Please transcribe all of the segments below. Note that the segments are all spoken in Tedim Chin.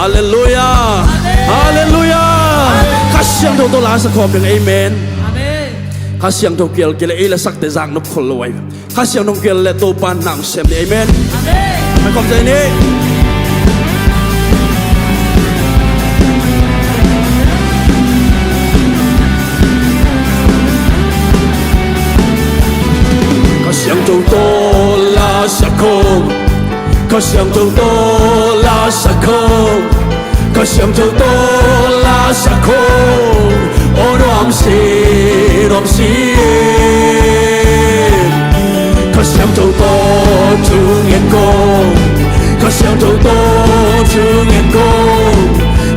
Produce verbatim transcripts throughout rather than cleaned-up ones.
Halleluiah. Halleluiah. Kha Siangtho tawh la sa khawm ding. Amen. Kha Siangtho kial kei le ei la sakte zak nop khol lo ai. Kha Siangtho kial le Topa nang sem ni. Amen. Kha khawm zai ni. Kha Siangtho tawh la sa khawm. Kha Siangtho tawh la sa khawm. Kha Siangtho tawh la sa khawm. Aw nuam si, nuam si. Kha Siangtho tawh thu ngen khawm. Kha Siangtho tawh thu ngen khawm.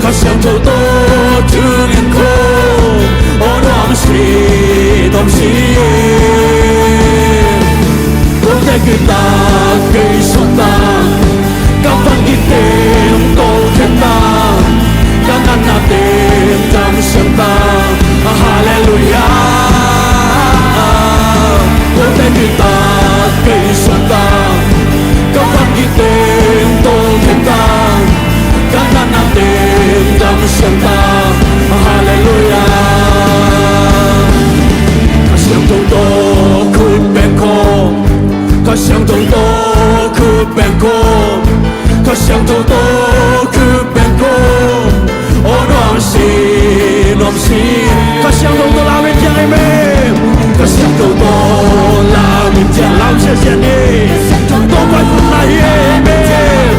Kha Siangtho tawh thu ngen khawm. Aw nuam si, nuam si. Kote kitak kei suakta, ka vangikte tawlkhiat ta, ka natnate damsiang ta. Halleluiah. Kote kitak kei suakta, ka vangikte tawlkhiat ta, ka natnate damsiang ta. Halleluiah. Kha Siangtho tawh khut beng khawm. Kha Siangtho tawh khut beng khawm. Kha Siangtho tawh khut beng khawm. Aw nuam si, nuam si. Kha Siangtho tawh lam in ciang, amen. Kha Siangtho tawh lam in ciang, lam siasia ni. Topa khut na hi, amen.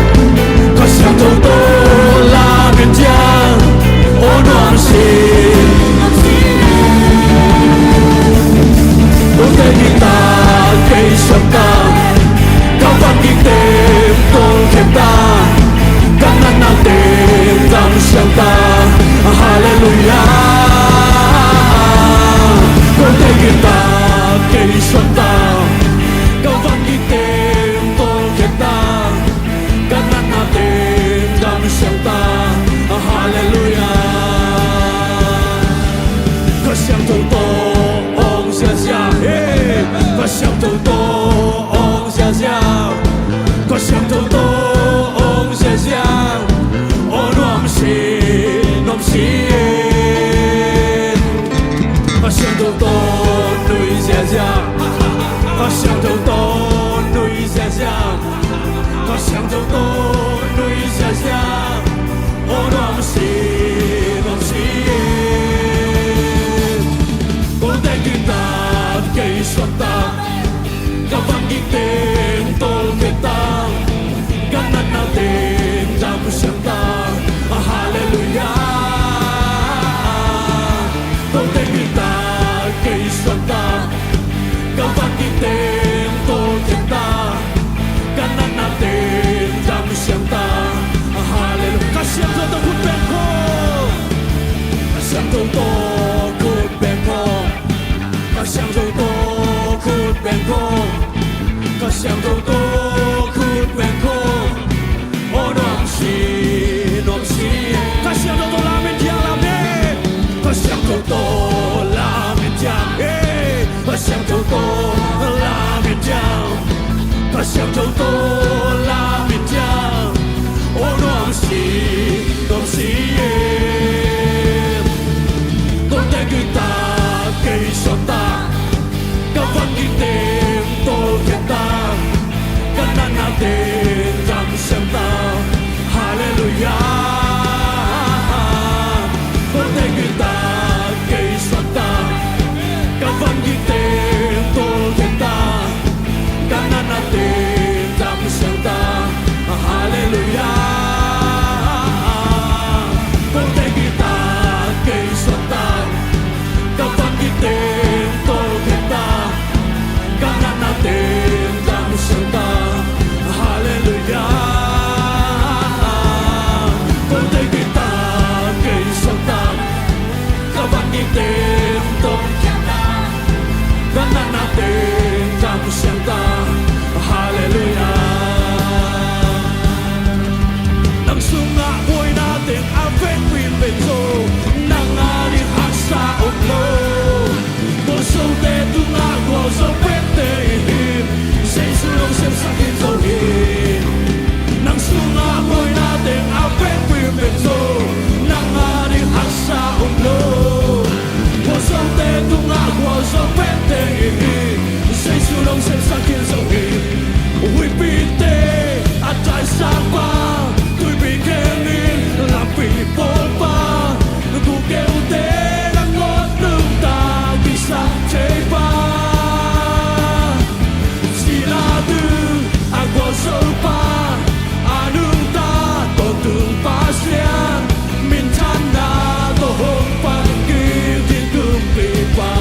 Kha Siangtho tawh lam in ciang. Aw nuam si. Kote kitak kei suakta, ka vangikte tawlkhiat ta, ka natnate damsiang ta. Halleluiah. Kote kitak kei suakta, ka vangikte tawlkhiat ta, ka natnate damsiang ta. Halleluiah. Kha Siangtho tawh awng ziazia, hey. Kha Siangtho tawh awng ziazia. Kha Siangtho tawh awng ziazia. Aw nuam si, nuam si. Kha Siangtho tawh nui ziazia. Kha Siangtho tawh nui ziazia. Kha Siangtho tawh nui ziazia. Aw nuam si, nuam si. Kote kitak kei suakta, ka vangikte tawlkhiat ta, ka natnate damsiang ta. Halleluiah. Kote kitak kei suakta, ka vangikte tawlkhiat ta, ka natnate damsiang ta. Halleluiah. Kha Siangtho tawh khut beng khawm. Kha Siangtho tawh khut beng khawm. Kha Siangtho tawh khut beng khawm. Kha Siangtho tawh khut beng khawm. Aw nuam si, nuam si. Kha Siangtho tawh lam in ciang, lam in. Kha Siangtho tawh lam in ciang, hey. Kha Siangtho tawh lam in ciang. Kha Siangtho tawh lam in ciang. Aw nuam si, nuam si. Kote kitak kei suakta, ka vangikte tawlkhiat ta, ka natnate damsiang ta. Halleluiah. Kote kitak kei suakta, ka vangikte tawlkhiat ta, ka natnate dam Te a taisakpa, tuipi khengin lampi pawlpa, gukeuhte nangawn nungta kiksak theipa, sinatu a gualzopa, a nungta tawntung Pasian, minthanna tawh hong pan kik ding kumpipa.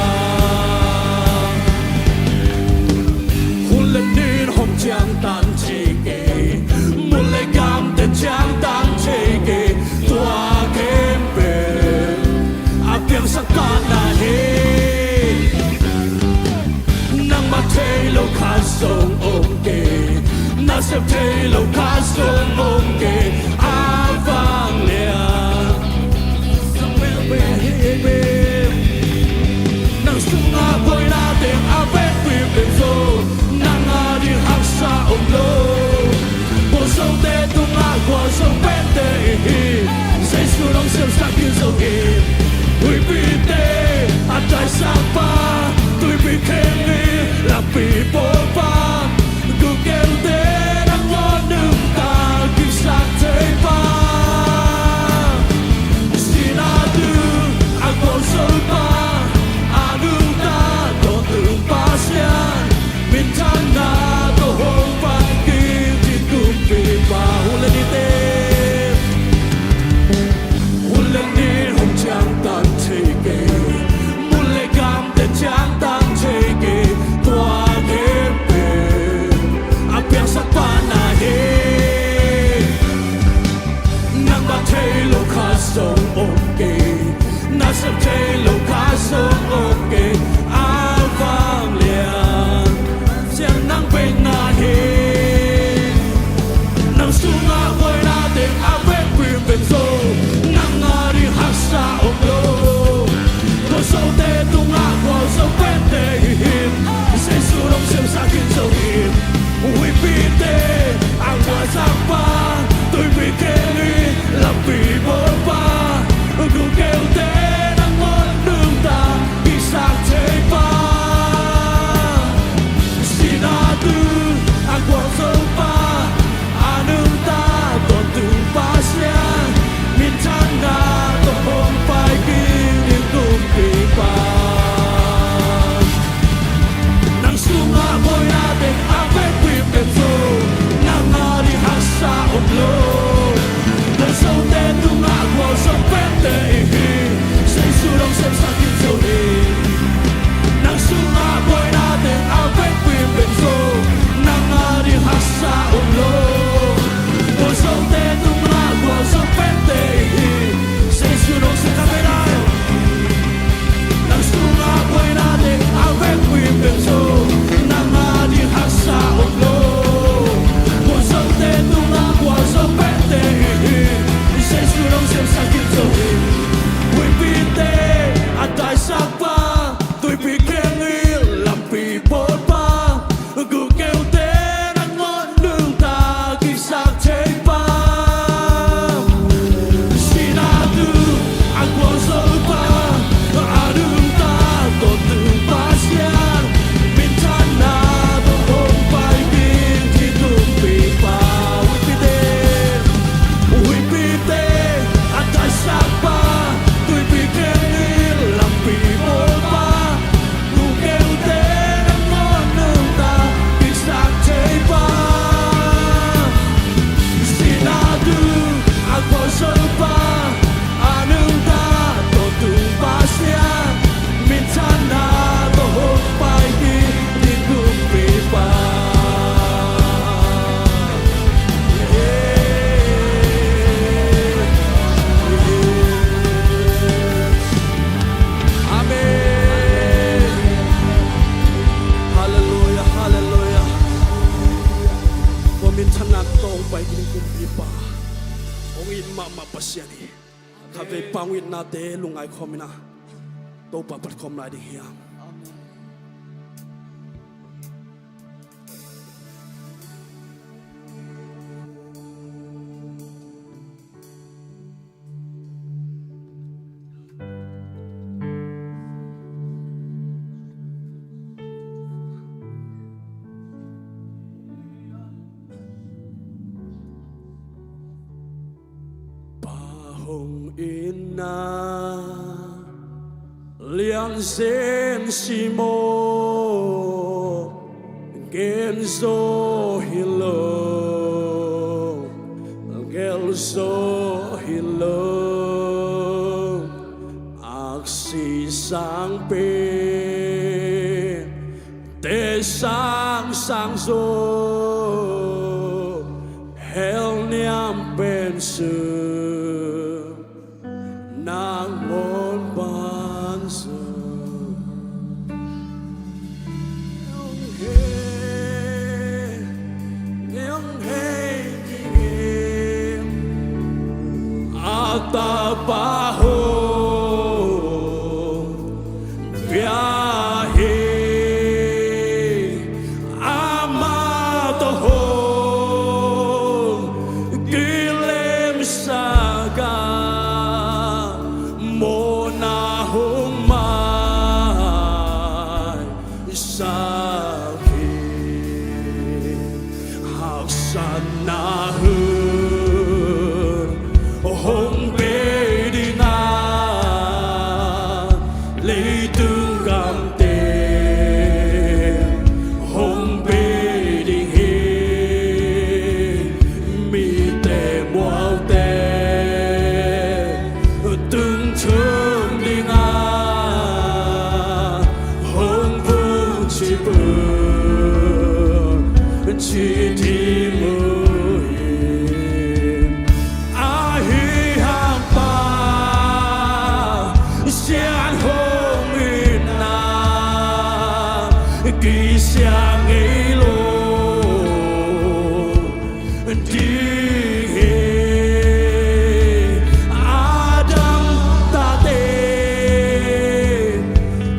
Hun le ni hong ciangtan thei kei, mun le gamte ciangtan thei kei, tua khempeuh a piangsak pa na hi. Nangmah thei lo khat zong om kei, nasep thei lo khat zong om kei, a vanglian nang sungah buaina teng a vekpi pen zo, nang a ding haksa om lo. Gualzote tungah gualzo pente i hi, Jesu long siamsak in zo in. Huipite a taisakpa, tuipi khengin lampi pawlpa, gukeuhte nangawn nungta kiksak theipa, sinatu a gualzopa, a nungta tawntung Pasian, minthanna tawh hong pan kik ding kumpipa. Hun le nite, hun le ni hong ciangtan thei kei, mun le gamte ciangtan thei kei, tua khempeuh a piangsak pa na hi. Nangmah thei lo khat zong om kei, nasep thei lo khat zong om kei, a vanglian Pasian nang bek na hi. Nang sungah buaina teng a vekpi pen zo, nang a ding haksa om lo. Gualzote tungah gualzo pente i hi, Jesu long siamsak in zo in. Huipite a taisakpa, tuipi khengin lampi pawlpa, gukeuhte nangawn nungta kiksak theipa, sinatu a gualzopa, a nungta tawntung Pasian, minthanna tawh hong pai kik ding kumpipa. Nang sungah buaina teng a vekpi pen zo, nang a ding haksa om lo. Gualzote tungah gualzo pente i hi, Jesu long siamsak in zo hi. Nang sungah buaina teng a vekpi pen zo, nang a ding haksa om lo. Gualzote tungah gualzo pente i hi, Jesu long siamsak in zo hi. Nang sungah buaina teng a vekpi pen zo, nang a ding haksa om lo. Gualzote tungah gualzo pente i hi, Jesu long siamsak in zo hi. Huipite a taisakpa, tuipi khengin lampi pawlpa, gukeuhte nangawn nungta kiksak theipa, sinatu a gualzopa, a nungta tawntung Pasian, minthanna tawh hong pai kik ding kumpipa. Huipite, huipite a taisakpa, tuipi khengin lampi pawlpa, gukeuhte nangawn nungta kiksak theipa, sinatu a gualzopa, a nungta tawntung Pasian, minthanna tawh hong pai kik ding kumpipa. Amen. Halleluia, halleluia. Tua minthanna tawh hong pai ding kumpipa, hong it mahmah Pasian hi. Khatvei pa hong itnate lungngai khawm in a, Topa phat khawm lai ding hiam? Hong itna lianzen simaw, gen zaw hi lo, gel zaw hi lo, aksi sang pen te sang sang zaw, hel niam pen sun, nang ngawn pan zaw. Hong he, hong he, a tapa hong pia hi, amah tawh hong kilemsak a, mawhna hong maisak hi. Haksatna hun hong pe ding a, leitung gamte hong pe ding hi. Mite mualte tung thum ding a, hong vung cip un, ci dim uh hi. Ahi hang Pasian hong itna kisiang ngei lo ding hi. Adam tate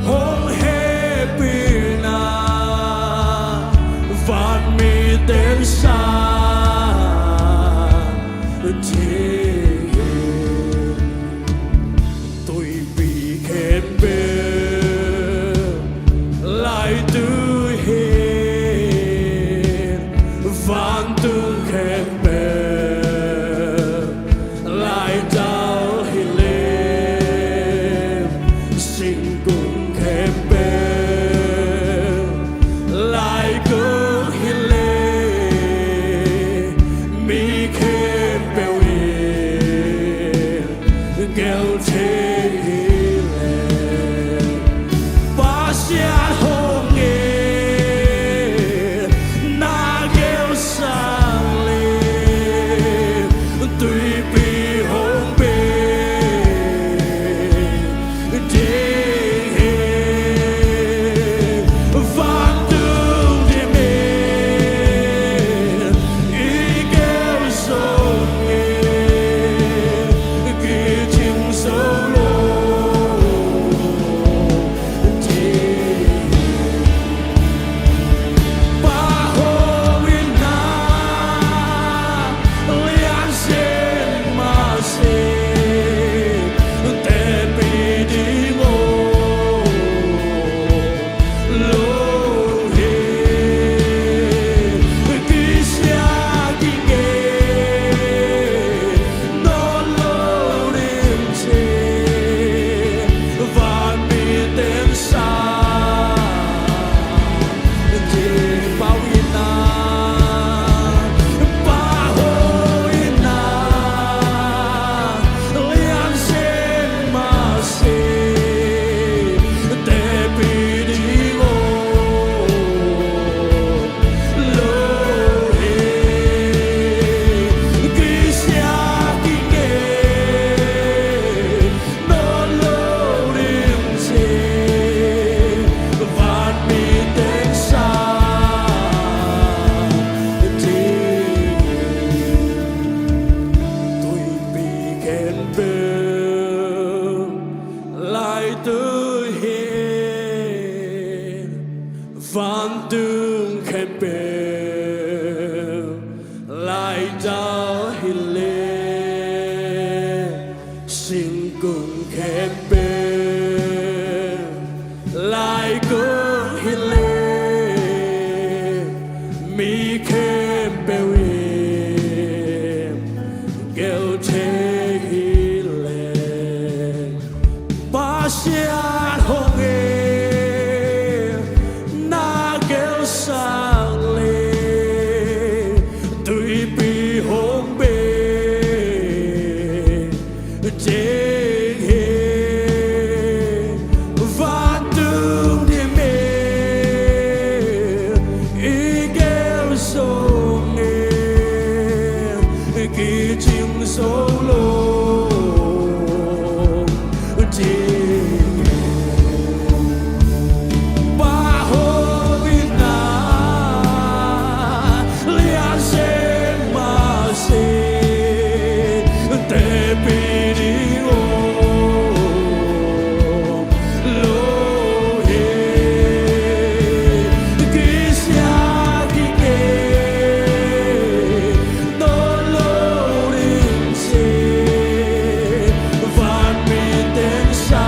hong hehpihna, vanmite'n sa ding hi. Tuipi khempeuh laitui hi, vantung khempeuh laidal hi leh, singkung khempeuh laikung hi leh, mi khempeuh in gel thei hi leh, Pasian hong itna gelsak leh, tuipi hong pe ding hi. Vantung dim in i gel zong in, kicing zo lo ding hi. Pa hong itna lianzen mah si, tepih ding om lo hi. Kisia kingei nawn lo ding ci, vanmite'n sa ding. Pa hong itna, Pa hong itna lianzen mah si, tepih ding om lo hi. Kisia kingei nawn lo ding ci, vanmite'n sa ding hi. Tuipi khempeuh laitui hi, vantung khempeuh laidal hi leh, singkung khempeuh laikung hi leh, mi khempeuh in gel thei hi Cing zo lo, cing Pa hong in a, lian zen mah se, tepi ding om lo hi. Kisia kikei nawn lo ding ci, vanmite in sa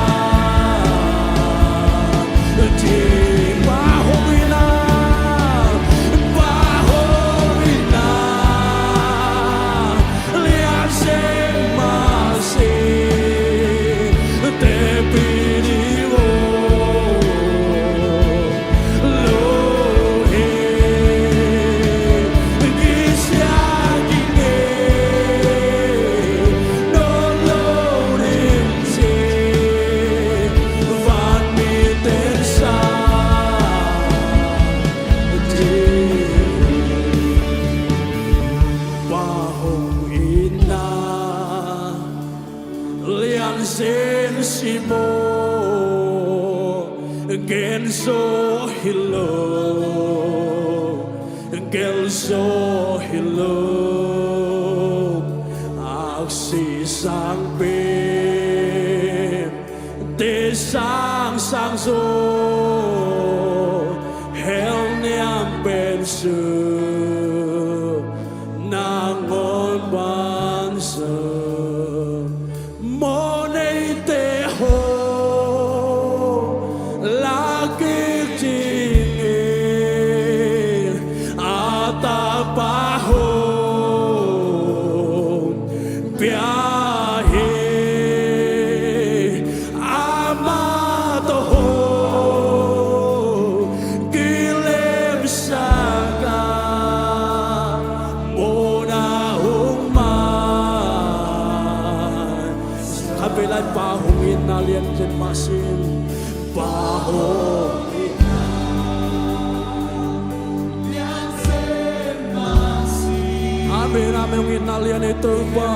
ding. Pa hong in a, Pa hong in a, lian zen mah se, tepi ding om lo hi. Kisia kikei nawn lo ding ci, vanmite in sa ding. Pa hong in a, lian zen si maw, gen zaw hi lo, gel zaw hi lo. Aksi sang pen te sang sang zaw, hell niam pen su nangawn ban zaw. Mawhneite hong lak kik ding hi, a Tapa hong pia hi. Amah tawh hong kilemsak a, mawhna hong man. Khatvei lai, Pa hong in a, lian zen mah se. Pa hong in a, lian zen mah se. Amen, amen. Hong in a, lian hi, Topa.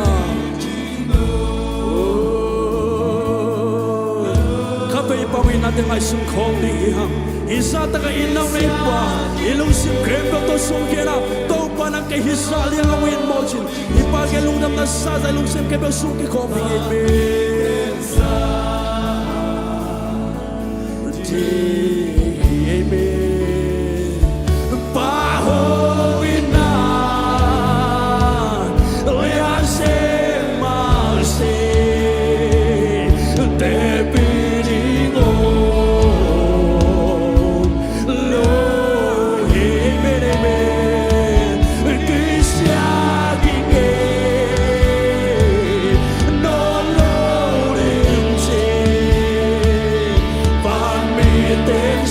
Khatvei Pa hong in a, te ngaihsun khawm ding hi hang. Hih zahtak a it nong nei Pa, i lungsim khempeuh tawh sung khia in a, Topa nang kei hih zah liang hong it mawk cin. Hih pa kei lungdamna sa zah i lungsim khempeuh sung kikhawm ding hi. Amen. Amen. Pa hong in a, lian zen mah se, tepi ding om lo hi. Amen, amen. Kisia kikei nawn lo ding ci, vanmite in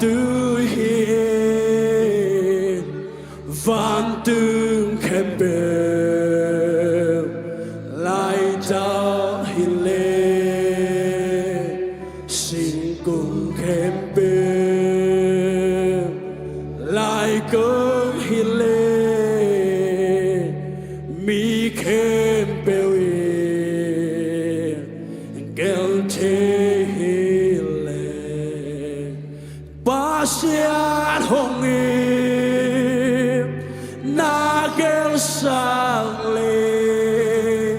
Tu hi in, vantung khempeuh, laitak hi leh, singkung khempeuh, laikung hi leh, mi khempeuh in gel thei hi leh, Pasian hong it na gelsak leh,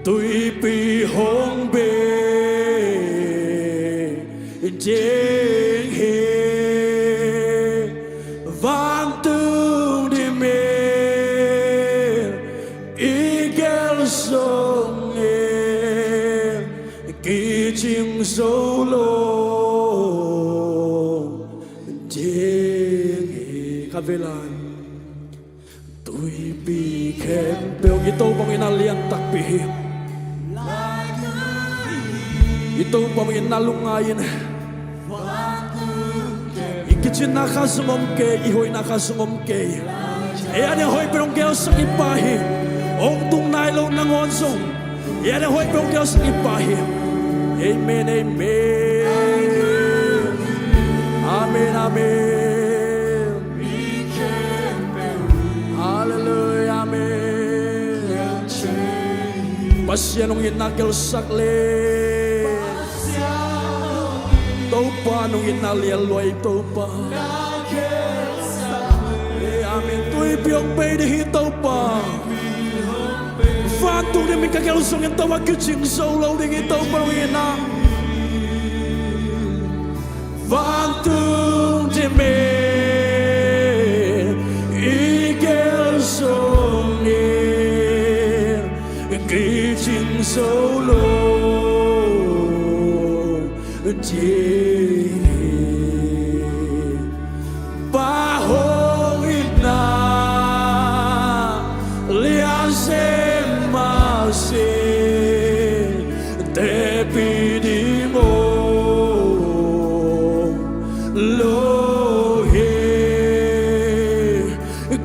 tuipi hong bei ding hi. Vantung dimil i gel zongin kicing zo lo ding hi. Ka vei lai. Tuipi khempeuh, i Topa hong itna lian takpi hi. I Topa hong itna lungngai in. I kicinna khat zong om kei, i hoihna khat zong om kei. Ei a diang hoih pen hong gelsak i Pa hi. Hong tung nai lo nangawn zong, ei a diang hoih pen hong gelsak i Pa hi. Amen, amen. Amen, amen. Halleluiah, amen. Pasian hong itna gelsak leh, Topa nong itna lian lua hi Topa. Amen. Tuipi hong bei ding hi Topa. Vantung dimil ka gel zongin Topa kicing zo lo ding hi Topa nong itna. Vantung dimil i gel zongin kicing zo lo ding hi. Pa hong itna lian zen mah zen, teci ding om lo hi.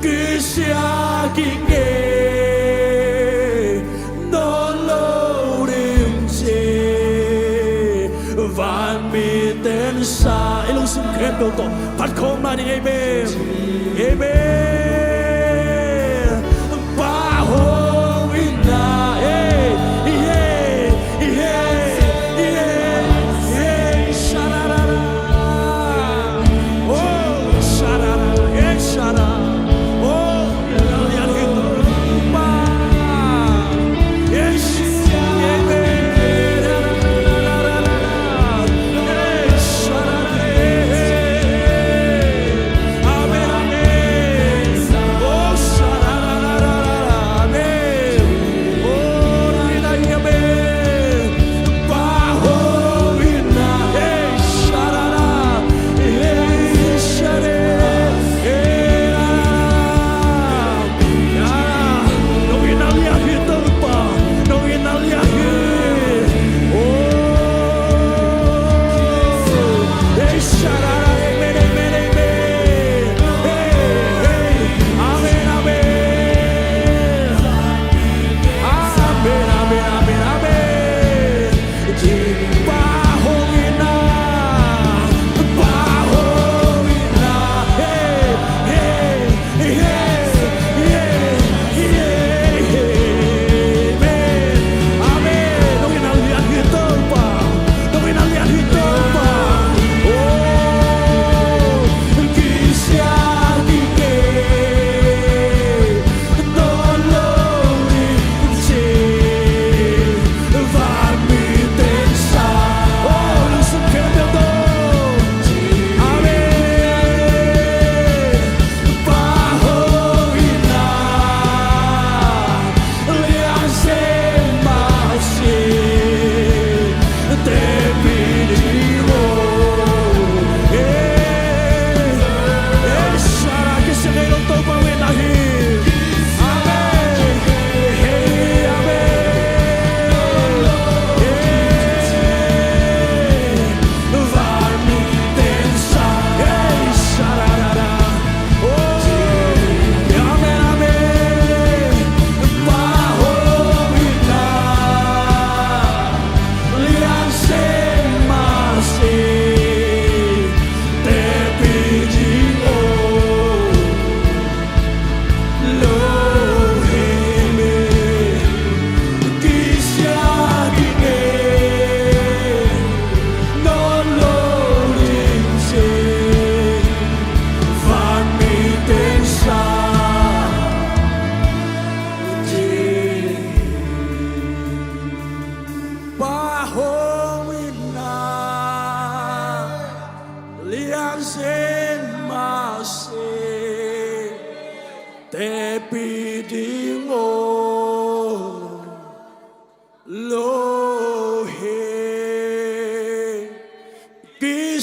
Kisia kingei nawn lo ding ci, vanmite'n sa. I lungsim khempeuh tawh phat khawm lai ning. Amen. Amen. Pa hong itna, eh, i he, i he, i he, i he, sha-ra-ra-ra. Oh, sha-ra-ra, eh, sha-ra. Oh,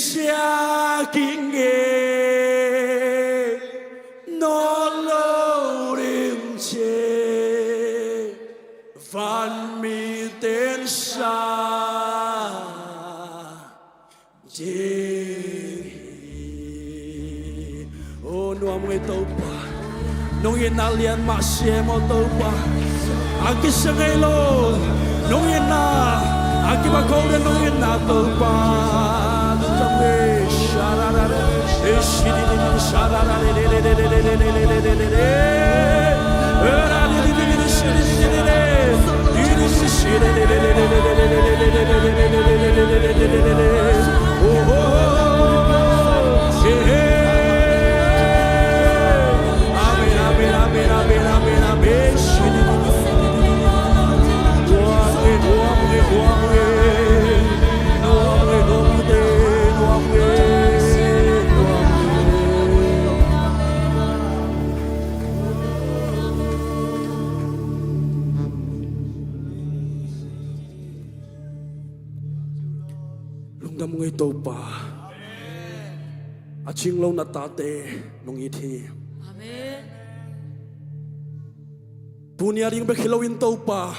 Sia kingei nawn lo ding ci, vanmite in sa ding hi. O nuam ngei Topa, nong itna lian mah sia maw Topa. A kisia ngei lo nong itna, a kibang kho den nong itna Topa. Lungdam ngei Topa. A cing lo na tate nong it hi. Amen. Tuni a ding bek hi loin Topa,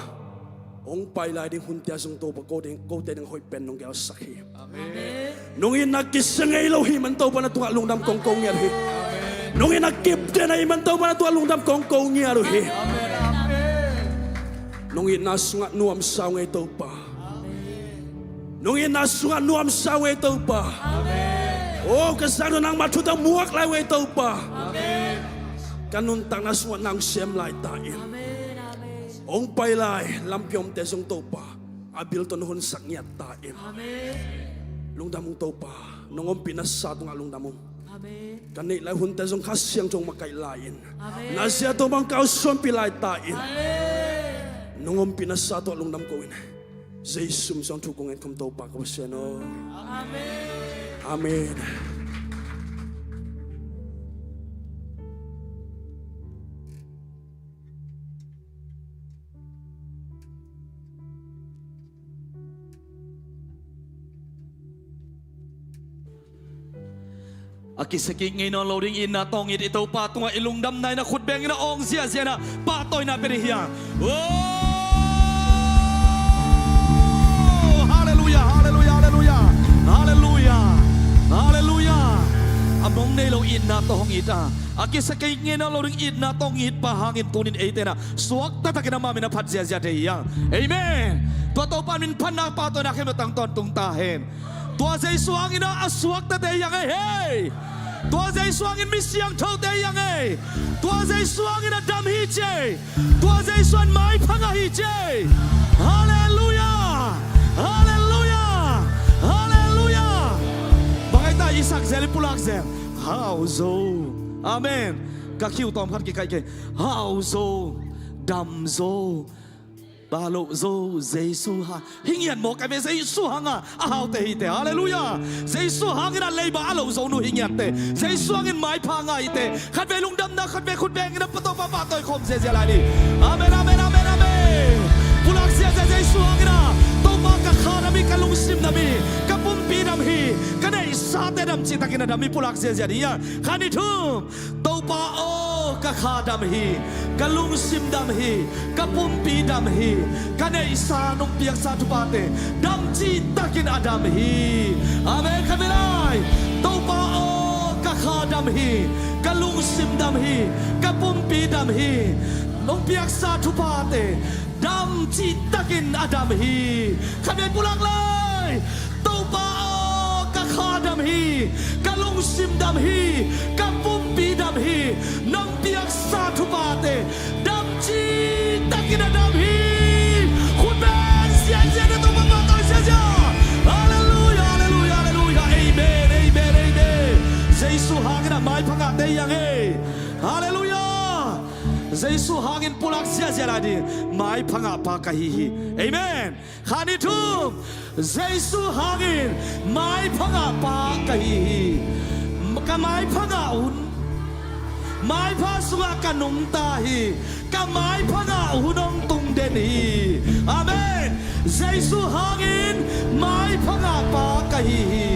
hong pai lai ding hunte ah zong Topa, ko ding, kote ding hoih pen nong gelsak hi. Amen. Nong itna kisia ngei lo hi man Topa, na tungah lungdam kong ko ngiat uh hi. Nong itna kipten ahih man Topa, na tungah lungdam kong ko ngiat uh hi. Nong itna sungah nuamsa uh ngei Topa. Nong itna sungah nuamsa uh ngei Topa. O ka zak nangmah thu tawh muak lai uh ngei Topa. Ka nuntakna sungah nang sem lai ta in. Hong pai lai lampi omte zong Topa, a bil tawh na honsak ngiat ta in. Lungdam ung Topa, nong ompihna sa tungah lungdam ung. Ka neih lai hunte zong Kha Siangtho hong makaih lai in. Na zia tawh bang ka suanpih lai ta in. Nong ompihna sa tawh lungdam ko in. Jesu min suang thu kong ngen kham Topa ka Pasian aw. Amen. A kisia kik ngei nawn lo ding itna tawh hong it i Topa tungah i lungdamna in a khut bengin a awng ziahziah in a pahtawina pia ding hi hang. Halleluiah, halleluiah, halleluiah. Halleluiah, halleluiah. A mong nei lo itna tawh hong it a, a kisia kik ngei nawn lo ding itna tawh hong it pa hangin tunin eite in a suak taktakin ama min a phat ziahziah thei hi hang. Amen. Tua Topa min phatna pahtawina khempeuh tang tawntung ta hen. Tua Jesu hangin a suaktate hi hang ei hei. Tua Jesu hangin mi siangthote hi hang ei. Tua Jesu hangin a dam hi ci ei. Tua Jesu in maipha ngah hi ci ei. Halleluiah. Halleluiah. Halleluiah. Bang ai ta i sak zel i pulak zel. Hau zo. Amen. Ka khiu tawm khat kikaih kei. Hau zo. Dam zo. Ba lo zo Jesu hang. Hi ngiat maw ka ve Jesu hang a, a haute hite. Halleluiah. Jesu hangin a leiba a lo zo nu hi ngiatte. Jesu hangin maipha ngah hite. Khat ve lungdamna, khat ve khut bengin a pa Topa pahtawi khawm ziahziah lai ni. Amen, amen, amen, amen. Pulak ziahziah Jesu hangin a. Topa ka kha dam hi, ka lungsim dam hi, ka pumpi dam hi, ka neihsate dam cihtakin a dam hi pulak ziahziah ni a. Khat ni thum. Topa aw, ka kha dam hi, ka lungsim dam hi, ka pumpi dam hi, ka neihsa nong piaksa thuphate dam cihtakin a dam hi. Amen. Khat ve lai. Topa aw, ka kha dam hi, ka lungsim dam hi, ka pumpi dam hi, nong piaksa thuphate dam cihtakin a dam hi. Khat ve pulak lai. Topa aw, ka kha dam hi, ka lungsim dam hi, ka pumpi dam hi, nong piaksa thuphate dam cihtakin a dam hi. Khut beng ziahziah na Topa pahtawi ziahziah. Halleluiah, halleluiah, halleluiah. Amen, amen, amen. Jesu hangin a maipha ngahte hi hang ei. Halleluiah. Jesu hangin pulak ziahziah lai ding maipha ngah pa ka hi hi. Amen. Khat ni thum. Jesu hangin maipha ngah pa ka hi hi. Ka maipha ngah hun, maipha sungah ka nungta hi. Ka maipha ngah hun hong tung den hi. Amen. Jesu hangin maipha ngah pa ka hi hi.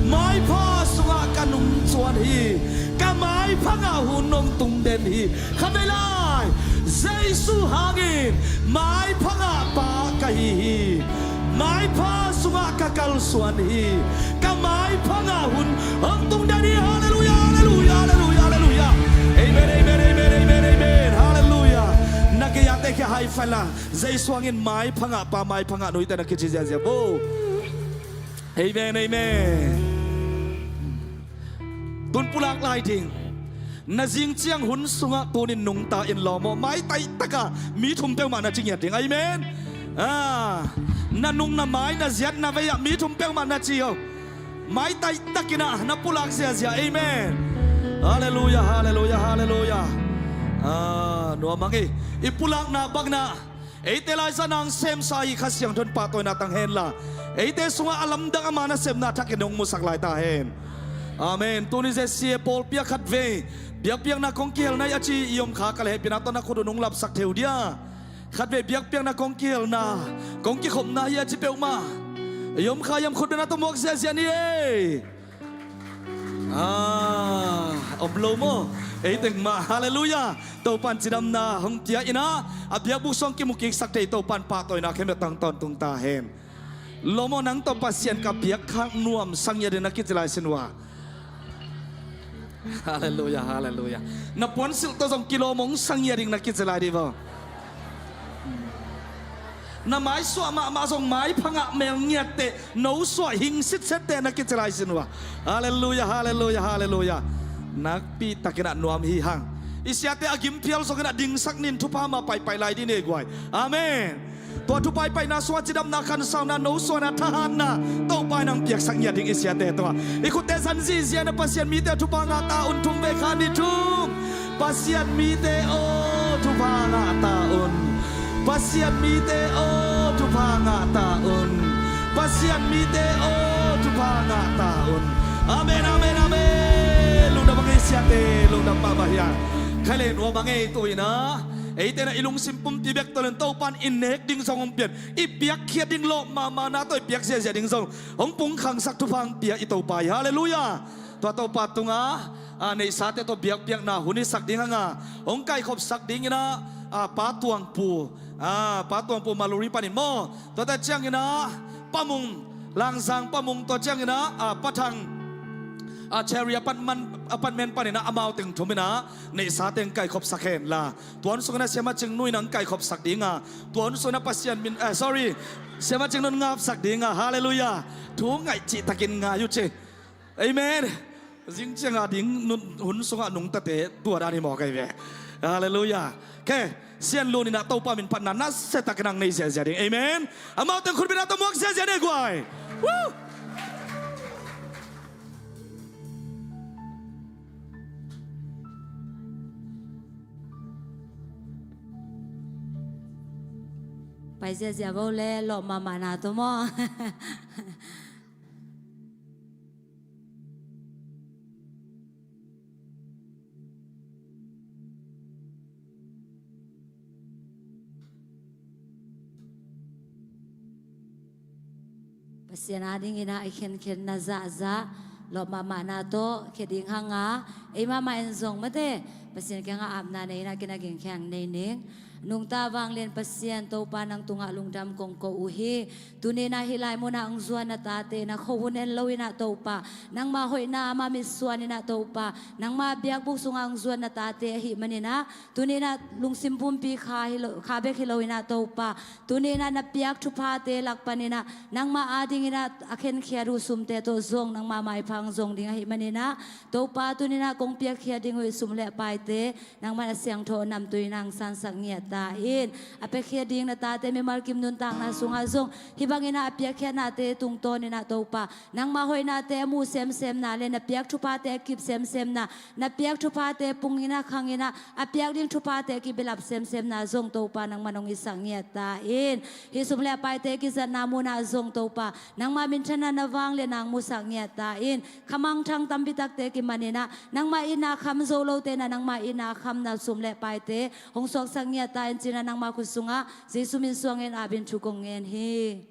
Mai hi. Ka maipha ngah hun hong tung den hi. Khatvei lai, Jesu hangin maipha ngah pa ka hi hi. Maipha sungah ka kalsuan hi. Ka maipha ngah hun hong tung den hi. Halleluia, halleluia, halleluia, halleluia. Amen, amen, amen, amen, amen. Halleluia. Na gei-a te khia hai fala. Jesu hangin maipha ngah pa, maipha ngah nu hi te na kici ziazia bo. Amen, amen. Tun pulak lai ding. Na zing ciang hun sungah tunin nungta in lawm aw. Mai taitaka mi thum peuhmah na ci ngiat ding. Amen. Ah, na nung, na mai, na ziat, na vei-ah mi thum peuhmah na ci aw. Mai taitakin ah na pulak ziazia. Amen. Halleluia, halleluia, halleluia. Ah, nuam hang ei. I pulakna bangin ah eite laizang semsa hi. Kha Siangtho in pahtawina tang henla, eite sungah a lamdang ama nasepna thakin hong musak lai ta hen. Amen. Tuni zia sia pawlpi ah khatvei biakpiakna kong kihelna hi a ci i om kha ka leh hehpihna tawh na khut un hong lapsak thei uh dia. Khatvei biakpiakna kong kihelna, kong kikhopna hi a ci peuhmah i om kha hiam, khutbetna tawh muak ziazia ni ei. Ah, om lo maw? Ei teng mah. Halleluia. Topa'n cidamna hong pia in ah, a biakbuk sung kimukiksak thei Topa'n pahtawina khempeuh tang tawntung ta hen. Lawm aw, nang tawh Pasian ka biak khak nuam sak ngiat ding na kici lai sin uh a. Halleluia, halleluia. Na puansilh tawh zong kilawm hong sak ngiat ding na kici lai dih vaw. Na maisuah mahmah zong maipha ngah mel ngiatteh, nosuah hing sitsette na kici lai sin uh a. Halleluia, halleluia, halleluia. Nakpitakin ah nuam hi hang. I siate a gim phial zongin ah dingsak nin, thupha mah paipai lai dih ni ei guai. Amen. Tua thupha i paina sungah cidamna, khansauna, nosuahna, thahatna Topa in hong piaksak ngiat ding i siate tungah. I khutte zan zihziah in ah Pasian mite aw thupha ngah ta un, thum vei kha ni thum. Pasian mite aw thupha ngah ta un. Pasian mite aw thupha ngah ta un. Pasian mite aw thupha ngah ta un. Amen, amen, amen. Lungdam a ngei siate, lungdam mahmah hi a. Khaile nuam a ngei tu in ah. Eite in ah i lungsim pumpi bek tawh leng Topa'n i nek ding zong hong pian, i piakkhiat ding lawp mahmahna tawh i piak ziazia ding zong hong pungkhangsak thupha hong pia i Topa hi. Halleluia. Tua Topa tungah a neihsate tawh biakpiakna hun i sak ding hang a, hong kaikhopsak dingin ah, a, Pa Tuangpu, a, Pa Tuangpu Maluri panin maw, tuate ciangin ah Pa Mung, Langzang Pa Mung, tua ciangin ah, a, Pa Thang, a, Cherry apartment, apartment panin ah amau teng thum in ah neihsate hong kaikhopsak hen la. Tuan sungin ah Siama Cing Nu in ah hong kaikhopsak ding a, tuan sungin ah Pasian min, eh, sorry, Siama Cing Nu in ngapsak ding a. Halleluia. Thu ngaih cihtakin ngai uh ci. Amen. Zing ciang a ding nun, hun sungah nungtate tua dan hi mawk ei ve. Halleluia. Khe, Sian Lun in ah Topa min phatna nasiatakin hong nei ziazia ding. Amen. Amau teng khutbetna tawh muak ziazia ni ei guai. Woo! Pai ziazia vo le, lawp mahmahna tawh maw. Pasian adingin ah i khenkhenna zahzah, lawp mahmahna tawh khia ding hang a, ei mahmah in zong mate Pasian kiangah apna nei in ah kinakin khe hang nei ning. Nungta vanglian Pasian Topa, nang tungah lungdam kong ko uh hi. Tuni in ah hih lai munah hong zuan na tate na khuahun en lo in ah Topa, nangmah hoihna amah mitsuan in ah Topa, nangmah biakbuk sungah hong zuan na tate ahih manin ah, tuni in ah lungsim pumpi kha hi lo, kha bek hi lo in ah Topa, tuni in ah na piak thuphate lak panin ah nangmah adingin ah a khenkhiat uh sumte tawh zong nangmah maipha hong zong ding ahih manin ah, Topa, tuni in ah kong piakkhiat ding uh i sum le paite nangmah na siangtho namtui in ah hong sansak ngiat ta in. A piakkhiat ding na tate mimal kim nuntakna sungah zong hih bangin ah a piakkhiatnate tungtawn in ah Topa, nangmah hoihnate a muh semsemna le na piak thuphate a kip semsemna, na piak thuphate pung in ah khang in ah a piak ding thuphate a kibilap semsemna zong Topa nangmah in hong hisak ngiat ta in. Hih sum le paite kizatna munah zong Topa, nangmah minthanna na vangliatna hong musak ngiat ta in. Khamangthang tampi takte kiman in ah nangmah itna kham zo lote in ah nangmah itna khamna sum le paite hong suaksak ngiat ta in, ci-in ah nangmah khut sungah Jesu min suangin apin thu kong ngen hi.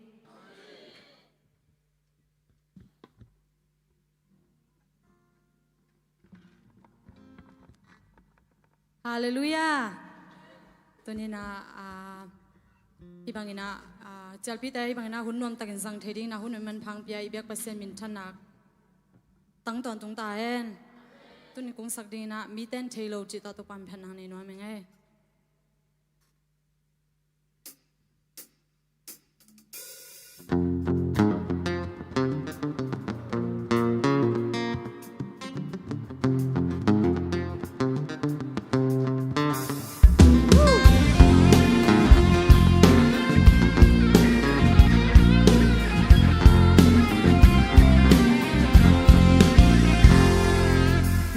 Halleluiah. Tuni-in ah, ah, hih bangin ah, ah, cialpite hih bangin ah hun nuamtakin zang thei dingin ah hun hong manpha pia i biak Pasian minthanna tang tawntung ta hen. Tuni-in kong sak dingin ah Miten Thei Lo cih tawh Topa min phatna nei nuam ing ei.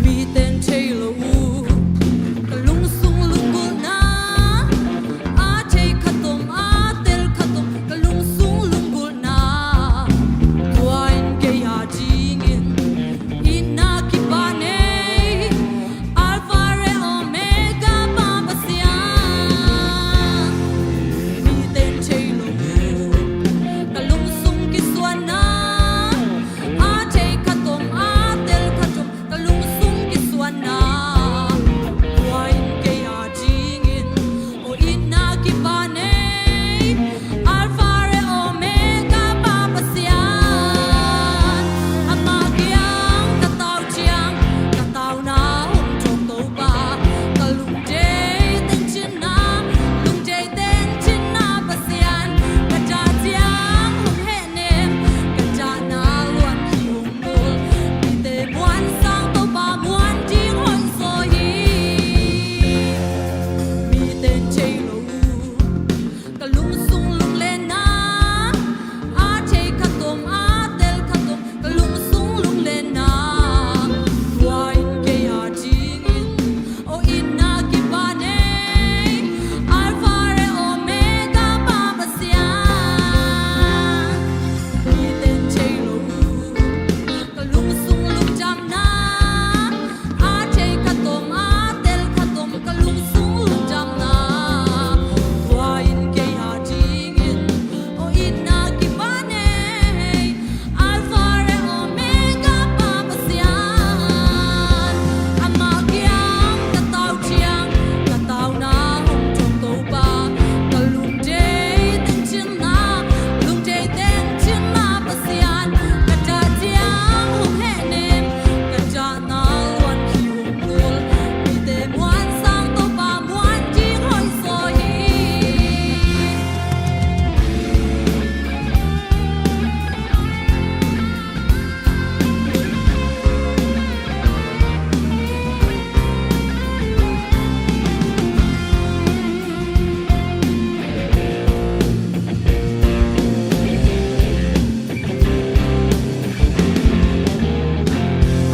Miten thei lo uh, ka lungsung lunggulhna, a thei khat om, a tel khat om, ka lungsung lunggulhna. Tua in kei a dingin itna kipan ei, Alpha le Omega Pa Pasian. Miten thei lo uh, ka lungsung kisuanna, a thei khat om, a tel khat om, ka lungsung kisuanna. Tua in kei a dingin aw itna kipan ei, Alpha le Omega Pa Pasian. Amah kiang ka tau ciang, ka tauna hong thuak Topa, ka lungdeih teng cinna, lungdeih teng cinna Pasian. Ka dah ciang hong hehnem, ka dahna luan hi hong ngul. Mite muan sang Topa muan ding hoih zaw hi. Miten thei lo uh, ka lungsung lunglenna, a thei khat om, a tel khat om, ka lungsung lunglenna. Tua in kei a dingin aw itna kipan ei, Alpha le Omega Pa Pasian. Miten thei lo uh, ka lungsung lungdamna, a thei khat om, a tel khat om, ka lungsung lungdamna. Tua in kei a dingin aw itna kipan ei, Alpha le Omega Pa Pasian. Amah kiang ka tau ciang, ka tauna hong thuak Topa, ka lungdeih teng cinna, lungdeih teng cinna Pasian. Ka dah ciang hong hehnem, ka dahna luan hi hong ngul. Mite muan sang Topa muan ding hoih zaw hi.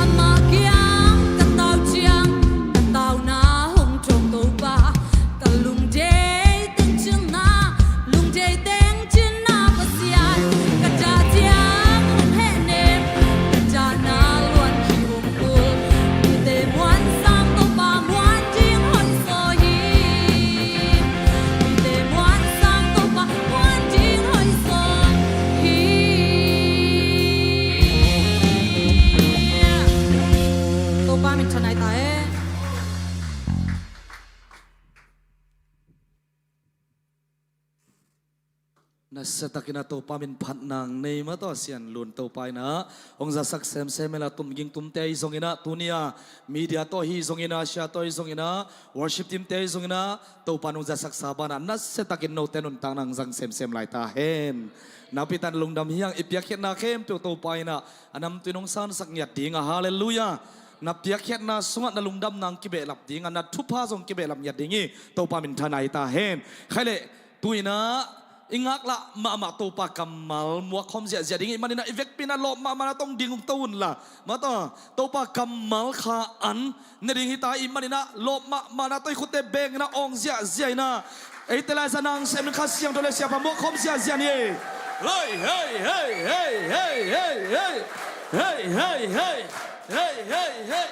Amah kiang ka tau ciang, ka tauna hong thuak Topa, ka lungdeih teng cinna, lungdeih teng cinna Pasian. Ka dah ciang hong hehnem, ka dahna luan hi hong ngul. Mite muan sang Topa muan ding hoih zaw hi. Mite muan sang Topa muan ding hoih zaw hi. Topa min thanai ta e. Nasiatakin a Topa min phatna nei mah tawh Sian Lun Topa in a hong zasak semsem hen la, tumging tumte ahi zongin a, tuni a media tawh ahi zongin a, share tawh ahi zongin a, worship team te ahi zongin a, Topa in hong zasaksa banah nasiatakin note nuntakna hong zang semsem lai ta hen. Nakpi takin lungdam hi hang. I piakkhiatna khempeuh Topa in a, a namtui in hong sansak ngiat ding a, halleluiah. Na piakkhiatna sungah na lungdamna hong kibehlap ding a, na thupha zong kibehlap ngiat ding hi. Topa min thanai ta hen. Khai leh, tu-in a i ngaklah mahmah Topa kammal muakkhawm ziahziah ding ih manin a, i vekpi in a lawp mahmahna tawh ding to un la. Mah tawh Topa kammal kha an ne ding hi ta ih manin a, lawp mahmahna tawh i khutte beng in a, awng ziahziah in a, eite lai-a nang sem in Kha Siangtho le siapa muakkhawm ziahziah ni. Hei, hei, hei. Hei, hei, hei. Hei, hei, hei.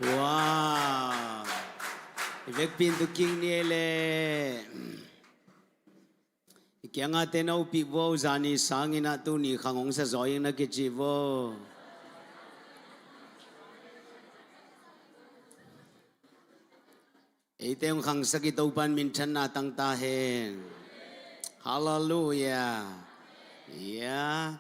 Wow. I vekpi in tu kik ni e le. I kiangah te na upih vo, zani sangin a tuni khang hong sa zaw ing na kici vo. Eite hong khangsak i Topa'n minthanna tang ta hen. Halleluiah. Ya.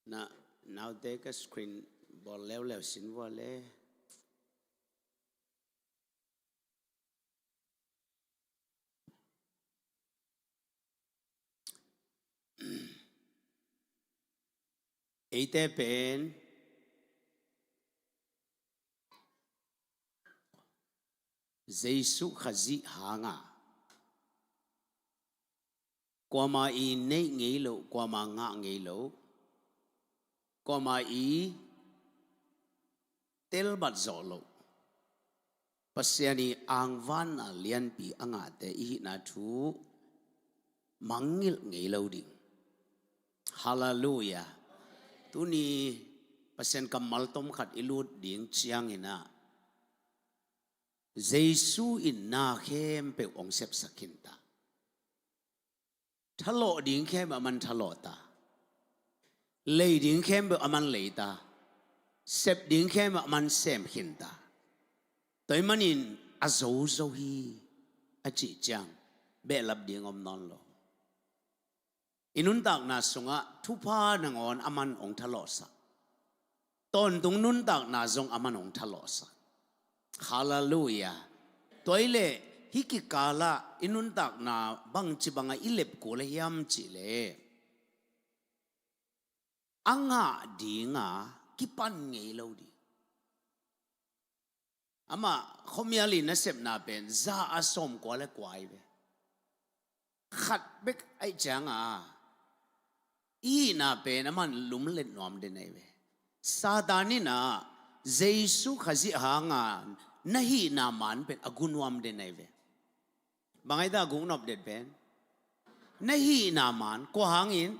Na, naute ka screen bawl leuleu sin vua le. Eite pen Jesuh Khazih hanga kuama i neih ngei loh, kuama ngah ngei loh, kuama i telbat zawh loh Pasian i angvanna lianpi a ngahte i hihna thu mangngilh ngei lo ding. Halleluiah. Tuni Pasian kammal tomkhat i lut ding ciangin ah Jesuh in na khempeuh hong sepsak khin ta. Thalawh ding khempeuh aman thalawh ta. Lei ding khempeuh aman lei ta. Sep ding khempeuh aman sem khin ta. Tua ahih manin a zozo hi a cih ciang behlap ding om nawn lo. I nuntakna sungah thupha nangawn aman hong thalawhsak. Tawntung nuntakna zong aman hong thalawhsak. Halleluiah. Tua hileh hih kikalah i nuntakna bangci banga i lep kul a hiam cihleh a ngah dinga kipan ngei lo ding. Amah khuamial i nasepna pen za a sawmkua le kua hi ve. Khat bek ahih cianga i hihna pen aman lumlet nuam den ahi ve. Satan in ah Jesuh Khazih hanga na hihna man pen a gu nuam den ahi ve. Bang ahi ta a guk nop den pen? Na hihna man. Kua hangin?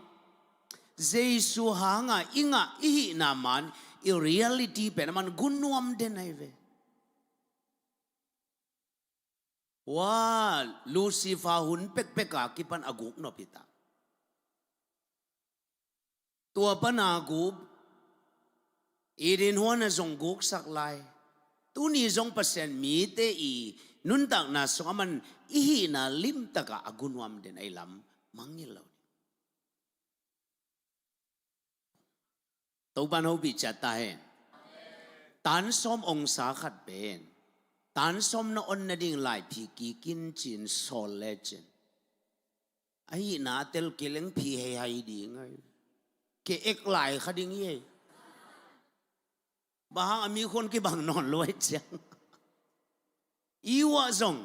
Jesuh hanga i ngah i hihna man, i reality pen aman gu nuam den ahi ve. Wa, Lucifer hun pekpeka kipan a guk nop hi ta. Tua pana guk, Eden huana zong guksak lai. Tuni zong Pasian mite i nuntakna sung aman i hihna limtaka a gu nuam den ahi lam mangngilh lo. Topan hopih ciat ta hen. Tan sawm ongsa khat pen tan sawm na on nading laiphi kikin cin sawl lecin a hihna a tel kileng phi heihai ding ahi. Ke ek lai kha ding hi ei. Bang hang a mi khuan kibang nawn lo ahi ciang. I uah zong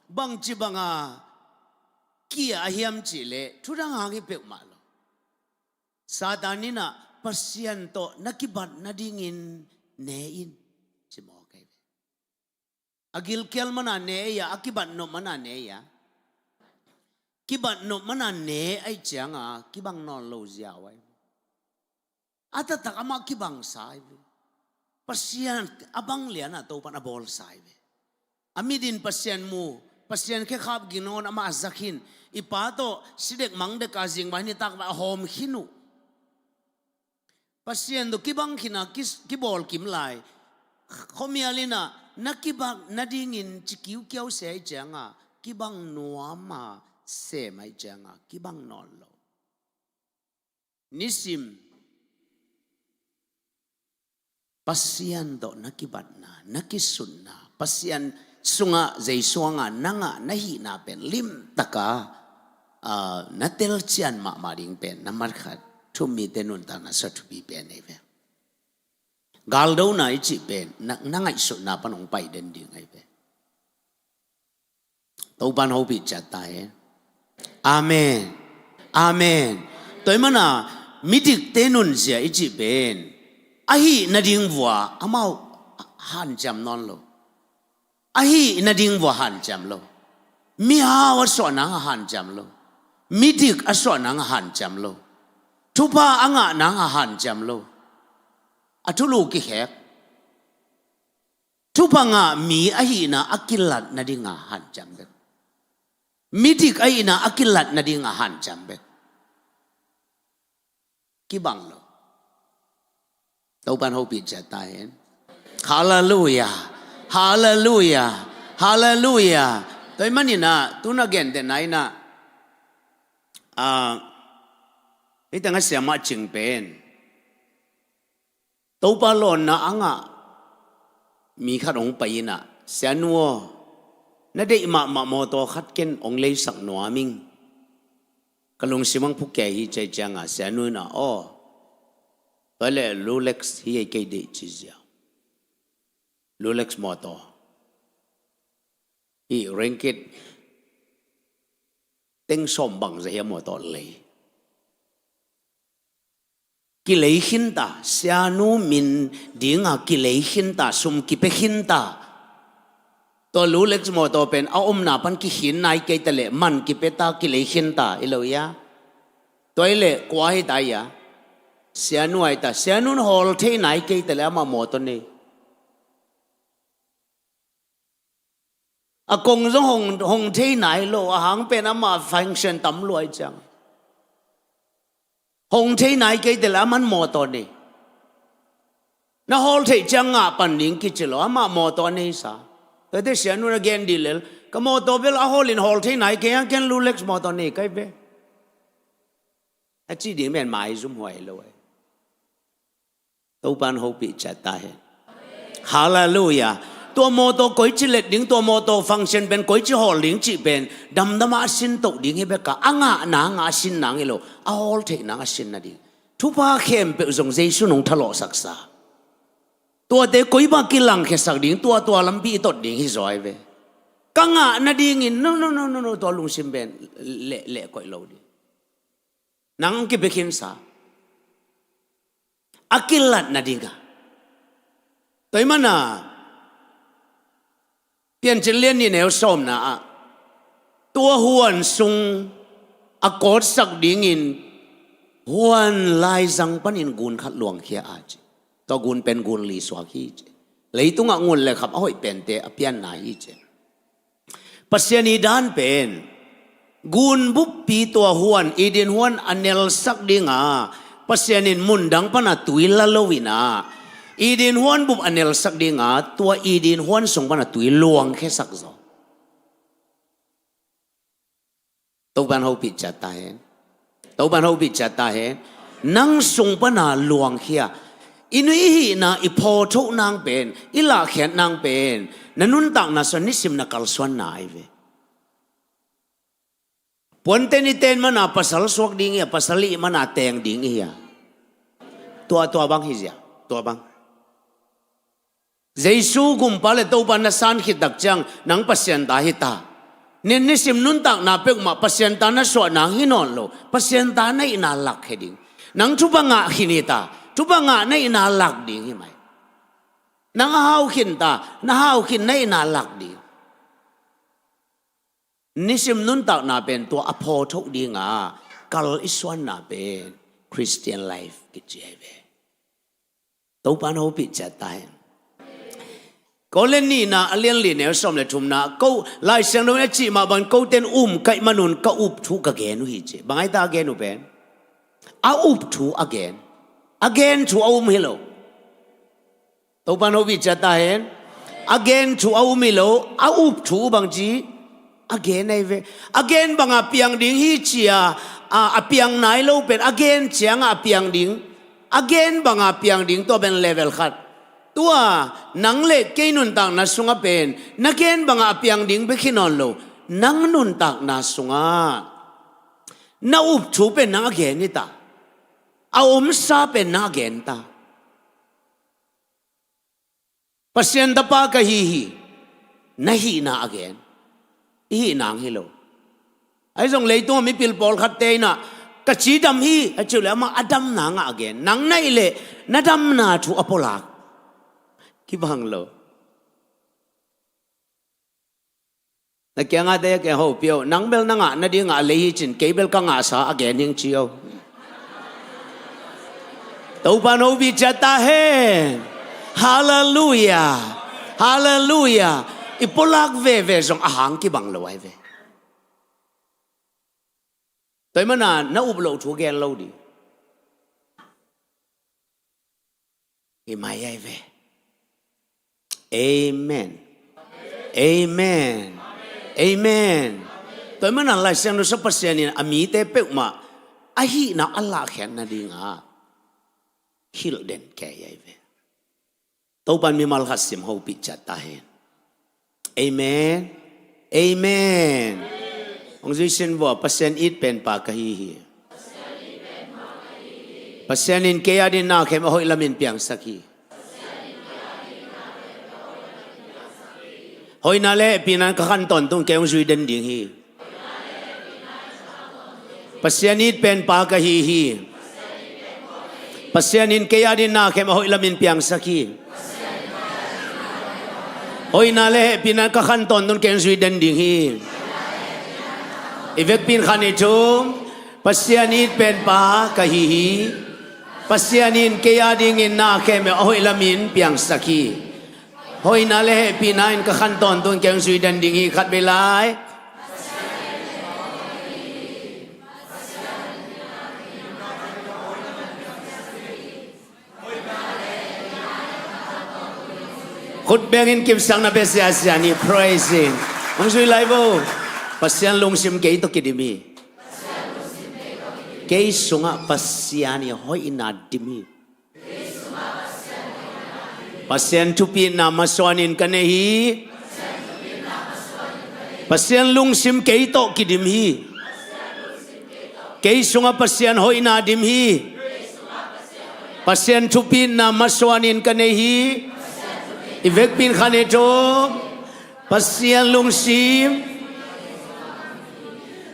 bangci banga kia a hiam cihleh thudang hang hi peuhmah lo. Satan in ah Pasian tawh na kibat nadingin ne in ci mawk ahi ve. A gilkial mana ne ei a, a kibat nop mana ne ei a. Kibat nop mana ne ahi cianga kibang nawn lo ziau ahi. A taktak amah kibangsa ahi ve. Pasian a bang liana Topan a bawlsa ahi ve. A mit in Pasian mu, Pasian khekhap ging nangawn amah a za khin. I pa tawh sidek mangdeka zingvai nitak vai a hawm khin uh. Pasian tawh kibang khina ki, kibawl kim lai. Khuamial in ah na kibang nadingin ci kiukiau se ahi cianga kibang nuama sem ahi cianga kibang nawn lo. Nisim Pasian tawh na kibatna, na kisutna, Pasian sungah Jesuh hanga na ngah na hihna pen limtaka, ah, na telcian mahmah ding pen na matkhat thumite nuntakna sa thupi pen ahi ve. Galdona i cih pen na, na ngaihsutna pan hong pai den ding ahi ve. Topan hopih ciat ta hen. Amen. Amen. Tua ahih mana midikte nunzia i cih pen a hih nading vua amau hanciam nawn lo. A hih nading vua hanciam lo. Mihau a suah nanga hanciam lo. Midik a suah nanga hanciam lo. Thupha a ngah nanga hanciam lo. A thulu kikhek. Thupha ngah mi ahihna a kilat nadinga hanciam bek. Midik ahihna a kilat nadinga hanciam bek. Kibang lo. Topan hopih ciat ta hen. Halleluia. Halleluia. Halleluia. Tua ahih manin ah, tu-in ah gentehna in ah, ah, hih teng ah siamah Cing pen Topa lawnna a ngah mi khat hong pai in ah, "Sianu aw, na deih mahmah mawtaw khat ken hong leisak nuam ing. Ka lungsim hong phukia hi," ci ciang ah, sianu in ah, "Aw, tua leh Rolex hi ei kei deih," ci ziau. Rolex mawtaw. Hih ringgit teng sawm bang zah hi a mawtaw lei. Kilei khin ta, sianu min ding ah kilei khin ta, sum kipia khin ta. Tua Rolex mawtaw pen a omna pan kikhin nai kei ta leh, man kipia ta, kilei khin ta, hi lo hia? Tua hi leh kua hi ta hia? Sianu hi ta. Sianu in hawl thei nai kei ta leh amah mawtaw nei. A kong zong hong, hong thei nai lo, a hang pen amah function tam lua ahih ciang. Hong thei nai kei ta leh aman mawtaw nei. Na hawl theih ciang ngah pan ding kici lo, amah mawtaw a neisa. Tua teh sianu in a gen dih lel, "Ka mawtaw bel a hawlin hawl thei nai kei a, ken Rolex mawtaw nei ka hi ve," a cih ding pen maizum huai lo hi. Topan hopih ciat ta hen. Halleluia. Tua mawtaw koici let ding, tua mawtaw function pen koici hawl ding cih pen damdam a sin toh ding hi bek a, a ngah nang a sin nang hi lo, a hawl theih nang a sin nading. Thupha khempeuh zong Jesu in hong thalawhsaksa. Tuate koi bang kilangkhiasak ding, tua, tua lampi i tot ding hi zaw hi ve. Ka ngah nadingin, no, no, no, no, no, tua lungsim pen leh, leh koih lo ding. Nang kipia khinsa, a kilat nading a. Tua ahih manin ah, Piancil lian nih neu sawmna ah, "Tua huan sung a kawtsak dingin huan laizang panin gun khat luangkhia a," ci. Tua gun pen gun li suak hi ci. Leitungah ngun le khap a hoih pente a pianna hi ci. Pasian i dan pen, gun buppi tua huan, Eden huan a nelsak ding a, Pasian in mundang pan a tui la lo in ah, Eden huan bup a nelsak ding a, tua Eden huan sung pan a tui luangkhiasak zaw. Topan hopih ciat ta hen. Topan hopih ciat ta hen. Nang sung pan a luangkhia. I nuih i hihna i phawthoh nang pen, i lahkhiat nang pen, na nuntakna sung nisim na kalsuanna ahi ve. Puanten i ten man a pasal suak ding hi a, pasal i hih man a teng ding hi a. Tua, tua bang hi zia. Tua bang. Jesu Gumpa le Topa na san khit tak ciang nang Pasian ta hi ta. Nin nisim nuntakna peuhmah Pasian ta na suah nang hi nawn lo. Pasian ta na hihna lak hi ding. Nang thupha ngah khin hi ta. Thupha ngah na hihna lak ding hi mai. Nang a hau khin ta. Na hau khin na hihna lak ding. Nisim nuntakna pen tua a phawthoh ding a kal i suanna pen Christian life kici ahi ve. Topan hopih ciat ta hen. Korin nihna a lian li neu sawm le thumna, ko, Lai Siangtho in a cih mah bang koten um ka hih manun ka up thu ka gen uh hi ci. Bang ahi ta a gen uh pen? A up thu a gen. A gen thu a um hi lo. Topan hopih ciat ta hen. A gen thu a um hi lo, a up thu bang ci? A gen ahi ve. A gen bang a piang ding hi ci a, a, a piang nai lo pen a gen ciang a piang ding. A gen bang a piang ding tua pen level khat. Tua nang le kei nuntakna sungah pen na gen bang a piang ding bek hi nawn lo. Nang nuntakna sungah na up thu pen nang a gen hi ta. A omsa pen nang a gen ta. Pasian tapa ka hi hi. Na hihna a gen. I hih nang hi lo. Ahi zong leitungah mipil pawlkhatte in ah ka cidam hi a ci uh leh amah a damna ngah a gen. Nang na hih leh na damna thu a pulak. Kibang lo. Na kiangah te a kiang hopih o. Nang bel na ngah nading a lei hi cin, kei bel ka ngahsa a gen hing ci o. Topan hopih ciat ta hen. Halleluia. Halleluia. I pulak veve zong a hang kibang lo ahi ve. Tua ahih manin na up loh thu gen lo ding. Hi mai ai ve. Amen. Amen. Amen. Tua ahih manin Lai Siangtho sung Pasian in a mite peuhmah a hihna a lahkhiat nadingin hilh den kei ai ve. Topan mimal khat sim hopih ciat ta hen. Amen. Amen. Hong zui sin vua, Pasian it penpa ka hi hi. Pasian in kei adingin na khem a hoih lamin piangsak hi. Hoihna le hehpihna in ka khan tawntung kei hong zui den ding hi. Pasian it penpa ka hi hi. Pasian in kei adingin na khem a hoih lamin piangsak hi. Hoihna le hehpihna in ka khan tawntung kei hong zui den ding hi. I vekpi in khan i thum. Pasian it penpa ka hi hi. Pasian in kei adingin na khem a hoih lamin piangsak hi. Hoihna le hehpihna in ka khan tawntung kei hong zui den ding hi. Khat vei lai. Khut bengin kipsakna pia siasia ni, praising. Hong zui lai vo. Pasian lungsim kei tawh kidim hi. Kei sungah Pasian i hoihna dim hi. Pasian thupitna masuanin ka nei hi. Pasian lungsim kei tawh kidim hi. Kei sungah Pasian hoihna dim hi. Pasian thupitna masuanin ka nei hi. I vekpi in khan i thum. Pasian lungsim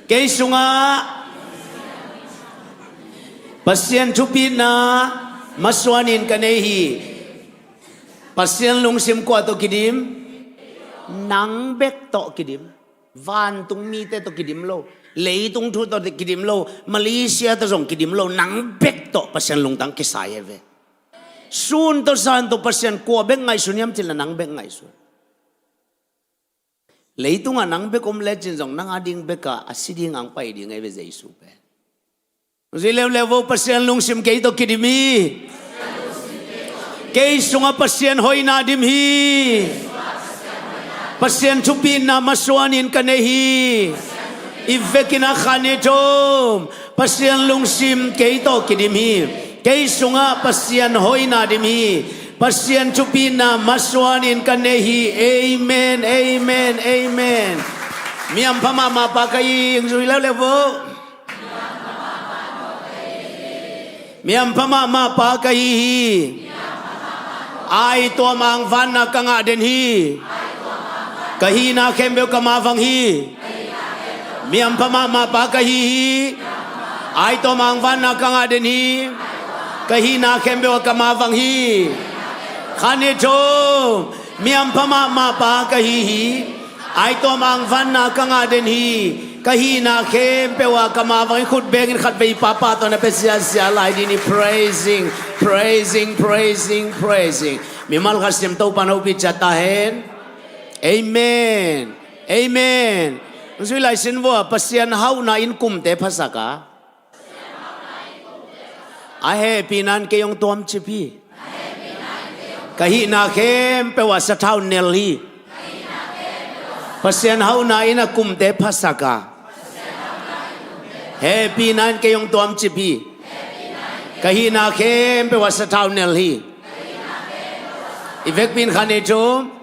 kei sungah Pasian thupitna masuanin ka nei hi. Pasian lungsim kua tawh kidim? Nang bek tawh kidim. Vantung mite tawh kidim lo. Leitung thu tawh kidim lo. Malaysia tawh zong kidim lo. Nang bek tawh Pasian lungtang kisai hi ve. Sun tawh zan tawh Pasian kua bek ngaihsun hiam cih leh nang bek ngaihsun. Leitungah nang bek om lecin zong nang ading bekah a si ding hong pai ding ahi ve Jesu pen. Zui leuleu vo, Pasian lungsim kei tawh kidim hi. Kei sungah Pasian hoihna dim hi. Pasian thupitna masuanin ka nei hi. I vekin a khan i thum. Pasian lungsim kei tawh kidim hi. Kei sungah Pasian hoihna dim hi. Pasian thupitna masuanin ka nei hi. Amen, amen, amen. Mi hampha mahmah pa ka hi hi. Zui leuleu vo. Mi hampha mahmah pa ka hi hi. Ai tuam hang vanna ka ngah den hi. Ka hihna khempeuh ka mavang hi. Mi hampha mahmah pa ka hi hi. Ai tuam hang vanna ka ngah den hi. Ka hihna khempeuh ah ka mavang hi. Khan i thum. Mi hampha mahmah pa ka hi hi. Ai tuam hang vanna ka ngah den hi. Ka hihna khempeuh ah ka mavang hi. Khut bengin khat vei papa tawh na pia siasia lai ding hi. Praising, praising, praising, praising. Mimal khat sim, Topan hopih ciat ta hen. Amen. Amen. Zui lai sin vua, Pasian hauhna in kumte phasak a. A hehpihna in kei hong tuamcip hi. Ka hihna khempeuh ah sathau nel hi. Pasian hauhna in a kumte phasak a. Hehpihna in kei hong tuamcip hi. Ka hihna khempeuh ah sathau nel hi. I vekpi in khan i thum.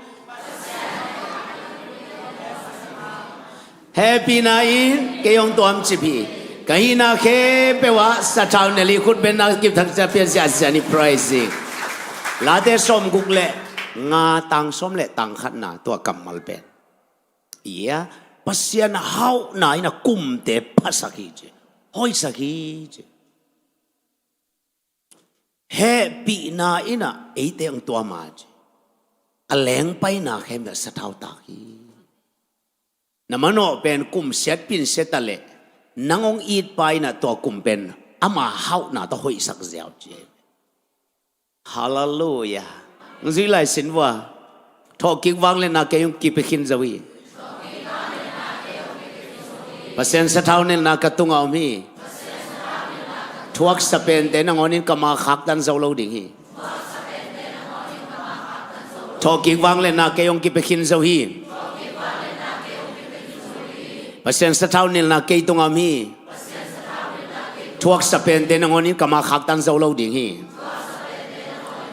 Hehpihna in kei hong tuamcip hi. Ka hihna khempeuh ah sathau nel hi. Khut bengin kipthak ciat pia siasia ni, praising. Late sawmguk le nga, tang sawm le tang khatna, tua kammal pen. Ia, Pasian hauhna in a kumte phasak hi ci. Hoihsak hi ci. Hehpihna in a eite hong tuam a ci. A lengpaina khempeuh sathau tak hi. Na manawh pen kum siatpi in sia ta leh nang hong itpa in a tua kum pen ama hauhna tawh hoihsak ziau ci. Halleluiah. Hong zui lai sin vua. Thawhkik vangliatna kei hong kipia khin zo hi. Pasian sathau nelna ka tungah om hi. Thuaksa pente nangawnin ka ma khaktan zo lo ding hi. Thawhkik vangliatna kei hong kipia khin zo hi. Pasian sathau nilhna kei tungah om hi. Thuaksa pente nangawnin ka maa khaktan zo lo ding hi.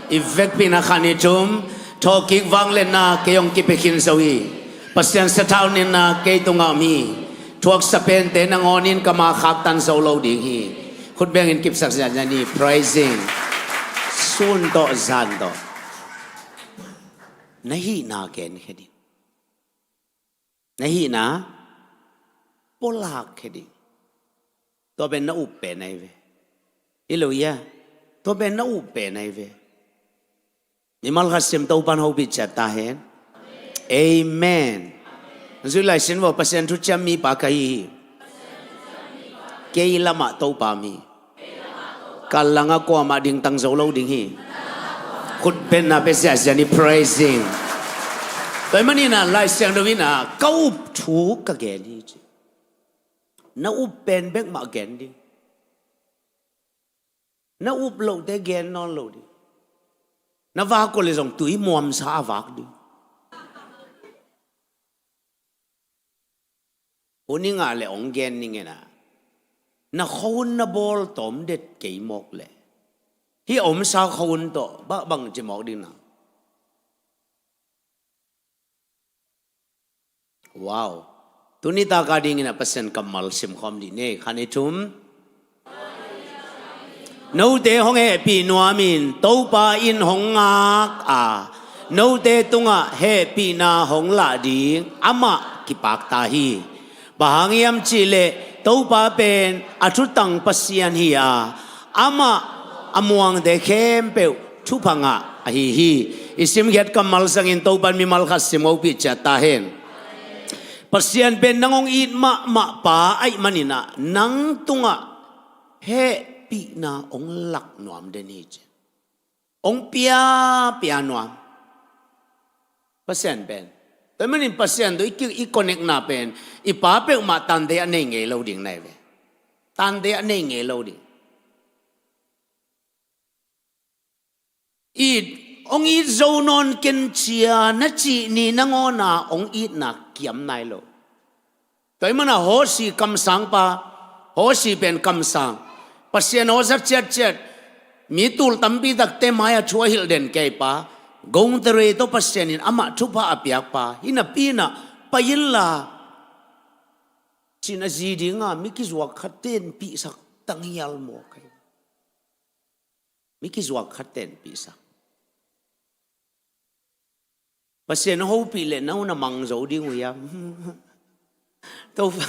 I vekpi-in ah khat, nih, thum. Thawhkik vangliatna kei hong kipia khin zo hi. Pasian sathau nilhna kei tungah om hi. Thuaksa pente nangawnin ka maa khaktan zo lo ding hi. Khut bengin kipsak ziahziah ni. Praising. Sun tawh zan tawh na hihna genkhia ding. Na hihna pulakkhia ding. Tua pen na up pen ahi ve. Hi lo hia? Tua pen na up pen ahi ve. Mimal khat sim, Topa'n hopih ciat ta hen. Amen. Zui lai sin vo, Pasian thuciam mipa ka hi hi. Kei lamah Topa om hi. Ka langah kuamah dingtang zo lo ding hi. Khut bengna pia ziahziah ni. Praising. Tua ahih manin ah Lai Siangtho in ah ka up thu ka gen hi ci. Na up pen bek mah gen ding. Na up lohte gen nawn lo ding. Na vak uh leh zong tui muamsa a vak ding. Hun i ngah leh hong gen ning e na. Na khuahun na bawl tawm det kei mawk leh, hih a omsa khuahun tawh bang, bangci mawk ding na. Wow. Tuni tak a dingin ah Pasian kammal simkhawm dih ni. Khat, nih, thum. Note hong hehpih nuamin Topa in hong ngak a, note tungah hehpihna hong lah ding amah kipakta hi. Bang hang hiam cihleh Topa pen a thutang Pasian hi a, amah a muangte khempeuh thupha ngah ahi hi. I simkhiat kammal zangin Topa'n mimal khat sim hopih ciat ta hen. Pasian pen nang hong it mahmah pa ahih manin ah nang tungah hehpihna hong lak nuam den hi ci. Hong piapia nuam Pasian pen. Tua ahih manin Pasian tawh i ki-, i connect-na pen i pa peuhmah tante a nei ngei lo ding na hi ve. Tante a nei ngei lo ding. It, hong it zo nawn ken cia na cih ni nangawn ah hong itna kiam nai lo. Tua ahih manin ah Hosea kamsangpa, Hosea pen kamsang, Pasian aw zat ciatciat, mi tul tampi takte mai-ah thu a hilh den kei pa, gongtere tawh Pasian in amah thupha a piakpa, hi napi-in ah pai inla ci-in a zi dingah mi kizuak khat tenpihsak tanghial mawk hi. Mi kizuak khat tenpihsak. Pasian hopih leh na hun a mang zo ding uh hiam? Topa,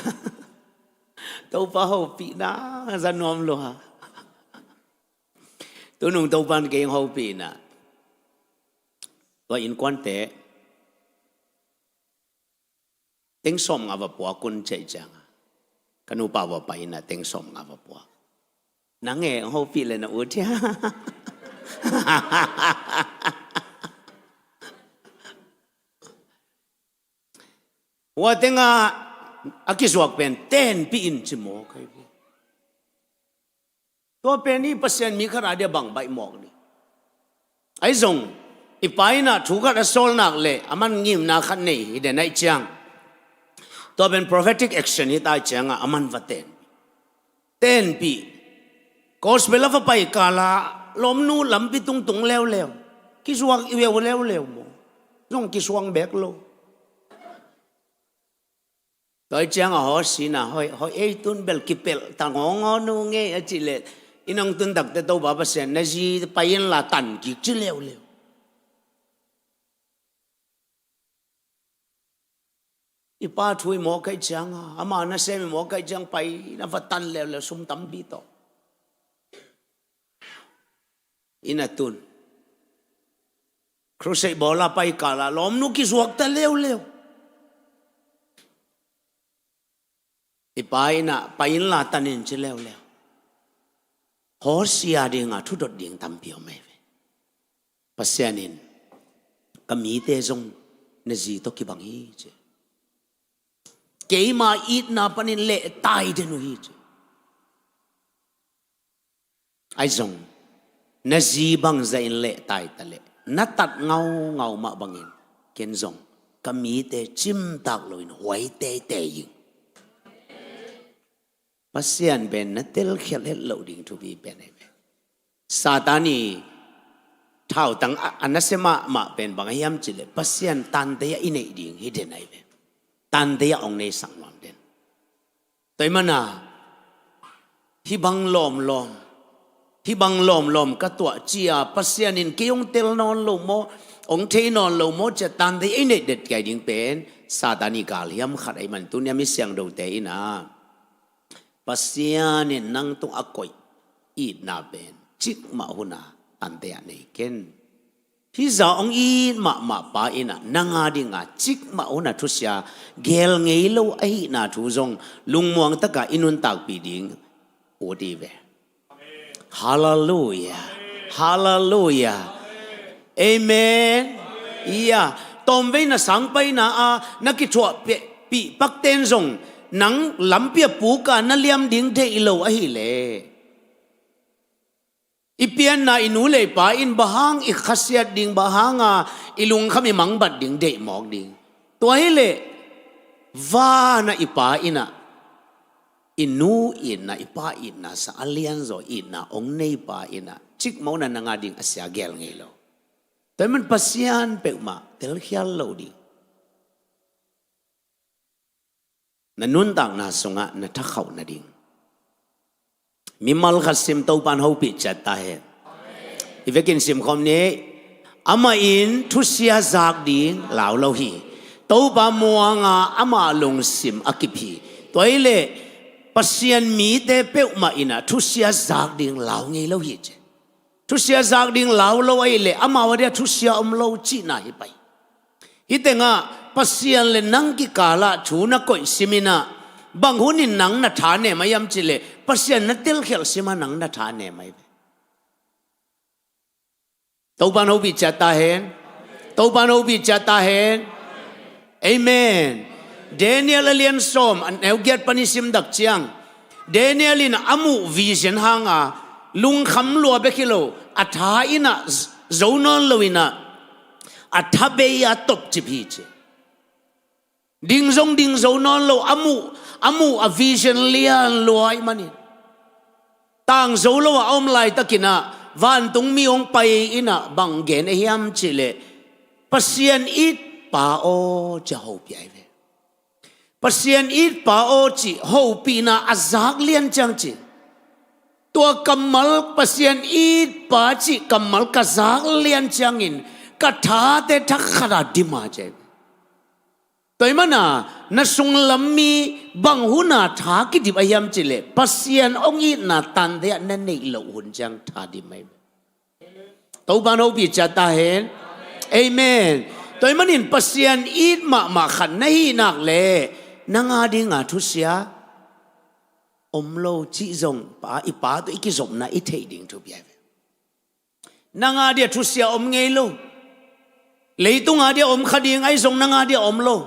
Topa hopihna za nuam lua. Tunung Topa'n kei hong hopih in ah, tua innkuante teng sawmnga va puak un ci-a, ciangah ka nupa va pai in ah teng sawmnga va puak. Nang e, hong hopih leh na ut hia? Hua tengah a kizuak pen tenpih in ci mawk hi. Tua pen i Pasian mi khat a dia bang baih mawk ding. Ahi zong i pa in ah thu khat a sawl nak leh aman ngimna khat nei hi den ahih ciang, tua pen prophetic action hi ta ahih ciangah aman va ten, tenpih. Gospel a va pai kal ah lawmnu lampi tung tung leuleu, kizuak i veu leuleu maw, zong kisuang bek lo. Tua ahih ciangah Hosea in ah, hoi, hoi, ei tun bel kipelh ta ngawngaw nu ngei a cih leh, i nang tun takte Topa Pasian, na zi pai inla tan kik ci leuleu. I pa thu i mawk ahih ciangah, ama nasem i mawk ahih ciang pai in ah va tan leuleu, sum tampi tawh. Inn a tun. Crusade bawl a pai kal ah lawmnu kizuak ta leuleu. I pa in ah pai inla tan in ci leuleu. Hosea dingah thudot ding tampi om ahi ve. Pasian in, ka mite zong na zi tawh kibang hi ci. Keima itna panin lehtai den uh hi ci. Ahi zong, na zi bangzah in lehtai ta leh, na tat ngaungau mah bangin ken zong ka mite cimtak loin huai teitei ing. Pasian pen na telkhialh het loh ding thupi pen ahi ve. Satan i thautang a, a nasia mahmah pen bang a hiam cihleh Pasian tante ah i neih ding hi den ahi ve. Tante ah hong neisak nuam den. Tua ahih manin hih bang lawmlawm, hih bang lawmlawm ka tuah ci-a Pasian in kei hong tel nawn lo maw, hong thei nawn lo maw ci-a tante ei neih det kei ding pen Satan i galhiam khat ahih manin tuni-a mi siangthote in ah Pasian in nang tungah a koih itna pen cikmah hun-a tante ah nei ken. Hih zah hong it mahmah pa in ah nang a dingin cikmah hun-a thusia geel ngei lo ahihna thu zong lungmuang takin i nuntakpih ding ut hi ve. Halleluiah. Halleluiah. Amen. Ia, tawmvei na sangpaina ah na kithuahpih pakten zong nang lampi ah puk a na liam ding deih lo ahihleh i pianna i nu le i pa in bang hang i khasiat ding, bang hanga i lungkham i mangbat ding deih mawk ding. Tua hileh van ah i pa in ah i nu itna, i pa itna sang a lianzaw itna hong nei pa in ah cikmah hun-a nang a dingin a sia geel ngei lo. Tua ahih manin Pasian peuhmah telkhial lo ding. Na nuntakna sungah na thakhauh nading mimal khat sim, Topan hopih ciat ta hen. I vekin simkhawm ni. Amah in thusia zak ding lau lo hi. Topa muanga ama lungsim a kip hi. Tua hileh Pasian mite peuhmah in ah thusia zak ding lau ngei lo hi ci. Thusia zak ding lau lo ahihleh amau a dia thusia om lo cihna hi pah hi. Hih tengah Pasian le nang kikalah thu na koih sim in ah bang hunin nang na tha nem a hiam cihleh Pasian na telkhialh sim a nang na tha nem ahi ve. Topan hopih ciat ta hen. Topan hopih ciat ta hen. Amen. Daniel a lian sawm, a neu giat pan i sim dak ciang, Daniel in a muh vision hanga lungkham lua bek hi lo, a tha in ah z-, zo nawn lo in ah a tha bei a topcip hi ci. Ding zong ding zo nawn lo, a muh, a muh a vision lian lua ahih manin tang zo lo a a om laitakin ah vantungmi hong pai in ah bang gen a hiam cihleh Pasian it pa aw ci-a hopih ahi ve. Pasian it pa aw cih hopihna a zak lian ciang ci. Tua kammal Pasian it pa cih kammal ka zak lian ciangin ka thate thakhat a dim a ci. Tua ahih manin na sunglam mi bang hun-a tha kidip a hiam cihleh Pasian hong itna tante ah na neih loh hun ciang tha dim ahi. Topan hopih ciat ta hen. Amen. Tua ahih manin Pasian it mahmah khat na hih nak leh nang a dinga thusia om lo cih zong pa, i pa tawh i kizopna i theih ding thupi ahi ve. Nang a dia thusia om ngei lo. Leitung a dia om kha ding ahi zong nang a dia om lo.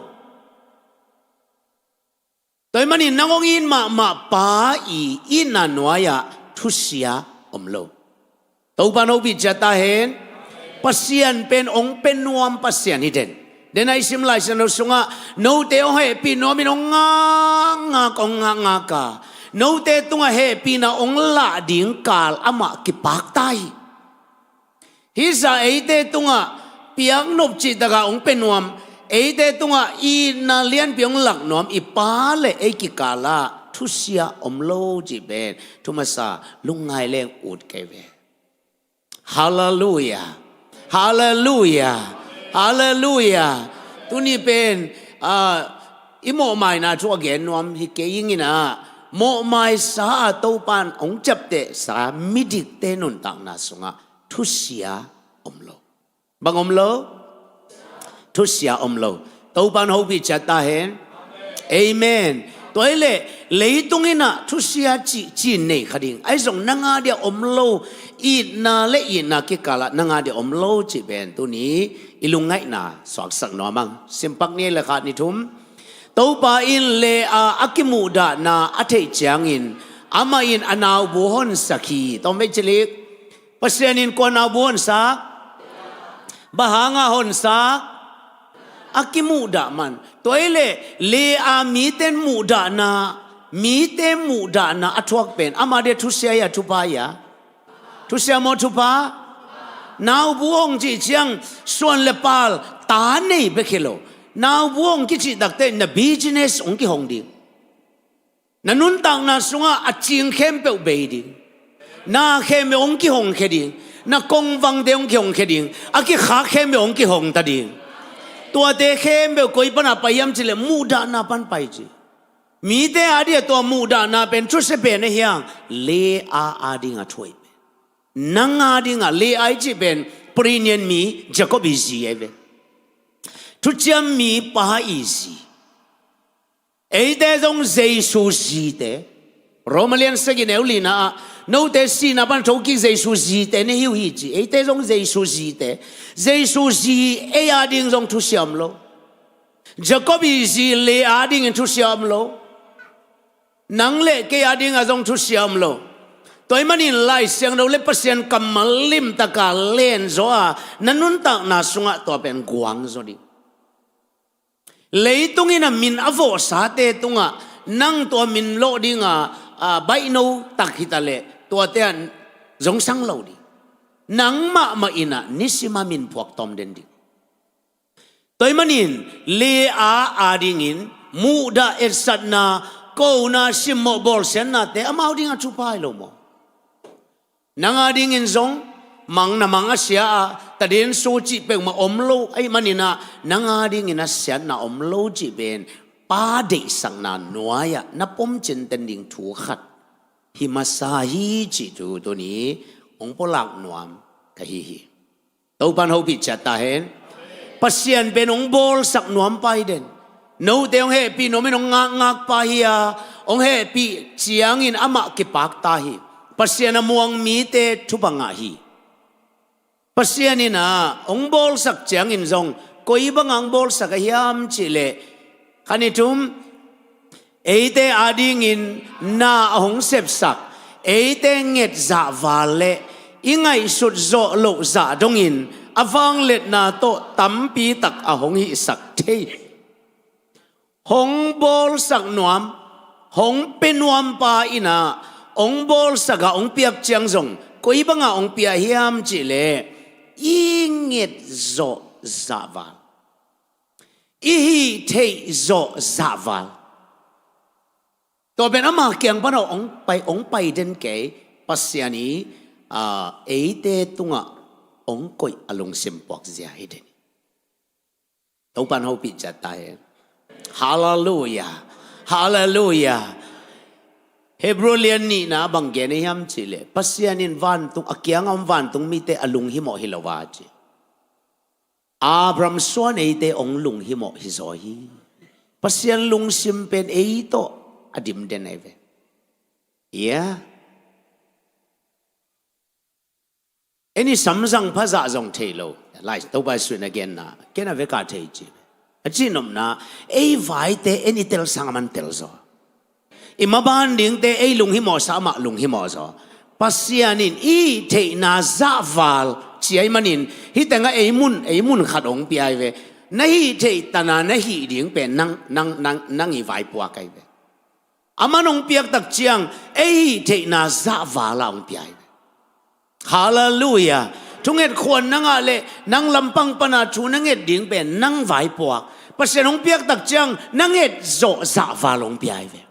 Tua ahih manin nang hong it mahmah pa i itna nuai-ah thusia om lo. Topan hopih ciat ta hen. Pasian pen hong pia nuam Pasian hi den. Den a i sim Lai Siangtho sungah note hong hehpih nuamin hong ngakngak, hong ngakngak a, note tungah hehpihna hong lah ding kal amah kipakta hi. Hih zah eite tungah piaknop cihtakah hong pia nuam, eite tungah itna lianpi hong lak nuam i pa le ei kikalah thusia om lo cih pen thu masa lungngai leng ut kei ve. Halleluiah. Halleluiah. Halleluiah. Tuni pen, ah, i mawhmaina thu a gen nuam hi kei ing in ah, mawhmaisa a Topan hong ciaptehsa midikte nuntakna sungah thusia om lo. Bang om lo? Thusia om lo. Topan hopih ciat ta hen. Amen. Tua hileh leitung in ah thusia cih ci-in nei kha ding ahi zong nang a dia om lo, itna le itna kikalah nang a dia om lo cih pen tuni i lungngaihna suaksak nuam ing. Simpak ni le khat ni thum. Topa in lei-a a kimuhdahna a theih ciangin amah in a naubu honsak hi. Tawmvei cilik. Pasian in kua naubu honsak? Bang hanga honsak? A kimuhdah man. Tua hi leh, le-a mite muhdahna, mite muhdahna a thuak pen ama dia thusia hi a, thupha hi a? Thusia maw, thupha? Naubu hong cih ciang suan le pal, ta nei bek hi lo. Naubu hong kicih takteh na business hong kihong ding. Na nuntakna sungah a cing khempeuh bei ding. Na khempeuh hong kihongkhia ding. Na kongvangte hong kihongkhia ding. A kikhak khempeuh hong kihongta ding. Tuate khempeuh koi pana pai hiam cih leh muhdahna pan pai ci. Mite a dia tua muhdahna pen thusia pen a hiang, le-a a dinga thu ahi pen. Nang a dinga le-a i cih pen, pregnant mi Jacob i zi ahi pen. Thuciam mi pa i zi. Eite zong Jesu zite. Roma lian sagih neu lina ah, note sihna pan thokik Jesu zite na hi uh hi ci. Eite zong Jesu zite. Jesu zi ei a ding zong thusia om lo. Jacob i zi le a dingin thusia om lo. Nang le kei a dinga zong thusia om lo. Tua ahih manin Lai Siangtho le Pasian kammal limtaka lenzaw a, na nuntakna sungah tua pen guangzaw ding. Leitung in a min a vawhsate tungah nang tua min lawh dinga, a, baihno tak hita leh tuate ah zong sang lo ding. Nang mahmah in a nisim a min phuak tawm den ding. Tua ahih manin le-a a dingin muhdah, etsakna, kona, simmawh, bawlsiatnate amau dinga thupha hi lo maw? Nang a dingin zong mang na mang a sia a, tadinsu cih peuhmah om lo ahih manin a, nang a dingin a siatna om lo cih pen Pa deihsakna nuai-ah na pom cinten ding thu khat hi masa hi cih thu tuni hong pulak nuam ka hi hi. Topan hopih ciat ta hen. Pasian pen hong bawlsak nuam pa hi den. Note hong hehpih nuamin hong ngakngak pa hi a, hong hehpih ciangin amah kipak ta hi. Pasian a muang mite thupha ngah hi. Pasian in a hong bawlsak ciangin zong koi banga hong bawlsak a hiam cih leh, khan i thum, eite a dingin na a hong sepsak, eite nget zahval le i ngaihsut zawh loh zah dongin a vangliatna tawh tampi tak a hong hihsak thei. Hong bawlsak nuam, hong pia nuam pa in a, hong bawlsak a hong piak ciang zong koi banga hong pia hiam cih leh, i nget zawh zahval, i hih theih zawh zahval. Tua pen ama kiang pan hong pai, hong pai den kei, Pasian i, a, eite tungah hong koih a lungsim puak zia hi den. Topan hopih ciat ta hen. Halleluiah. Halleluiah. Hebrew lian nihna bang gen ahi hiam cih leh, Pasian in vantung, a kianga om vantung mite a lunghimawh hi lo a ci. Abraham suan eite hong lunghimawh hizaw hi. Pasian lungsim pen ei tawh a dim den ahi ve. Ia, en i samzang phazah zong thei lo. Lai Topa Jesuh in a genna, ken a veka thei ci. A cihnopna, ei vaite en i tel sang a man tel zaw. I maban dingte ei lunghimawhsa amah lunghimawh zaw. Pasian in i theihna zahval ci ahih manin, hih tengah ei mun, ei mun khat hong pia hi ve. Na hih theih tana na hih ding pen nang, nang, nang, nang i vaipuak ahi ve. Aman hong piak tak ciang ei hih theihna zahval a hong pia hi ve. Halleluiah. Thunget khuan na ngah leh nang lampang pana thu na nget ding pen nang vaipuak. Pasian hong piak tak ciang na nget zawh zahval hong pia hi ve.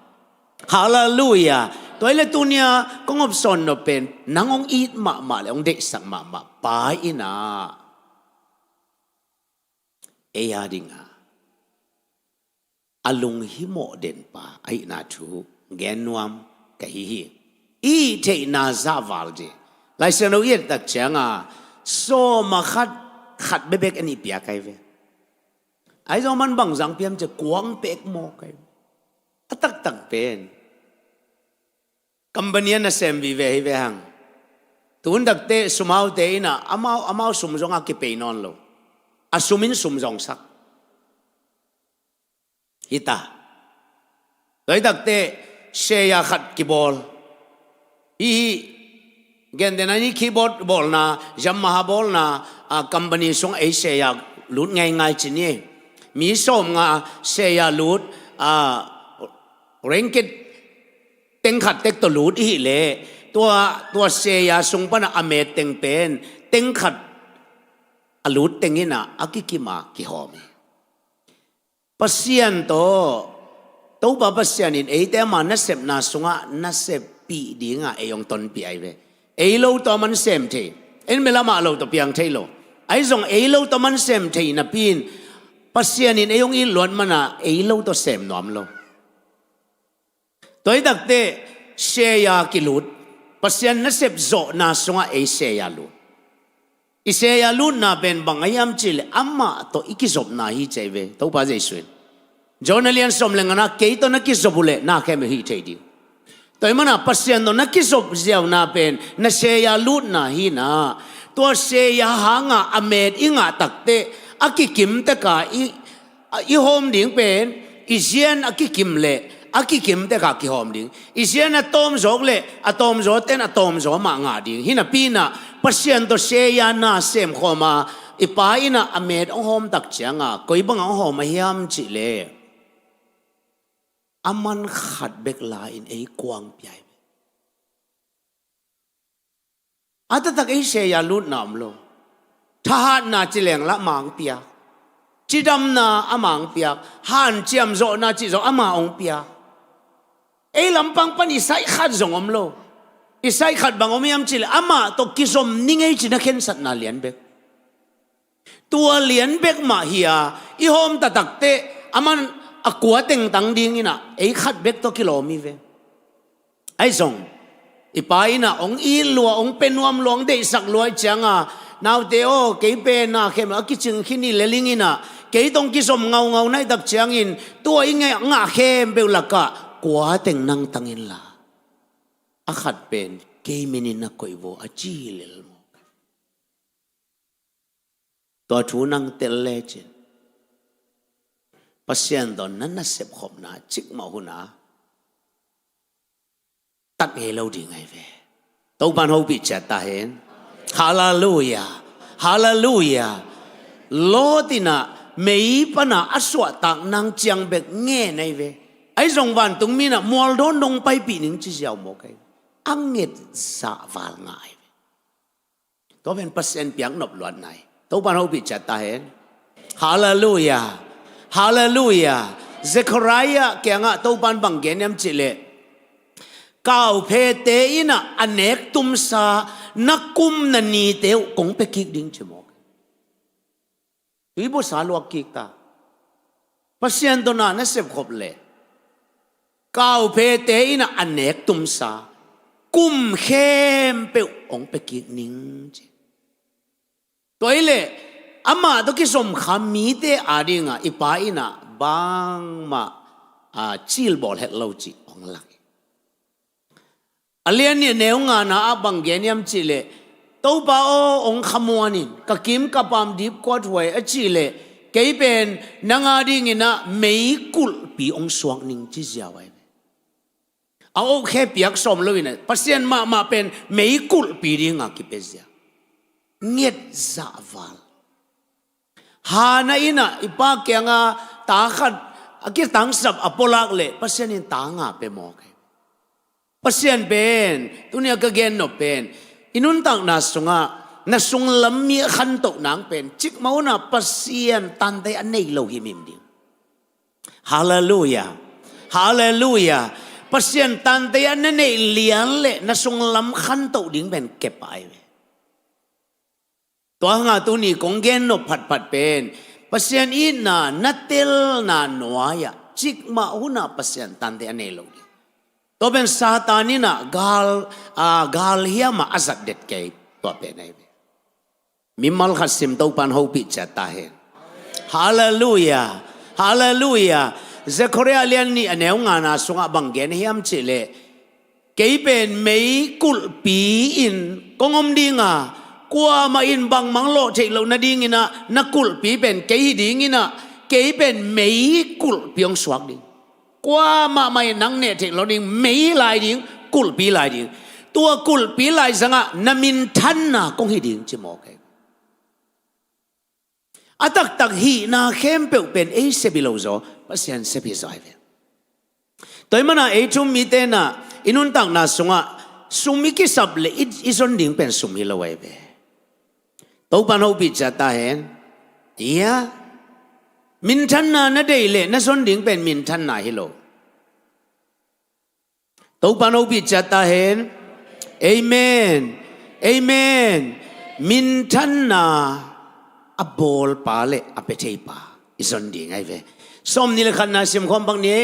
Halleluiah. Tua hi leh tunia kong hopsawn nop pen nang hong it mahmah le hong deihsak mahmah pa in a, ei a dinga a lunghimawh den pa ahihna thu gen nuam ka hi hi. I theihna zahval ci. Lai Siangtho i et tak cianga sawm a khat, khat bekbek en i piak ahi ve. Ahi zong man bang zang piam ci, kuang pek mawk ahi ve. A taktak pen company a nasem vive hi ve hang. Tun takte sumaute in a amau, amau sum zong a kipei nawn lo. A sum in sum zong sak. Hita. Tua hi takte share khat kibawl. Hih, hih, gentehna ni keyboard bawlna, Yamaha bawlna, a, company sungah ei share lut ngeingai ci ni. Mi sawmnga share lut, a, ringgit teng khat tek tawh lut i hih leh, tua, tua share sung panah a met teng pen teng khat a lut teng inah a kikim a kihawm hi. Pasian tawh, Topa Pasian in eite ama nasepna sungah naseppih dingah ei hong tonpih ahi ve. Ei lo tawh a man sem thei, en bel amah lo tawh piang thei lo. Ahi zong ei lo tawh a man sem thei napi in Pasian in ei hong it luat manah ei lo tawh sem nuam lo. Tua hi takteh share kilut, Pasian nasep zawhna sungah ei share lut. I share lutna pen bang a hiam cihleh amah tawh i kizopna hi ci ahi ve, Topa Jesuh in. John a lian sawm le ngana, kei tawh na kizop uh leh na khem uh hih thei ding. Tua hi manah Pasian tawh na kizop ziauna pen na share lutna hi inah, tua share hanga a met i ngah takteh a kikim teka i, a, i hawm ding pen i zian a kikim leh a kikim teka kihawm ding. I zian a tawmzawk leh a tawmzawten a tawmzaw mah ngah ding. Hi napi inah Pasian tawh share na semkhawm a, i Pa inah a met hong hawm tak cianga koi bangah hong hawm a hiam cihleh a man khat bek la-in ei kuang pia hi. A taktak ei share lutna om lo. Thahatna ci leng lah amah hong piak. Cidamna amah hong piak. Hanciam zawhna cih zong amah hong piak. Ei lampang pan i saih khat zong om lo. I saih khat bang om hiam cihleh amah tawh kizom ning ei ci na khensatna lian bek. Tua lian bek mah hi a, i hawm taktakteh a man a kua tengtang ding inah ei khat bek tawh kilawm hi ve. Ahi zong i Pa inah hong it lua, hong pia nuam lua, hong deihsak lua ih cianga, naute aw, kei pen na khem a kicing khin hi leling inah, kei tawh hong kizom ngaungau na hih tak ciangin tua i ngah, ngah khempeuh lakah kua teng nangtang inla a khat pen kei minin na koih vo a ci hi lel maw? Tua thu nang tel lecin Pasian tawh na nasepkhopna cikmah hun a tat ngei lo ding ahi ve. Topan hopih ciat ta hen. Halleluiah. Halleluiah. Lot inah mei pana a suahtak nang ciang bek ngen ahi ve. Ahi zong vantungmi inah mualdawn dong paipih ning ci ziau mawk ahi ve. A nget zahval ngah ahi ve. Tua pen Pasian piaknop luatna hi. Topan hopih ciat ta hen. Halleluiah. Halleluiah. Zekhariah kiangah Topan bang gen hiam cihleh, kauphete inah a nek tumsa na kum na nite uh kong pia kik ding ci mawk. Tui busa luak kik ta. Pasian tawh na nasepkhop leh kauphete inah a nek tumsa kum khempeuh hong pia kik ning ci. Tua hileh amah tawh kizom kha mite adingah i Pa inah bangmah, a, cilbawl het lo cih hong lak hi. A lian nih a neu ngana ah bang gen hiam cihleh, Topa aw, hong khamuan in, ka kim ka pam dipkuat huai a cihleh, kei pen nang adingin ah meikulhpi hong suak ning ci ziau ahi ve. A okkhe piak sawm lo inah Pasian mahmah pen meikulhpi dinga kipia zia. Nget zahval. Hannah inah i pa kiangah ta khat a kitangsap a pualak leh Pasian in ta nga pia mawk hi. Pasian pen, tuni a ka gennop pen, i nuntakna sungah na sunglam mi a khantoh nang pen cikmah hunah Pasian tante a nei lo himhim ding. Halleluiah. Halleluiah. Pasian tante a na neih lian leh na sunglam khantoh ding pen kepah ahi ve. Tua hanga tuni kong gennop phatphat pen Pasian itna na telna nuai-ah cikmah hunah Pasian tante a nei lo ding. Tua pen Satan inah gal, a, galhiamah a zat det kei, tua pen ahi ve. Mimal khat sim Topan hopih ciat ta hen. Halleluiah. Halleluiah. Zekhariah lian nih a neu ngana sungah bang gen hiam cihleh, kei pen meikulhpi in kong om dinga, kuamah in bangmah lawh theih loh nadinginah na kulhpi pen kei hi dinginah, kei pen meikulhpi hong suak ding. Kuamah mah in nang neh theih loh ding, mei lai ding, kulhpi lai ding. Tua kulhpi lai zangah na minthanna kong hi ding ci mawk hi. A taktak hihna khempeuh pen ei sep hi lo zaw, Pasian sep hi zaw ahi ve. Tua ahih manin ei thu-um mite in ah i nuntakna sungah sum i kisap leh i, i zon ding pen sum hi lo ahi ve. Topa'n hopih ciat ta hen. Ia, minthanna na deih leh na zon ding pen minthanna hi lo. Topa'n hopih ciat ta hen. Amen. Amen. Minthanna a bawlpa leh a pia theipa i zon ding ahi ve. Sawmnih leh khatna sim khawm bang ni.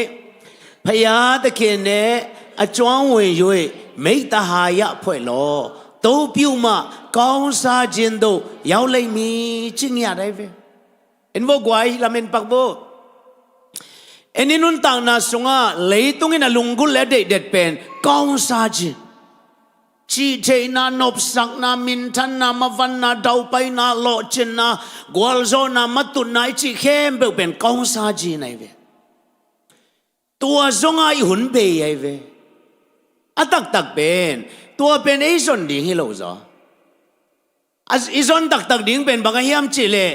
Phaya takhin ne a cuang huihui meita hai-ah phuai law, topiu mah kaungsa jin do yau lei mi ci ngiat ahi ve. En vo guai, lam en pak vo. En i nuntakna sungah leitung in a lunggulh leh a deihdet pen kaungsa jin. Cihtheihna, nopsakna, minthanna, mavanna, daupaina, lawhcinna, gualzawhna, matutna i cih khempeuh pen kaungsa jin ahi ve. Tua zong a i hun bei ahi ve. A taktak pen tua pen ei zon ding hi lo zaw. A, i zon taktak ding pen bang a hiam cih leh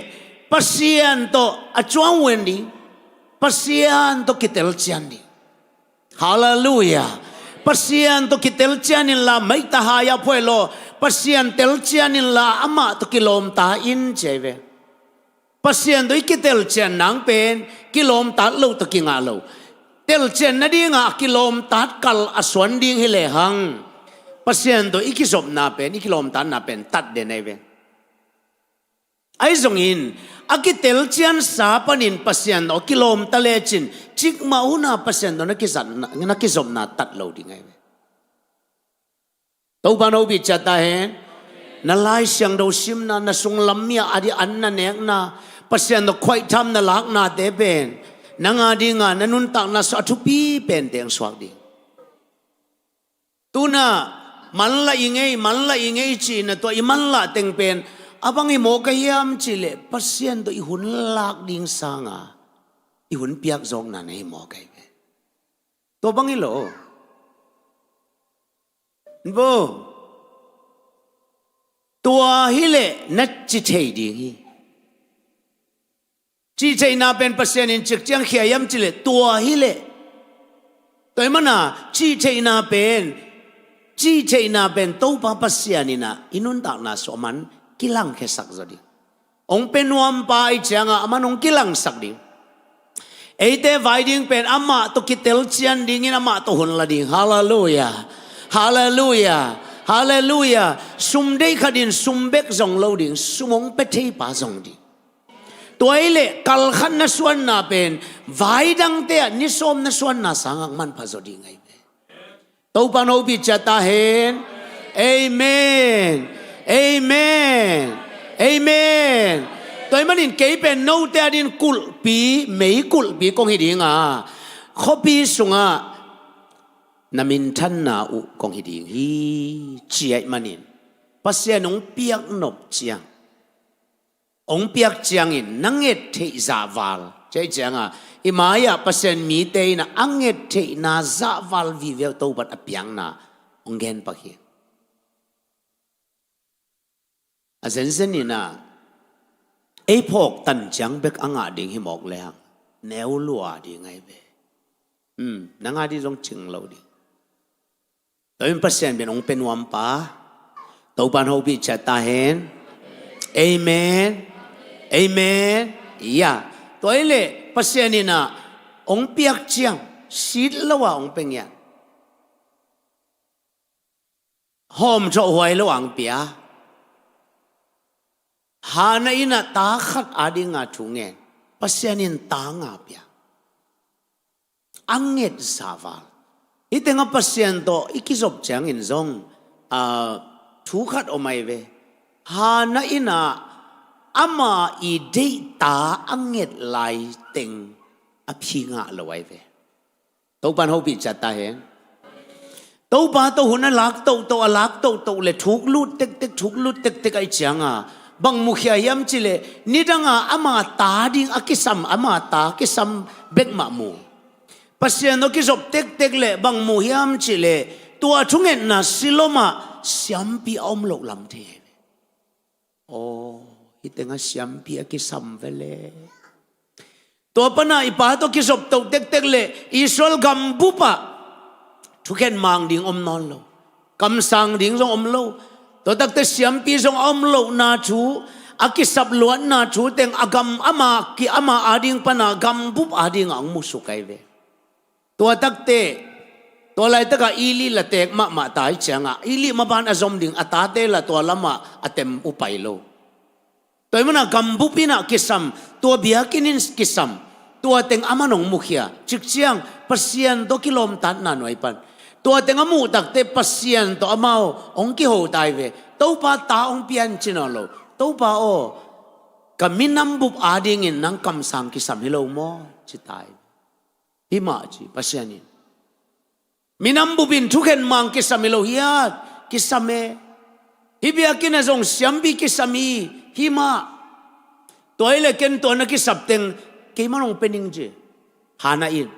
Pasian tawh a cuang huai ding, Pasian tawh kitelcian ding. Halleluiah. Pasian tawh kitelcian inla meita hai-ah phuai law, Pasian telcian inla amah tawh kilawmta in ci ahi ve. Pasian tawh i kitelcian nang pen kilawmtat lo tawh kingah lo. Telcian nadingah a kilawmtat kal a suan ding hi lehang, Pasian tawh i kizopna pen, i kilawmtatna pen tat den ahi ve. Ahi zongin a kitelciansa panin Pasian tawh a kilawmta lecin cikmah hun a Pasian tawh na kizatna, na kizopna tat lo ding ahi ve. Topa'n hopih ciat ta hen. Na Lai Siangtho simna, na sunglam mi a ding an na nekna, Pasian tawh khuaihtham na laknate pen nang a dinga na nuntakna sungah a thupi pen teng suak ding. Tu-in ah manlah i ngei, manlah i ngei ci-in ah tua i manlah teng pen a bang hi mawk a hiam cih leh Pasian tawh i hun lak ding sanga i hun piak zawkna na hi mawk ahi ve. Tua bang hi lo. Vo. Tua hi leh na ci thei ding hi. Cihtheihna pen Pasian in cik ciang khia hiam cih leh tua hi leh. Tua ahih manin cihtheihna pen, cihtheihna pen Topa Pasian in ah i nuntakna sungah aman kilangkhiasak zaw ding. Hong pia nuampa ahih ciangah aman hong kilangsak ding. Eite vai ding pen amah tawh kitelcian dingin amah tawh hun la ding. Halleluiah. Halleluiah. Halleluiah. Sum deih khat in sum bek zong lo ding, sum hong pia theipa zong ding. Tua hi leh kal khat na suanna pen vai dangte ah ni sawm na suanna sangah manpha zaw ding ahi ve. Topa'n hopih ciat ta hen. Amen. Amen. Amen. Tua ahih manin kei pen note a dingin kulhpi, mei kulhpi kong hi ding a, khuapi sungah na minthanna uh kong hi ding hi, ci ahih manin Pasian hong piak nop ciang, hong piak ciangin na nget theih zahval, ci ahih ciangah i mai-ah Pasian mite in ah a nget theihna zahval vive uh Topa'n a piakna hong gen pak hi. A zenzen in ah ei phawk tan ciang bek a ngah ding hi mawk lehang neu lua ding ahi ve. Hmm, nang a ding zong cing lo ding. Tua in Pasian pen hong pia nuampa. Topa'n hopih ciat ta hen. Amen. Amen. Ia. Tua hi leh Pasian in ah hong piak ciang sit lo a hong pia ngiat. Hawm thawh huai lo a hong pia. Hannah in ah ta khat a dinga thu ngen. Pasian in ta nga pia. A nget zahval. Hih tengah Pasian tawh i kizop ciangin zong, ah, thu khat om ahi ve. Hannah in ah ama i deihta a nget lai teng a phi ngah lo ahi ve. Topa'n hopih ciat ta hen. Topa tawh hun a lak toto, a lak toto leh thuk lut tektek, thuk lut tektek ahih ciangah bang mukhia hiam cih leh nidangah ama ta ding a kisam, ama ta kisam bek mah mu. Pasian tawh kizop tektek leh bang mu hiam cih leh tua thungetna Shiloh ah siampi a om loh lam thei. Aw, Hih tengah siampi a kisam ve le. Tua pana i pa tawh kizop toh tektek le Israel gambup ah thukhen mang ding om nawn lo. Kamsang ding zong om lo. Tua takte siampi zong a om lohna thu, a kisapluatna thu teng a gam ama ki ama ading pana gambup ading a hong musuk ahi ve. Tua takte, tua laitakah Eli la teek mahmah ta ih ciangah Eli maban a zom ding a tate la tua lamah a tem uh pai lo. Tua ih manah gambup inah kisam, tua biakinn in kisam, tua teng aman hong mukhia cikciang Pasian tawh kilawmtatna nuai pan. Tua teng a muh takte Pasian tawh amau hong kiho tai ve. Topa ta hong pian ci nawn lo. Topa aw, ka minambup adingin nang kamsang kisam hi lo maw? Ci tai. Hi mah ci Pasian in. Minambup in thukhen mang kisam hi lo hiat, kisam e. Hih biakinn ah zong siampi kisam hi, hi mah. Tua ih le ken tua na kisap teng keiman hong pe ning ci. Hana in.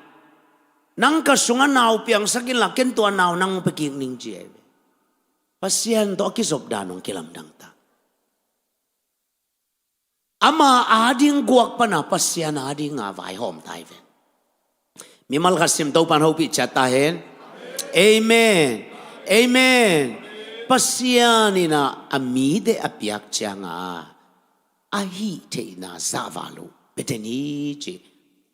Nang ka sungah nau piangsak inla ken tua nau nang hong pe kik ning ci ahi ve. Pasian tawh a kizop dan hong kilamdang ta. Ama ading guak pana Pasian adinga vaihawm tai ve. Mimal khat sim Topan hopih ciat ta hen. Amen. Amen. Pasian inah a mite a piak cianga a hih theihna zahval uh pia den hi ci.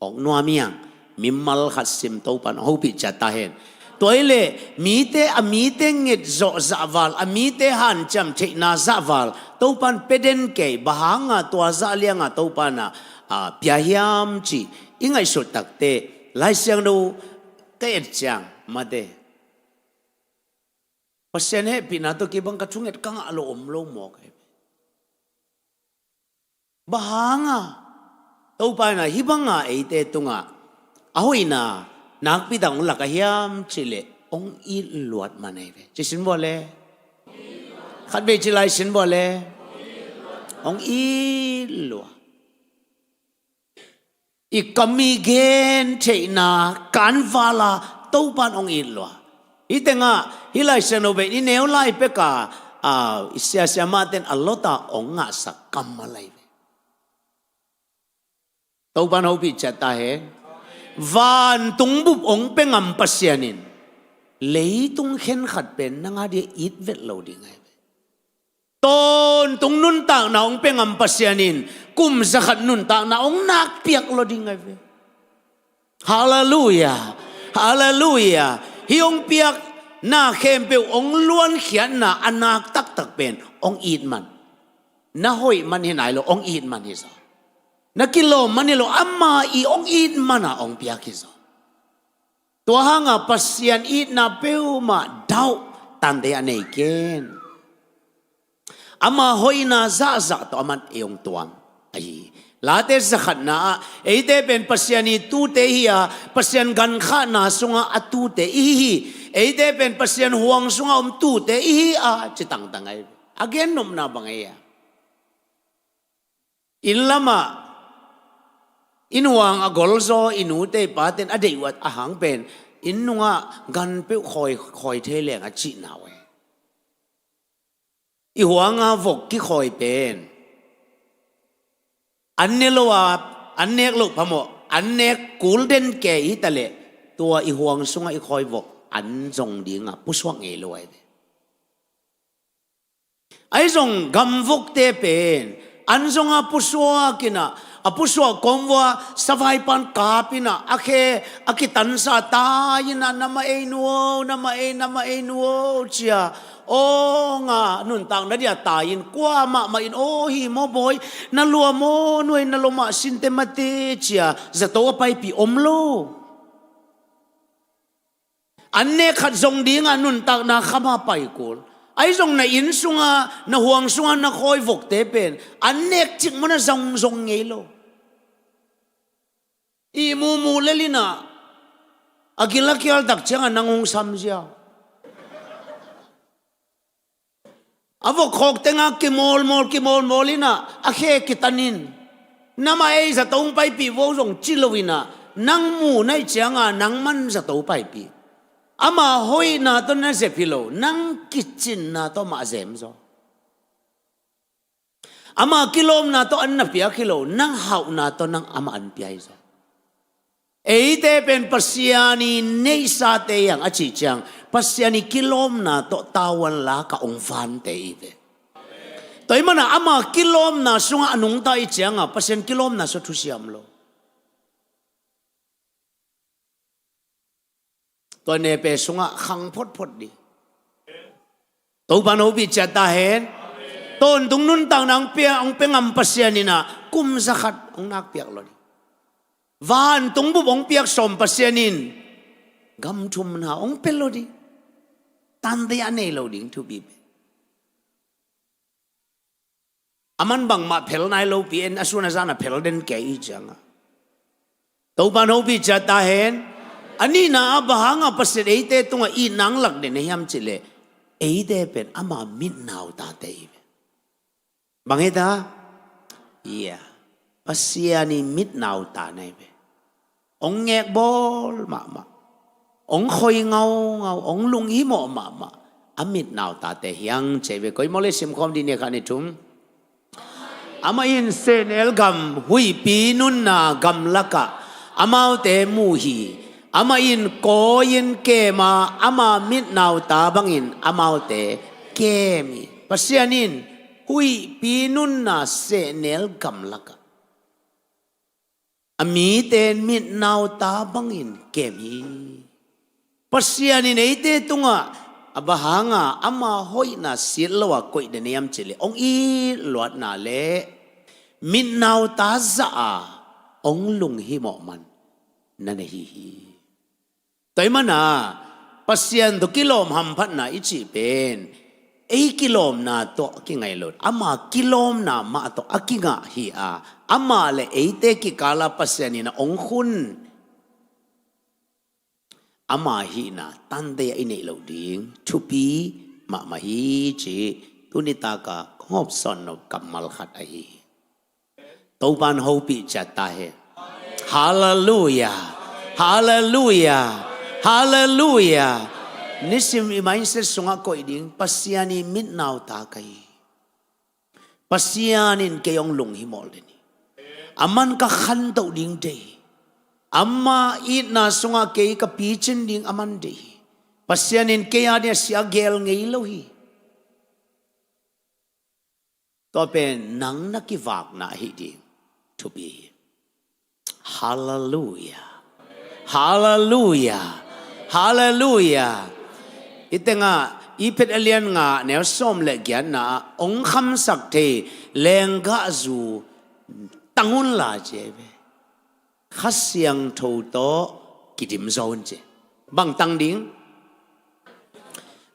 Hong nuam hiang, mimal khat sim Topan hopih ciat ta hen. Tua ih le mite a mite nget zawh zahval, a mite hanciam theihna zahval Topan pia den kei, bang hanga tua zah lianga Topan a, a, pia hiam ci i ngaihsut takte Lai Siangtho ka et ciang mate Pasian hehpihna tawh kibang ka thunget ka ngah lo om lo mawk ahi. Bang hanga Topa inah hih banga eite tungah a hoihna nakpi tak hong lak a hiam cihleh hong it luat man ahi ve. Ci sin vua le. Khatvei ci lai sin vua le. Hong it luat. I kam i gen theihna kanvala Topan hong it lua. Hih tengah hih Lai Siangtho pen i neu lai peka, a, i siasia mahten a lota hong ngahsak kammal ahi ve. Topan hopih ciat ta hen. Vantung bup hong pia ngam Pasian in leitung khenkhat pen nang a dia it vet lo ding ahi ve. Tawntung nuntakna hong pia ngam Pasian in kum zakhat nuntakna hong nakpiak lo ding ahi ve. Halleluiah. Halleluiah. Hih hong piakna khempeuh hong luankhiatna a nak taktak pen hong it man. Na hoih man hi nai lo, hong it man hi zaw. Na kilawm man hi lo, ama i hong it mana hong piak hi zaw. Tua hanga Pasian itna peuhmah dauh tante a nei ken. Ama hoihna zahzah tawh aman ei hong tuam ahi. Late zakhatna ah eite pen Pasian i tute hi a, Pasian gankhahna sungah a tute i hi hi. Eite pen Pasian huang sungah om tute i hi a, ci tangtang ahi. A gen nopna bang ahi a, inn lamah inn huang a golzaw i nute i paten a deih uh a hang pen inn nungah gan peuh khawi, khawi thei leng a cihna uh hi. I huanga vok kikhawi pen an ne lo a, an nek loh phamawh, an nek kul den kei hi taleh tua i huang sungah i khawi vok an zong dinga pusuak ngei lo ahi ve. Ahi zong gamvokte pen an zonga pusuak inah, a pusuak kawmvua savaipan kap inah, a khe a kitansa tai inah, na mah ei nuo, na mah ei, na mah ei nuo cia. Awnga nuntak na dia tai in kua mahmah in aw hi maw bawi, na lua maw nuai, na lua mah sinte mate cia zato a paipih om lo. An nek khat zong dinga nuntakna khama paikul. Ahi zong na inn sunga, na huang sunga na khawi vokte pen an nek cik mana zong zong ngei lo. I mumu lel inah a gil a kial tak cianga nang hong sam ziau. A vok khawk tenga kimawlmawl kimawlmawl inah a khe kitan in, na mah ei zato hong paipih vo zong ci lo inah nang mu naih cianga nang man zato paipih. Ama hoihna tawh na zep hi lo, nang kicinna tawh mah a zem zaw. Ama kilawmna tawh an na piak hi lo, nang hauhna tawh nang amah an pia hi zaw. Eite pen Pasian i neihsate hi hang a cih ciang, Pasian i kilawmna tawh tavuan lak a hong vante i hi ve. Tua ahih manin ama kilawmna sungah a nungta i hih ciangin Pasian kilawmna sungah thusia om lo. Tua nepe sungah khang photphot ding. Topa'n hopih ciat ta hen. Tawntung nuntakna hong pia, hong pia ngam Pasian in ah kum zakhat hong nakpiak lo ding. Vantung bup hong piak sawm Pasian in gam thumna hong pia lo ding. Tante a nei lo ding thupi pen. Aman bangmah phel nai lopi in a sun a zan a phel den kei i hih ciangin, Topa'n hopih ciat ta hen. A nihna ah bang hangin Pasian eite tungah itna hong lak den hiam cih leh, eite pen ama mitnautate i hi ve. Bang hi ta? Ia, Pasian i mitnauta na hi ve. Hong ngekbawl mahmah, hong khoi ngaungau, hong lunghimawh mahmah a mitnautate hi hang ci hi ve. Koi maw le, simkhawm dih ni, khat, nih, thum. Amah in sehnel gam, huihpi nunna gamlakah amaute mu hi. Amah in kawi-in kem a, ama mitnauta bangin amaute kem hi. Pasian in huihpi nunna sehnel gamlakah a mite mitnauta bangin kem hi. Pasian in eite tungah a bang hangin ama hoihna sit lo a koih den hiam cih leh, hong it luatna le mitnauta zah a hong lunghimawh man na na hi hi. Tua ahih manin Pasian tawh kilawm hamphatna i cih pen ei kilawmna tawh a kingai lo, ama kilawmna mah tawh a kingah hi a, amah le eite kikal ah Pasian in a hong khun, ama hihna tante a i neih loh ding thupi mahmah hi cih tuni tak a kong hawmsawn nop kammal khat ahi hi. Topa'n hopih ciat ta hen. Halleluiah. Halleluiah. Halleluiah. Nisim i mindset sungah koih ding, Pasian i mitnauta ka hi. Pasian in kei hong lunghimawh den hi. Aman ka khantoh ding deih hi. Ama itna sungah kei ka picin ding aman deih hi. Pasian in kei a ding a sia gel ngei lo hi. Tua pen nang na kivakna ahi ding thupi hi. Halleluiah. Halleluiah. Halleluiah. I tengah i Phet a lian nga neu sawm le giatna ah, hong khamsak thei lenggahzu tang unla ci hi ve. Kha Siangtho tawh kidim zaw un ci. Bang tang ding?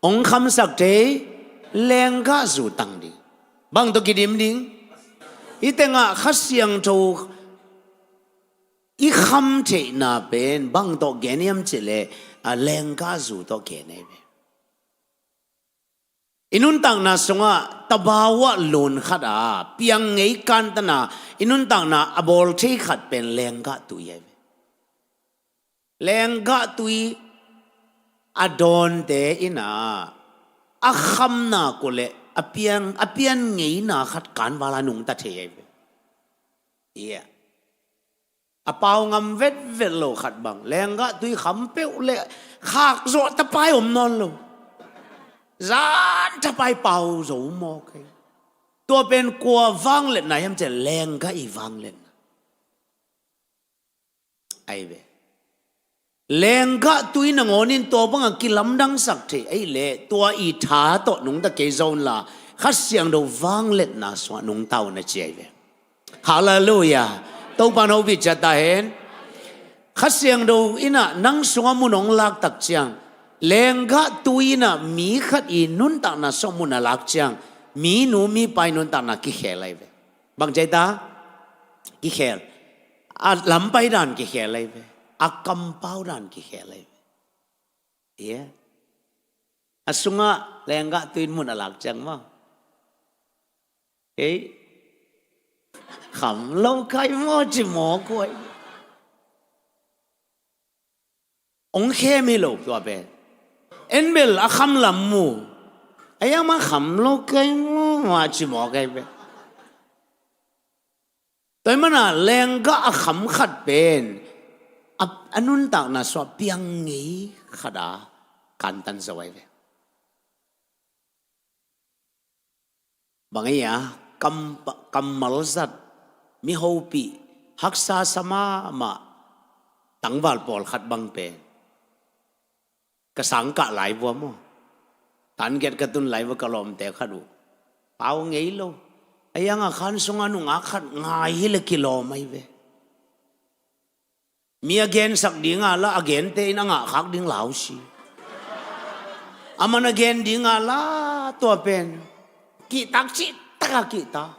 Hong khamsak thei lenggahzu tang ding. Bang tawh kidim ding? Hih tengah Kha Siangtho i kham theihna pen bang tawh gen hiam cih leh, a, lenggahzu tawh gen hi ve. I nuntakna sungah tabau ah lun khat a piang ngei kantan a, i nuntakna a bawl thei khat pen lenggah tui ahi ve. Lenggah tui a dawnte in a, a khamna ko leh a pian, a pian ngeina khat kanval a nungta thei ahi ve. Ia, a pau ngam vetvet lo khat bang, lenggah tui kham peuh leh khak zawh tapai om nawn lo. Zan tapai pau zo mawk hi. Tua pen kua vangliatna hiam cih leh lenggah i vangliatna ahi ve. Lenggah tui nangawn in tua bangah kilamdangsak thei ahih leh, tua i tha tawh nungta kei zaw unla, Kha Siangtho vangliatna sungah nungta un a ci ahi ve. Halleluiah. Topa'n hopih ciat ta hen. Kha Siangtho in a nang sungah mun hong lak tak ciang, lenggah tui in a mi khat i nuntakna sungah mun a lak ciang, minu mipa i nuntakna kikhel ahi ve. Bang ci ahi ta? Kikhel. A lampai dan kikhel ahi ve. A kampau dan kikhel ahi ve. Ia, a sungah lenggah tui in mun a lak ciang maw, ei, kham lo kai maw ci mawk uh ahi. Hong khem hi lo tua pen. En bel a kham lam mu. Ei, amah kham lo kai maw, mah ci mawk ahi pen. Tua ahih manin lenggah a kham khat pen a, a nuntakna sungah piang ngei khat a kantan zo ahi ve. Bang ei a kam, kammal zat, mi hopih, haksa sa mahmah tangval pawlkhat bang pen ka sangkah lai vua maw, tan giat ka tun lai vua ka lawmte khat uh pau ngei lo. A ianga khan sungah nungak khat ngai hi le kilawm ahi ve. Mi a gensak dinga la a gente in a ngahkhak ding lausi. A man a gen dinga la tua pen kihtak cihtak a kihtak.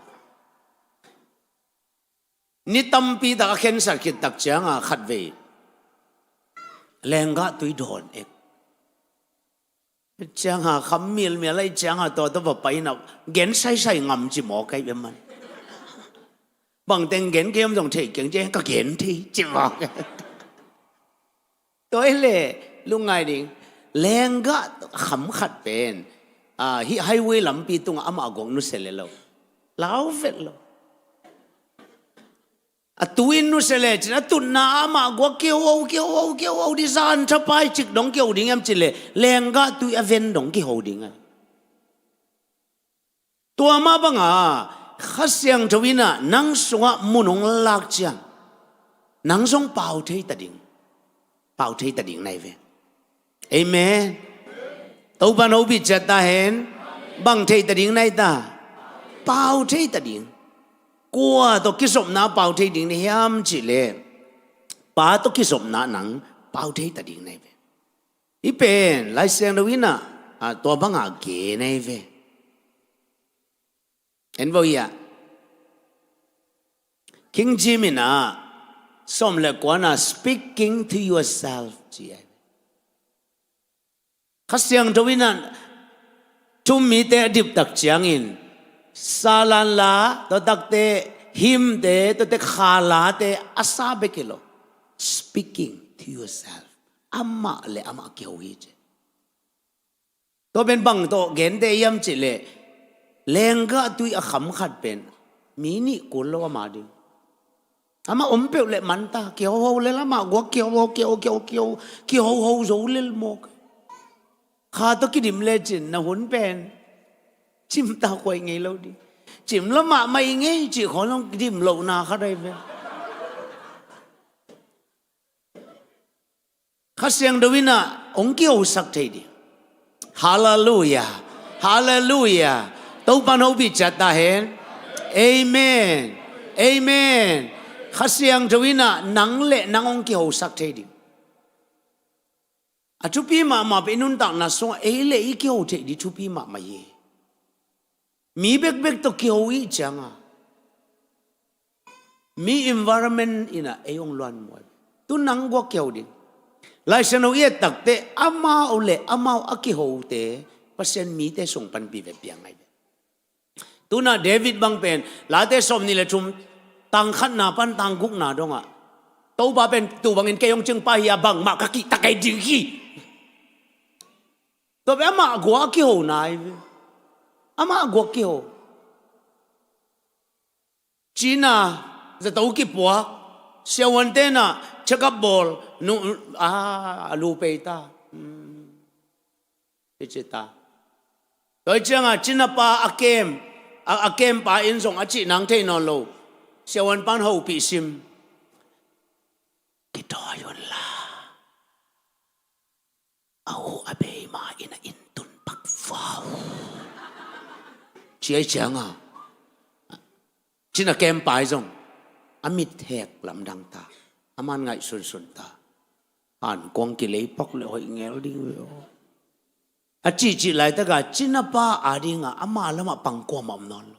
Ni tampi tak a khensat khit tak cianga khatvei lenggah tui dawn ek. Cianga kham milmial ahi cianga tua tua va paina gen saisai ngam ci maw kai ve man. Bangteng gen kem zong thei keng ci ka gen thei ci maw kai. Tua hi le lungngai ding. Lenggah kham khat pen hih highway lampi tungah amah guak nusia le lo. Lau vet lo. A tuin nusia lecin a tutna amah guak kihoho kihoho kihoho di zan thapai cik dong kiho ding hiam ci le lenggah tui a ven dong kiho ding a. Tua mah banga Kha Siangtho in ah nang sungah mun hong lak ciang nang zong pau thei ta ding. Pau thei ta ding nai ve. Amen. Topan hopih ciat ta hen. Bang thei ta ding nai ta? Pau thei ta ding. Kua tawh kizopna pau thei ding na hiam ci le Pa tawh kizopna nang pau thei ta ding nai ve. Hih pen Lai Siangtho in ah tua banga gen ahi ve. En vo ia. King James in ah sawm le kuana speaking to yourself ci ahi ve. Kha Siangtho in ah thu mite a diptak ciangin salan la, tua takte hymn te, tua te kha late a sa bek hi lo. Speaking to yourself. Amah le amah kiho hi ci. Tua pen bang tawh gente hiam ci le lenggah tui a kham khat pen mi nih kul lo ama ding. Amah om peuh le manta kihoho le amah guak kihoho kihoho kihoho kihoho zo lel mawk. Kha tawh kidim lecin na hun pen cimtak huai ngei lo ding. Cim lamah mai ngei cih khawng zong kidim lohna khat ahi ve. Kha Siangtho in ah hong kihosak thei ding. Halleluiah. Halleluiah. Topan hopih ciat ta hen. Amen. Amen. Kha Siangtho in ah nang le nang hong kihosak thei ding. A thupi mahmah pen i nuntakna sungah ei le i kiho theih ding thupi mahmah hi. Mi bekbek tawh kiho i cianga mi environment in ah ei hong luanmual. Tu nang guak kiho ding. Lai Siangtho i et takte amau le amau a kihote Pasian mite sung panpi ve piang ngai ve. Tuna David bang pen Late sawm nih le thum tang khatna pan tang gukna dongah Topa pen tu bangin kei hong cingpa hi a bangmah ka kihta kei ding hi. Tua pen amah guak a kiho nai ve. Amah guak kiho. Cina zato kipuak siavuante na check up bawl nu a lu pei ta. Hmm. I ci ta. Tua cianga Cina pa a kem a, a kem pa in zong a cih nang thei nawn lo. Siavuan pan hopih sim. Kidawi un la. A uh a bei ma in a inn tun pak vau. Ciai cianga Cina kem pa i zong a mit hek lamdang ta. A man ngaih sunsun ta. Hankuang kilei pak le hoih ngel ding ve aw. A cihcih laitaka Cina pa a dinga ama lamah pang kuamah om nawn lo.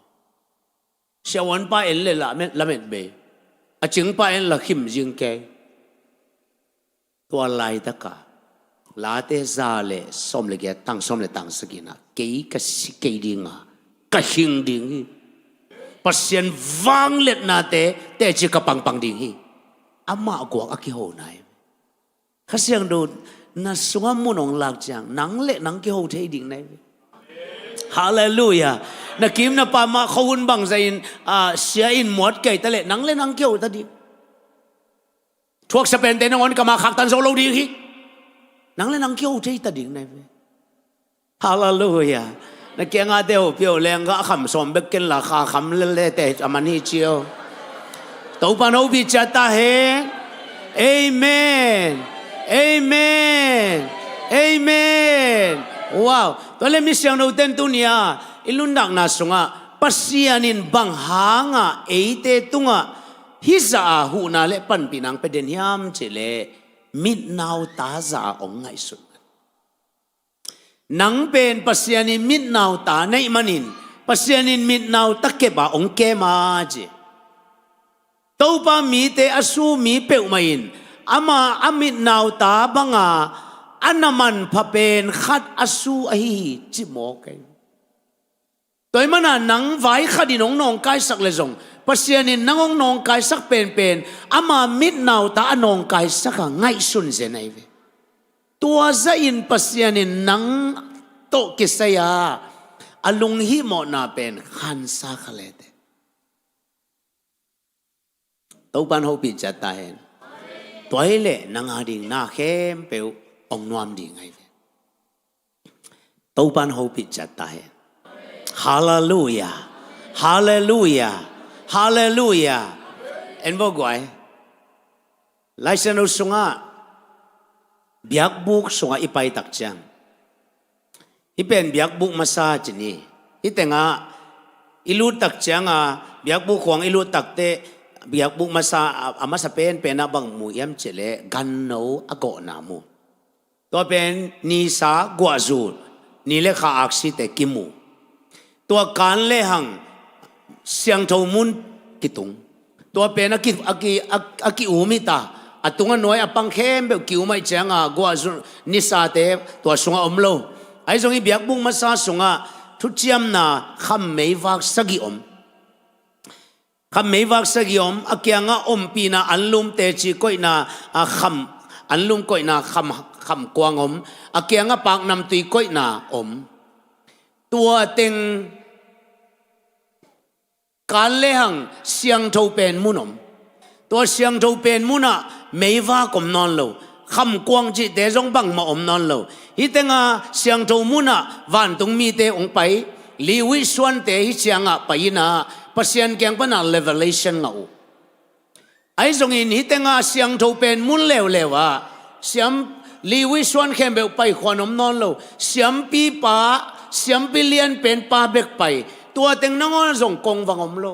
Siavuan pa en le lamet bei. A cing pa en la khim zing kei. Tua laitaka Late za le sawm le giat tang sawm le tang sagihna kei ka si kei dinga ka hing ding hi. Pasian vangliatnate teci ka pangpang ding hi. Amah guak a kiho nai. Kha Siangtho na sungah mun hong lak ciang nang le nang kiho thei ding nai ve. Halleluiah. Na kim na pam ah khuahun bangzah in, ah, sia in muat kei ta leh nang le nang kia uh ta ding. Thuaksa pente nangawn kamah khaktan zo lo ding hi. Nang le nang kia uh thei ta ding na hi ve. Halleluiah. Na kiangah te uh pia uh leng ka a kham sawm bek ken la kha kham lele te a man hi cio. Topa'n hopih ciat ta hen. Amen. Amen. Amen. Wow. Tua le mi siangtho ten tuni-a i lungdamna sungah Pasian in bang hangah eite tungah hih zah a huhna le panpihna hong pia den hiam cih leh mitnauta zah a hong ngaihsun. Nang pen Pasian in mitnauta na hih manin Pasian in mitnauta kep a hong kem a ci. Topa mite a su mi peuhmah in ama a mitnauta banga a na manpha pen khat a su ahi hi ci mawk hi. Tua ahih manin nang vai khat in hong nawngkaisak leh zong Pasian in nang hong nawngkaisak penpen ama mitnauta a nawngkaisak a ngaihsun zen ahi ve. Tua zahin Pasian in nang tawh kisai a a lunghihmawhna pen khansa kha le te. Topa'n hopih ciat ta hen. Tua hi leh nang a ding na khempeuh hong nuam ding ahi ve. Topa'n hopih ciat ta hen. Halleluiah. Halleluiah. Halleluiah. En bo guai. Laisiangtho sungah biakbuk sungah i paitak ciang, hih pen biakbuk masa ci ni. Hih tengah i luttak cianga biakbuk khuang i luttak teh biakbuk masa a, a masa penpen ah bang mu hiam cih leh ganno a gawhna mu. Tua pen nisa guahzu ni le kha aksite kimu. Tua kan le hang siangtho mun kitung. Tua pen a ki, a ki, a, a ki-um hi ta. A tung a nuai a pang khempeuh ki-um ahih cianga guahzu nisate tua sungah om lo. Ahi zongin biakbuk masa sungah thuciamna kham meivak sagih om. Kham meivak sagih om, a kiangah ompihna anlum teci koihna, a kham, anlum koihna kham, kham kuang om, a kiangah paknamtui koihna om. Tua teng kan le hang siangtho pen mun om. Tua siangtho pen munah meivak om nawn lo. Khamkuang cihte zong bangmah om nawn lo. Hih tenga siangtho munah vantung mite hong pai, Levi suante hih ciangah pai inah Pasian kiang panah revelation ngah uh. Ahi zongin hih tenga siangtho pen mun leuleu ah siam Levi suan khempeuh paikhuan om nawn lo. Siampipa, siampi lianpen pa bek pai. Tua teng nangawn zong kongvang om lo.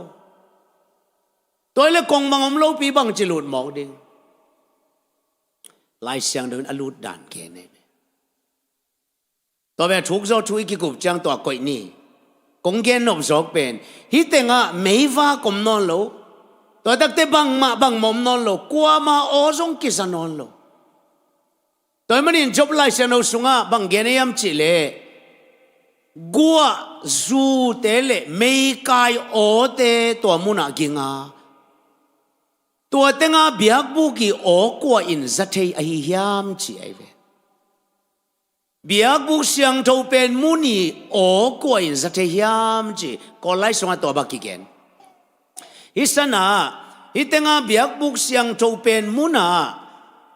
Tua hi leh kongvang om lopi bangci lut mawk ding. Lai Siangtho in a lut dan gen hi. Tua pen a thuk zawh thu i kikup ciang tua koih ni. Kong gen nop zawk pen hih tengah meivak om nawn lo. Tua takte bangmah bangmah om nawn lo. Kuama aw zong kiza nawn lo. Tua ahih manin Job Lai Siangtho sungah bang gen hiam cih leh guahzute le meikai awte tua munah ging a, tua tenga biakbuk i aw kua in za thei ahi hiam ci ahi ve. Biakbuk siangtho pen mun i aw kua in za thei hiam ci Kawl lai sungah tua bang kigen. Hih sanah hih tenga biakbuk siangtho pen munah,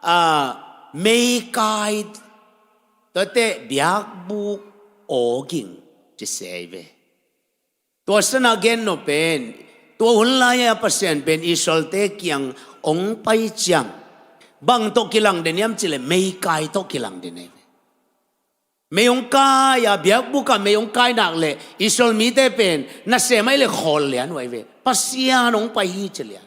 ah, meikai tuate biakbuk aw ging ci se ahi ve. Tua sanah gen nop pen tua hun lai-a Pasian pen Israelte kiang hong pai ciang bang tawh kilang den hiam cih leh meikai tawh kilang den ahi ve. Mei hong kai a, biakbuk ah mei hong kai nak leh Israel mite pen nasem ahih leh khawl lian uh ahi ve. Pasian hong pai hi ci lian.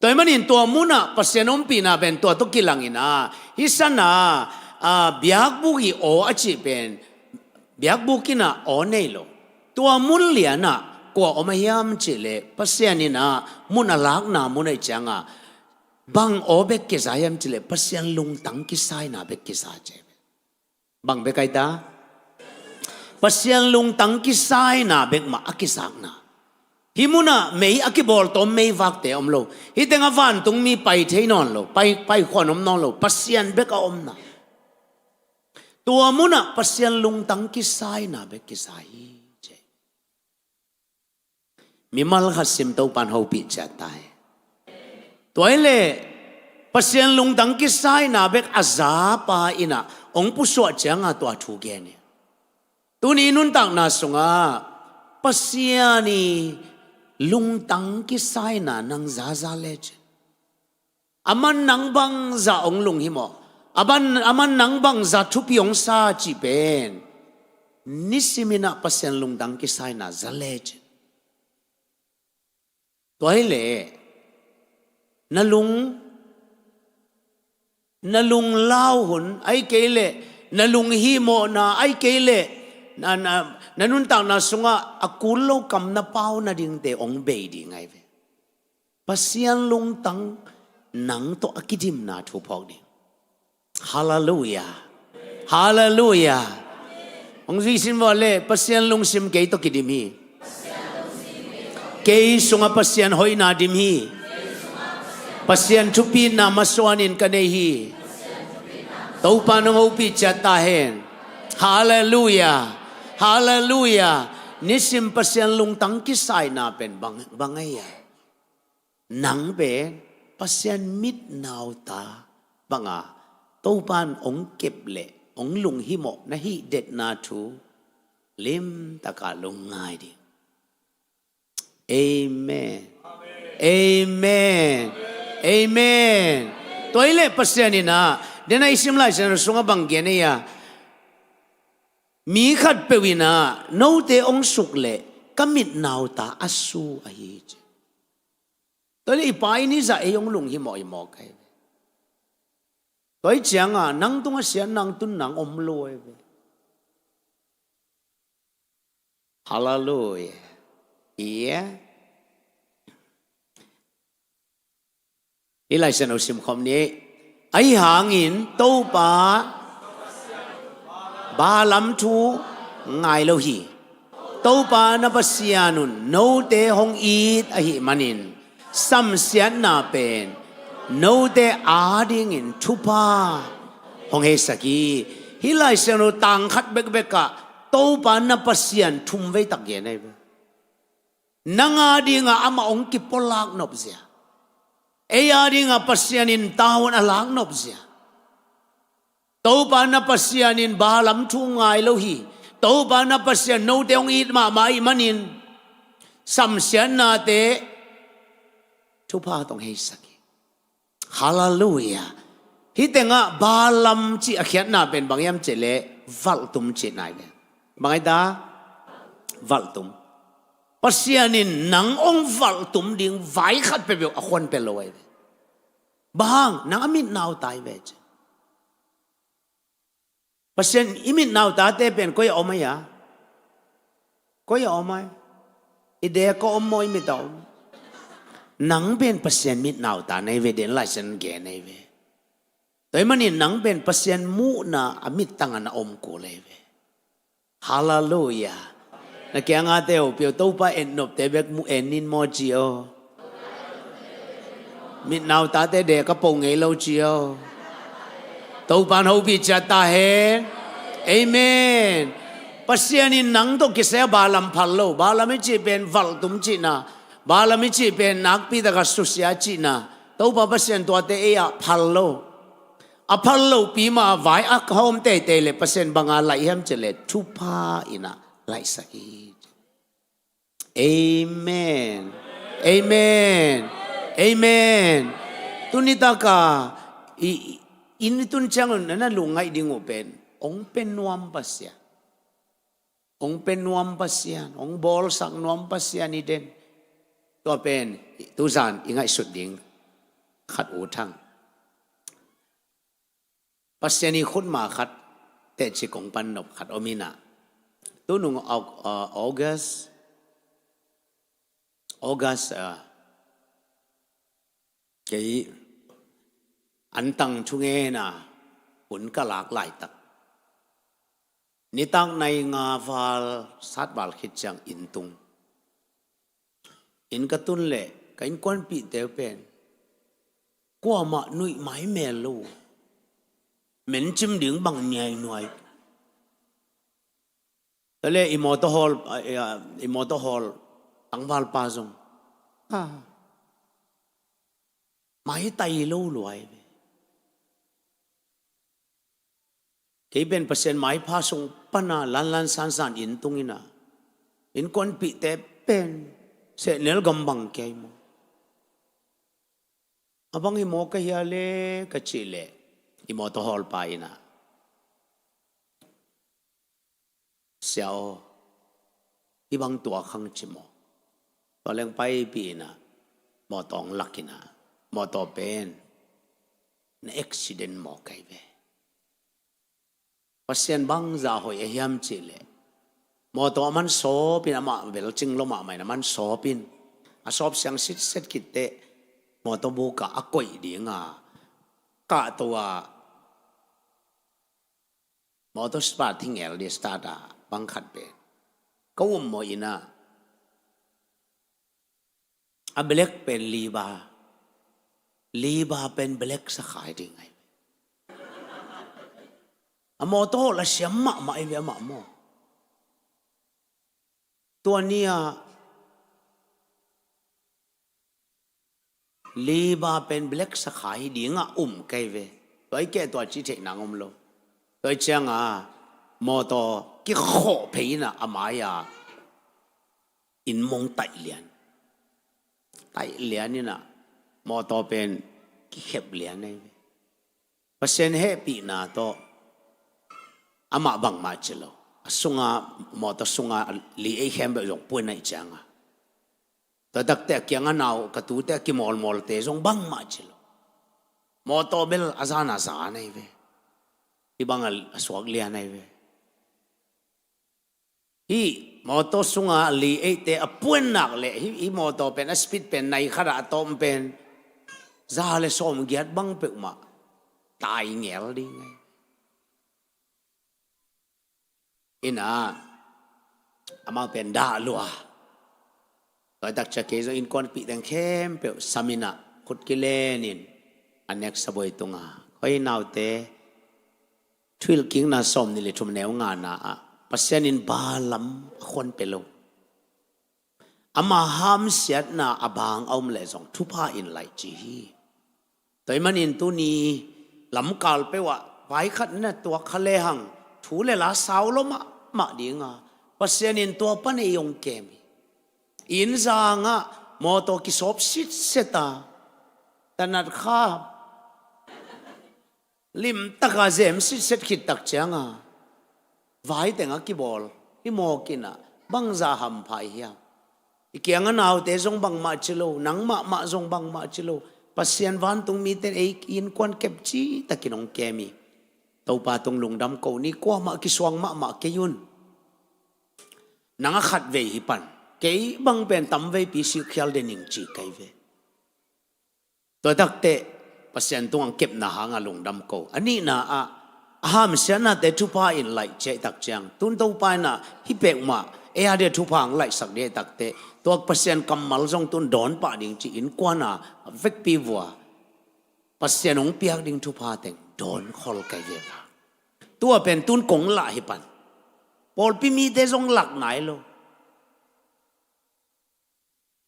Tua ahih manin tua munah Pasian ompihna pen tua tawh kilang inah hih sanah, ah, biakbuk i aw a cih pen biakbuk inah aw nei lo. Tua mun lianah kua om a hiam cih leh Pasian inah mun a lakna mun ahih ciangah bang aw bek kiza hiam cih leh Pasian lungtang kisaina bek kiza ci. Bang bek ahi ta? Pasian lungtang kisaina bek mah a kizakna. Hih munah mei a kibawltawm meivakte om lo. Hih tengah vantungmi pai thei nawn lo. Pai, paikhuan om nawn lo. Pasian bek a omna. Tua munah Pasian lungtang kisaina bek kisa hi, ci. Mimal khat sim, Topan hopih ciat ta hen. Tua hileh Pasian lungtang kisaina bek a zapa innah hong pusuah cianga tua thu gen hi. Tuni nuntakna sungah Pasian i lungtang kisaina nang zaza le ci. Aman nang bangzah hong lunghimawh, aman, aman nang bangzah thupi hong sa cih pen nisiminah Pasian lungtang kisaina za le ci. Tua hileh na lung, na lunglau hun, ahih kei leh na lunghimawhna, ahih kei leh na, na, na nuntakna sungah a kul lo kam na pau nadingte hong bei ding ahi ve. Pasian lungtang nang tawh a kidimna thu phawk ding. Halleluiah. Halleluiah. Hong zuisin vua le, Pasian lungsim kei tawh kidim hi. Kei sungah Pasian hoihna dim hi. Pasian thupitna masuanin ka nei hi. Topa nong hopih ciat ta hen. Halleluiah. Halleluiah. Nisim Pasian lungtang kisaina pen bang, bang ahi a, nang pen Pasian mitnauta banga Topan hong kep leh hong lunghimawh na hih detna thu limtaka lungngai ding. Amen. Amen. Amen. Tua hileh Pasian innah, dena i sim Lai Siangtho sungah bang gen ei a, mi khatpeuh innah note hong suk leh ka mitnauta a su ahi ci. Tua hileh i Pa in i zah ei hong lunghimawh hi mawk ahi. Tua hi cianga nang tungah siat nang tun nang om lo ahi ve. Halleluiah. Ia. I Lai Siangtho simkhop ni. Ahi hangin Topa Balaam thu ngai lo hi. Topa na Pasian un note hong it ahih manin samsiatna pen note adingin thupha hong heisak hi. Hih Lai Siangtho tang khat bekbekah Topa na Pasian thum veitak gen ahi ve. Nang adinga amah hong kipolak nopzia, ei adinga Pasian in taun a lak nopzia. Topa na Pasian in Balaam thu ngai lo hi. Topa na Pasian note hong it mahmah ahih manin samsiatnate thupha tawh hong heisak hi. Halleluiah. Hih tengah Balaam cih a khiatna pen bang hiam cih leh valhtum cihna hi ve. Bang ahi ta? Valhtum. Pasian in nang hong valhtum ding vai khat peuhpeuh a khuan pia lo ahi ve. Bang hang? Nang a mitnauta hi ve ci. Pasian i mitnautate pen koi a om ahi a? Koi a om ahi? I dek a om maw, i mit a om? Nang pen Pasian mitnauta na hi ve, den Lai Siangtho gen ahi ve. Tua ahih manin nang pen Pasian muhna a mittangah na om kul ahi ve. Halleluiah. Na kiangate hopih o, Topa etnopte bek mu en in maw ci o. Mitnautate dek a po ngei lo ci o. Topan hopih ciat ta hen. Amen. Pasian in nang tawh kisai a Balaam phal lo. Balaam i cih pen valhtum cihna. Balaam i cih pen nakpi taka susia cihna. Topa Pasian tuate ei ah phal lo. A phal lopi mah vai a hawm teitei le Pasian banga laih hiam cih le thupha innah laihsak hi. Amen. Amen. Amen. Tuni taka i, i, inn i tun ciangun na lungngaih ding uh pen hong pia nuam Pasian. Hong pia nuam Pasian, hong bawlsak nuam Pasian i den. Tua pen tuzan i ngaihsut ding khat uh thang. Pasian i khutma khat teci kong pan nop khat om innah, tunung Au-, uh, August, August, uh, kei antang thungena hun ka lak laitak, nitak nai nga val sat val khit ciang inn tung. Inn ka tun leh ka innkuanpihte uh pen kuamah nuih maimel lo. Mencim ding bang niainuai. Tua leh i mawtaw hawl, a, a, i mawtaw hawl tangvalpa zong, a, maitai lo luai ve. Kei pen Pasian maipha sung pana lanlan sansan inn tung ina, innkuanpihte pen sehnel gam bang kei maw? A bang hi maw ka hia le ka cih leh, i mawtaw hawlpa ina, "Sia aw, hih bang tuak hang," ci maw. Tua leng paipih ina, mawtaw hong lak ina, mawtaw pen na accident maw kai ve. Pasian bangzah hoih a hiam cih leh, mawtaw a man sawpin, amah bel cing lo mahmah in a man sawpin, a sawp siang sitset khit teh mawtaw bukah a koih dinga, kahto a, mawtaw start hi ngel di, start a bang khat pen ka um mawh ina, a black pen liba, liba pen black sa khai ding ai. A mawtaw la siam mahmah ai ve amah maw. Tua nia liba pen black sa khai dinga um kai ve. Tua i keh tua ci theih nang om lo. Tua i cianga mawtaw kikhawh phei ina a mai-a inn mong taih lian. Taih lian ina mawtaw pen kikhep lian ai ve. Pasian hehpihna tawh amah bangmah ci lo. A sunga, mawtaw sunga a li ei khempeuh zong puan aih cianga, tua takte a kiang a nau, ka tute a kimawlmawlte zong bangmah ci lo. Mawtaw bel a zan a zan ai ve. Hih bang a, a suak lian ai ve. Hih mawtaw sunga li eite a puan nak leh, hih, hih mawtaw pen a speed pen nai khat ah a tawm pen za le sawmgiat bang peuhmah tai ngel ding ai. Ina, amau pen dah lua. Tua tak ciang kei zong innkuanpih teng khempeuh sam ina, khut kilenin a neksa buai tunga, "Koi naute, Thuhilhkikna sawmnih le thum neu ngana ah Pasian in Balaam a khuan pia lo. Ama hamsiatna a bang a om leh zong thupha in laih ci hi. Tua ahih manin tuni lamkal peuh ah vai khat na tuak kha lehang thu le la sau lo mahmah dinga, Pasian in tua pan ei hong kem hi. Inn zangah mawtaw kisawp sitset a, tanat kha limtaka zem sitset khit tak cianga vai teng a kibawl hi mawk ina, bangzah hampha i hiam? I kiang a naute zong bangmah ci lo, nang mahmah zong bangmah ci lo. Pasian vantung mite in ei innkuan kep citakin hong kem hi. Topa tung lungdam ko ni, kuamah kisuang mahmah kei un. Nang a khatvei hi pan, kei bang pen tamveipi sikkhial den ing," ci kai ve. Tua takte Pasian tungah kepna hanga lungdam ko. A nihna ah, a hamsiatnate thupha in laih ci ahih tak ciang, tun Topa ina hih peuhmah ei a dia thupha hong laihsak ding ahih takte, tua Pasian kammal zong tun dawn pah ding ci, innkuana vekpi vua Pasian hong piak ding thupha teng dawn khol kai ve la. Tua pen tun kong lah hi pan, pawlpi mite zong lak nai lo.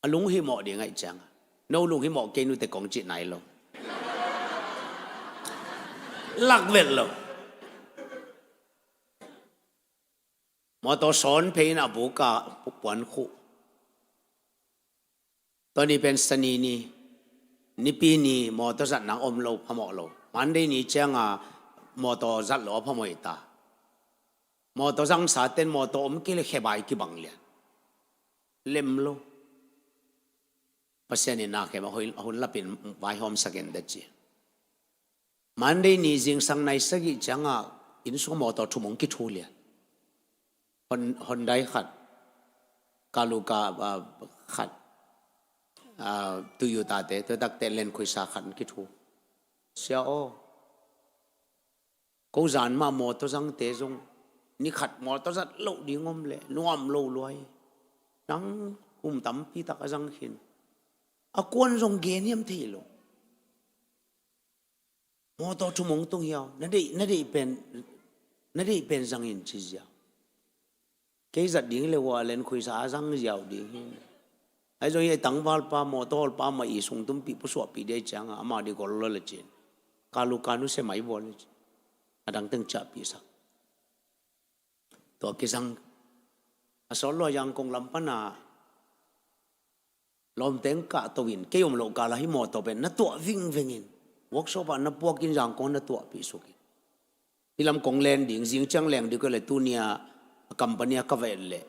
A lunghimawh ding ahih cianga, "No lunghimawh kei nute," kong cih nai lo. Lak vet lo. Mawtaw sawn phei in a buka puan khuh. Tua ni pen Sani ni, Nipi ni mawtaw zat nang om lo, phamawh lo. Monday ni cianga mawtaw zat lo a phamawh hi ta. Mawtaw zangsa ten mawtaw om kei le khebai kibang lian. Lem lo. Pasian in na khem a hun, a hun lapin vaihawmsak in da ci. Monday ni zingsang nai sagih cianga inn sung mawtaw thum hong kithu lian. Hon-, Hyundai khat, Kaluka, ah, khat, ah, Toyota te, tua takte Land Cruiser khat hong kithu. "Sia aw, ko zan mah mawtaw zangte zong ni khat mawtaw zat loh ding om leh nuam lo luai. Nang kum tampi tak a zang khin. A kuan zong gen hiam thei lo. Mawtaw thum hong tung hiau. Na deih, na deih pen, na deih pen zang in," ci ziau. Kei zat ding le hua len khuisa a zang ziau ding hi. Ahi zong hi a tangvalpa mawtaw hawlpa mah i sungtumpih pusuahpih dei cianga amah dih gol lo le cin. Kalu kanu se mai vua le cin. A dangteng ciahpihsak. Tua kizang a sawt lua Yangon lam pana lawmteng kahto in kei om loh kala hi mawtaw pen na tuah vingvengin workshop ah na puakin Yangon na tuahpih sukin. Hi lam kong len ding, zing ciang leng ding ko le tunia a company a ka va et leh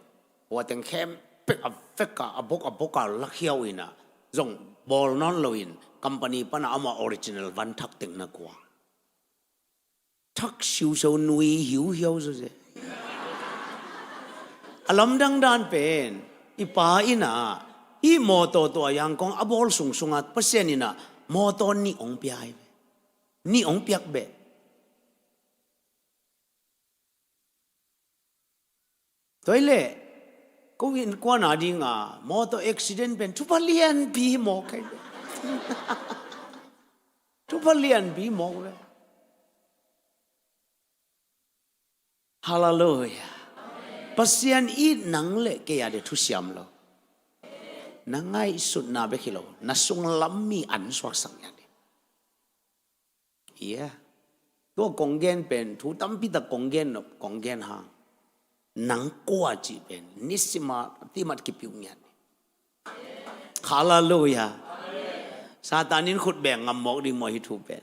hua teng khempeuh a veka a bok a boka lakhiau ina zong bawl nawn loin company pana ama original van thak teng na kuang. Thak siusiau nui hiuhiau zawze. A lamdang dan pen i pa ina hi mawtaw tua Yangon a bawl sungsunga Pasian ina mawtaw nih ong pia hi ve. Nih ong piak beh. Tua hi leh ko innkuan a dinga mawtaw accident pen thupha lianpi mawk hi ve. Thupha lianpi mawk ve. Halleluiah. Pasian it nang le kei a dih thusiam lo. Na ngaihsutna bek hi lo, na sunglam mi an suaksak ngiat dih. Ia tua kong gen pen thu tampitak kong gen nop kong gen hang. Nang kua cih pen nisima timat kipiu ngiat dih. Halleluiah. Satan in khut beng ngam mawk ding maw hi thu pen.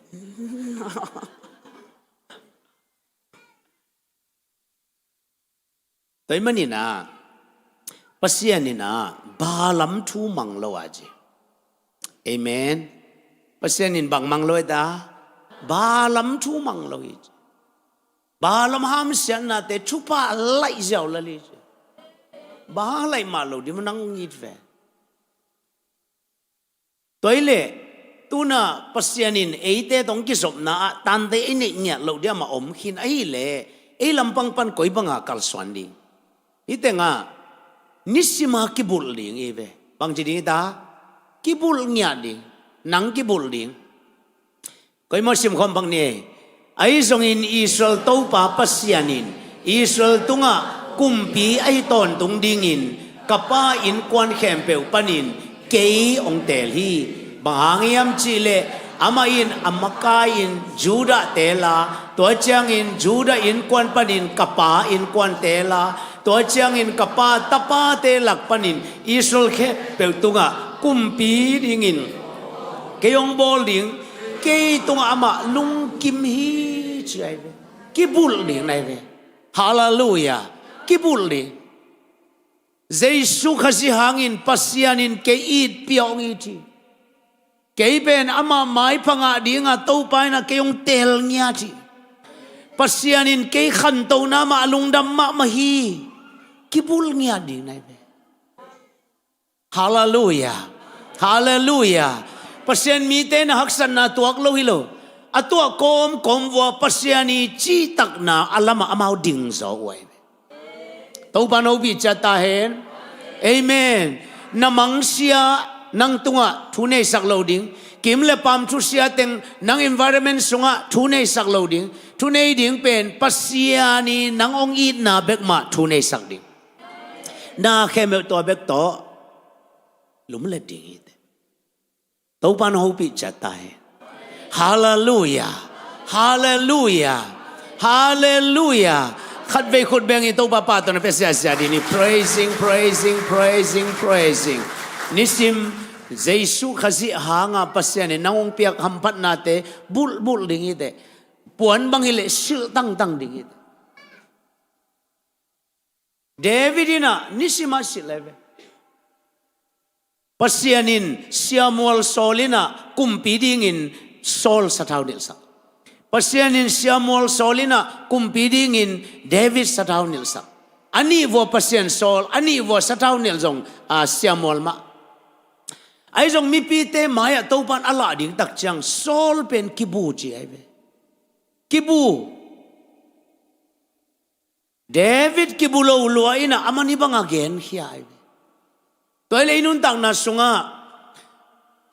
Tua hi maninah Pasian inah balam thu mang lo a ci. Amen. Pasian in bang mang lo eta? Balam thu mang lo hi ci. Balam hamsiatnate thupha laih ziau lal hi ci. Bang hang laih mah lo ding maw nang ngit ve. Tua hi leh tuna Pasian in eite tawh kizopna ah tante i neih ngiat loh ding amah om khin ahileh ei lampang pan koi banga kalsuan ding? Hih tengah nisima kibulh ding hi ve. Bangci ding hi ta? Kibulh ngiat ding. Nang kibulh ding. Koi maw simkhawm bang ni. Ahi zongin Israel Topa Pasian in Israel tungah kumpi ahi tawntung dingin ka pa innkuan khempeuh panin kei hong teel hi. Bang hang hiam cihleh amah in a makai-in Judah teel a, tua ciangin Judah innkuan panin ka pa innkuan teel a, tua ciangin ka pa tapate lak panin Israel khempeuh tungah kumpi dingin kei hong bawl ding. Kei tungah amah lungkim hi ci ahi ve. Kibulh ding na hi ve. Halleluiah. Kibulh ding. Jesu Khazih hangin Pasian in kei it piak hong it hi. Kei pen amah maipha ngah dinga Topa inah kei hong teel ngiat hi. Pasian in kei khantona mah a lungdam mahmah hi. Kibulh ngiat ding na hi ve. Halleluiah. Halleluiah. Pasian mite na haksatna tuak lo hi lo. A tuah kawmkawm vua Pasian i cihtakna a lamah amau dingzaw uh ahi ve. Topa hopih ciat ta hen. Amen. Na mangsia nang tungah thu neisak lo ding. Kim le pam thusia teng nang environment sungah thu neisak lo ding. Thu nei ding pen Pasian i nang hong itna bek mah thu neisak ding. Na khempeuh tua bek tawh lumlet ding hi te. Topa hopih ciat ta hi. Halleluiah. Halleluiah. Halleluiah. Khatvei khut beng hi. Topa pa tawh na pia siasia ding hi. Praising, praising, praising, praising. Nisim Jesu Khazih hanga Pasian in nang hong piak hamphatnate bulhbulh ding hi te. Puan bang hileh silh tangtang ding hi te. David inah nisima silh ahi ve. Pasian in siamual Saul inah kumpi dingin Saul sathau nilhsak. Pasian in siamual Saul inah kumpi dingin David sathau nilhsak. A nih vua Pasian Saul, a nih vua sathau nilh zong a siamual mah. Ahi zong mipite mai-ah Topan a lah ding tak ciang Saul pen kibu ci ahi ve. Kibu. David kibu lo lua inah a man i banga genkhia ahi ve. Tua hi leh i nuntakna sungah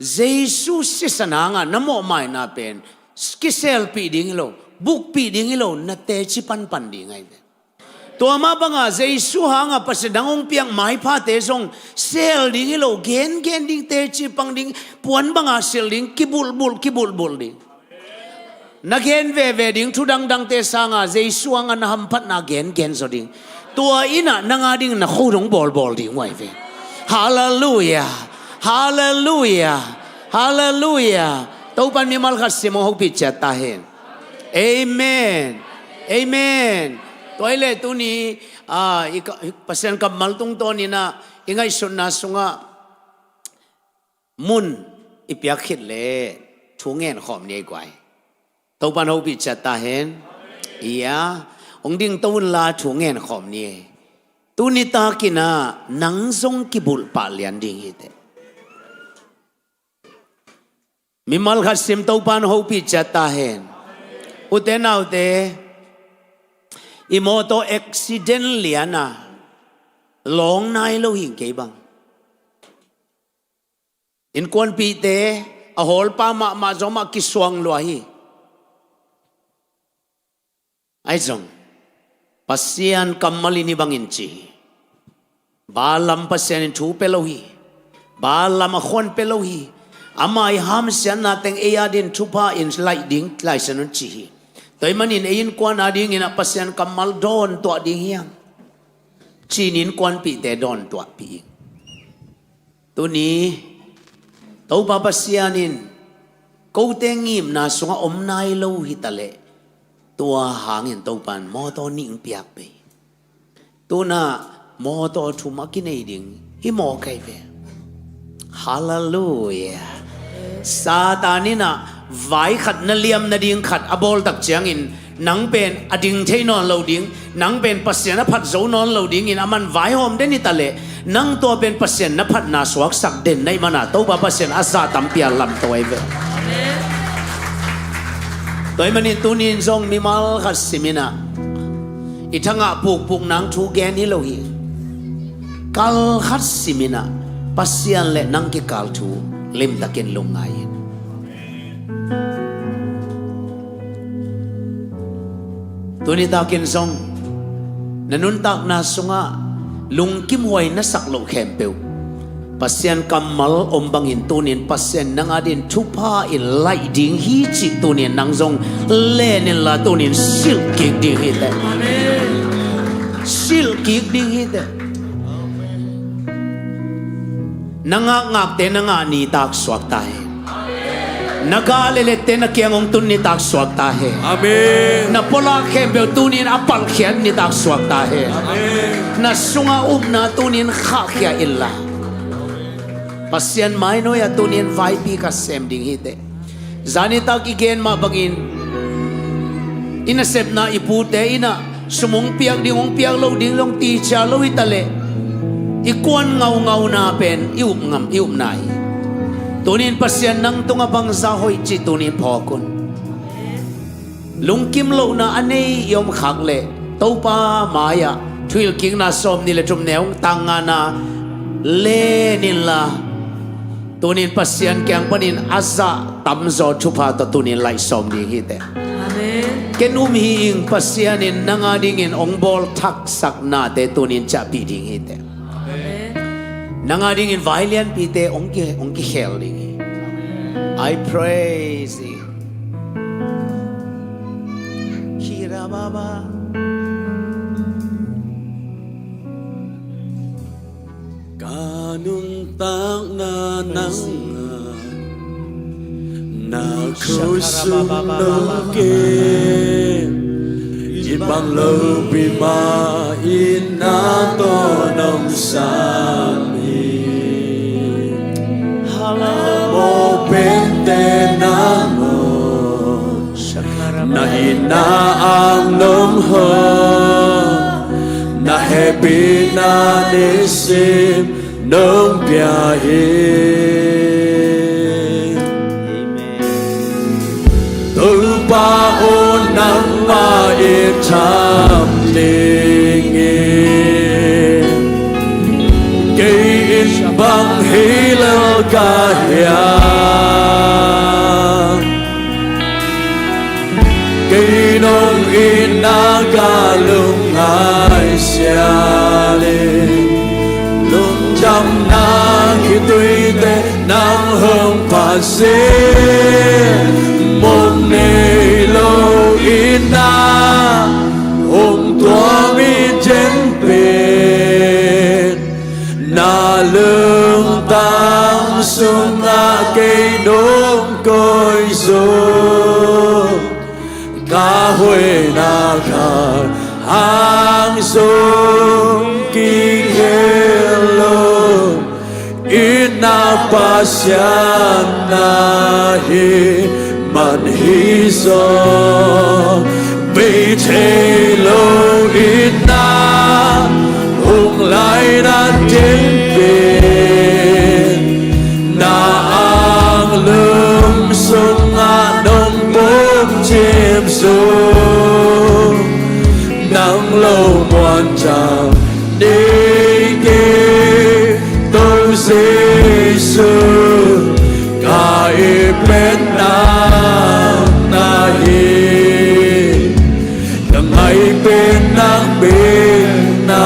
Jesu sisan hangah na mawhmaina pen kiselpih ding hi lo, bukpih ding hi lo, na teci panpan ding ahi ve. Tua mah banga Jesu hanga Pasian nang hong piak maiphate zong sel ding hi lo, gengen ding, teci pang ding, puan banga sil ding, kibulhbulh kibulhbulh ding. Na gen veve ding thu dangdangte sanga Jesu hanga na hamphatna gengen zaw ding. Tua innah nang a ding na kho dong bawlbawl ding uh ahi ve. Halleluiah. Halleluiah. Halleluiah. Topan mimal khat sim hong hopih ciat ta hen. Amen. Amen. Tua hileh tuni, ah, i ka- Pasian kammal tungtawninah i ngaihsutna sungah mun i piak khit leh thu ngen khawm ni ei guai. Topan hopih ciat ta hen. Ia, hong dingto unla thu ngen khawm ni ei. Tuni takinah nang zong kibulh pah lian ding hi teh. Mimal khat sim, Topan hopih ciat ta hen. Ute naute, i mawtaw accident liana lawng nai lo hing kei bang. Innkuanpihte a hawlpa mahmah zong mah kisuang lua hi. Ahi zong Pasian kammal in hih bangin ci hi. Balaam Pasian in thu pia lo hi. Balaam a khuan pia lo hi. Ama i hamsiatna teng ei a din thupha in laih ding Lai Siangtho in ci hi. Tua ahih manin ei innkuan a dinginah Pasian kammal dawntuah ding hiam? Ci-in innkuanpihte dawntuahpih ing. Tuni Topa Pasian in kote ngimna sungah om nai lo hitaleh, tua hangin Topan mawtaw nih hong piak pei. Tunah mawtaw thum a kinei ding hi mawk ahi ve. Halleluiah. Satan innah vai khat na liam nading khat a bawl tak ciangin nang pen a ding thei nawn lo ding, nang pen Pasian a phat zo nawn lo dingin a man vaihawm den hitaleh, nang tua pen Pasian na phatna suaksak den na hih mana Topa Pasian a zah tampi a lamto ahi ve. Tua ahih manin tuni in zong mimal khat siminah i thangah pukpuk nang thu gen hi lo hi. Kal khat siminah Pasian le nang kikal thu limtakin lungngai in. Tuni takin zong na nuntakna sungah lungkimhuai na sak loh khempeuh Pasian kammal om bangin tunin Pasian nang adin thupha in laih ding hi cih tunin nang zong leninla tunin silhkik ding hi teh. Silhkik ding hi teh. Na ngakngakte na ngah nitak suak ta hen. Na gah lelette na kiang hong tun nitak suak ta hen. Amen. Na pualah khempeuh tunin a palkhiat nitak suak ta hen. Amen. Na sunga upna tunin khahkhia inla Pasian mainoi ah tunin vaipi ka sem ding hi teh. Zanitak i gen mah bangin i nasepna i pute innah sum hong piak ding hong piak lo ding zong ticia lo hitaleh i kuan ngaungauna pen i up ngam i upna hi. Tunin Pasian nang tungah bangza hoih cih tunin phawk un. Lungkim lohna a nei i om khak leh Topa mai-ah Thuhilhkikna sawm nih le thum neu tang ngana leninla tunin Pasian kiang panin a zah tamzaw thupha tawh tunin laih sawm ding hi teh. Amen. Ken um hi ing, Pasian in nang adingin hong bawl thaksak nate tunin ciahpih ding hi teh. Amen. Nang adingin vai lianpite hong ki, hong kikhel ding hi. I praise you. Kirababa. Ka nuntakna nang ah na khosung nong kem, i bang lopi mah in na tawh nong sam hi. Mawh pente na mawh, na itna ang nong hawh, na hehpihna nisim nong pia hi. Topa aw, nangmah i tham ding hi. Kei in bang hi lel ka hiam? Kei nong itna ka lungngaih sialin, lungdamna khitui teh nang hong phat zen. Mong nei lo itna hong tuam hi ciang pen, na lungtang sungah kei nong koih zo. Ka hoihna khat hang zong kihel lo, itna Pasian na hih man hi zaw. Bei thei lo itna hong laina teng pen, na anglum sungah nong pom cim zo. Nang lo muan ciang nei kei, To Jesu, ka it pen nang na hi. Ka ngaih pen nang pen na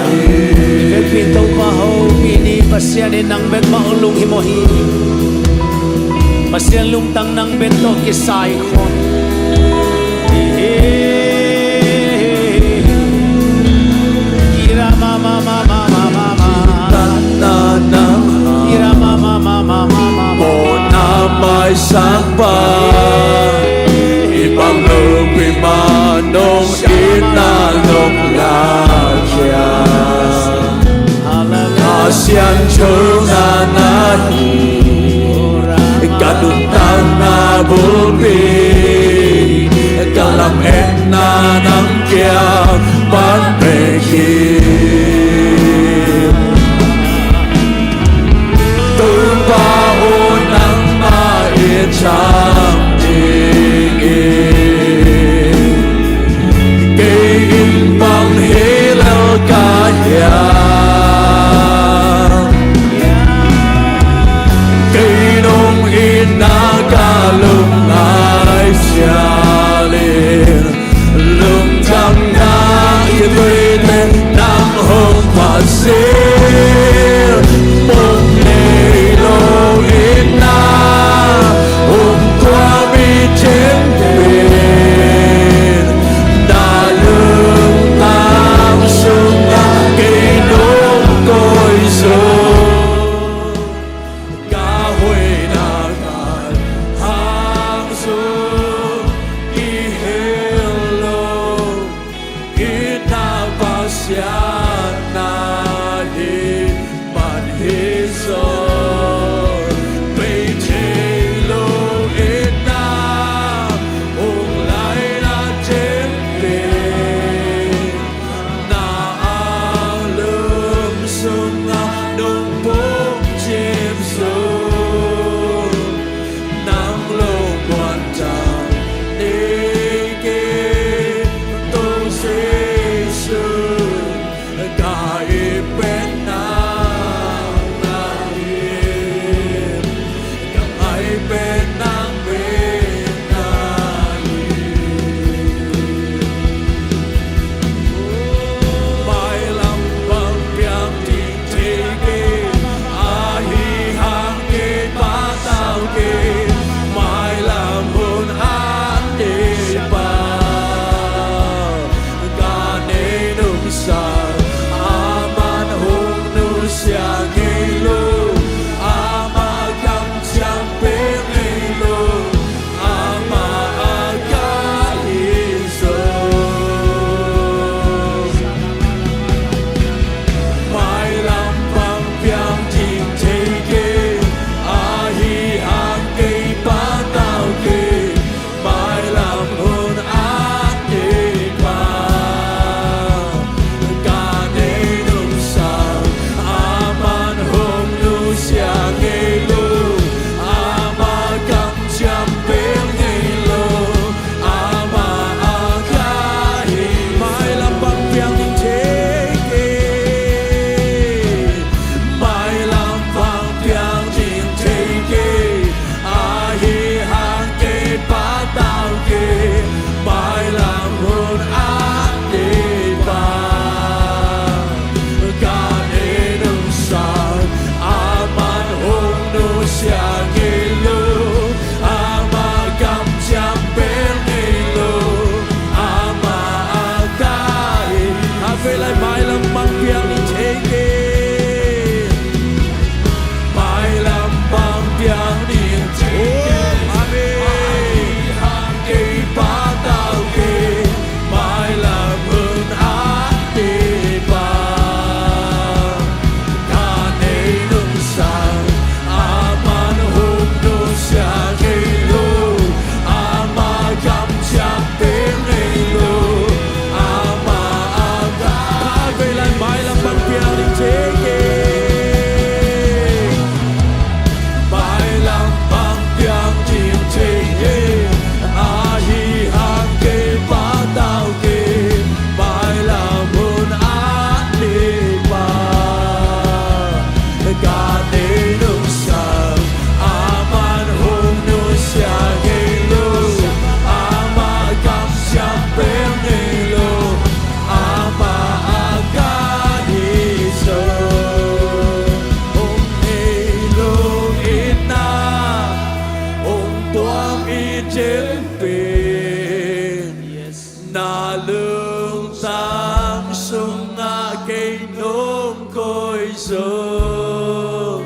hi. Hehpih Topa, hopih ni. Pasian in nang bek mah hong lunghimawh hi. Pasian lungtang nang bek tawh kisai khawm hi. Kira ma ma ma ma ma ma ma. Tatna nang Kira ma ma ma ma ma ma ma. Mawhna maisak pa, i bang lopi mah nong itna nong lakhia. Kha Siangtho na na hi, ka nuntakna bulpi, ka lametna nang kiang pan bek hi. Topa aw, nangmah in champion Pen na lungtang sungah kei nong koih zong,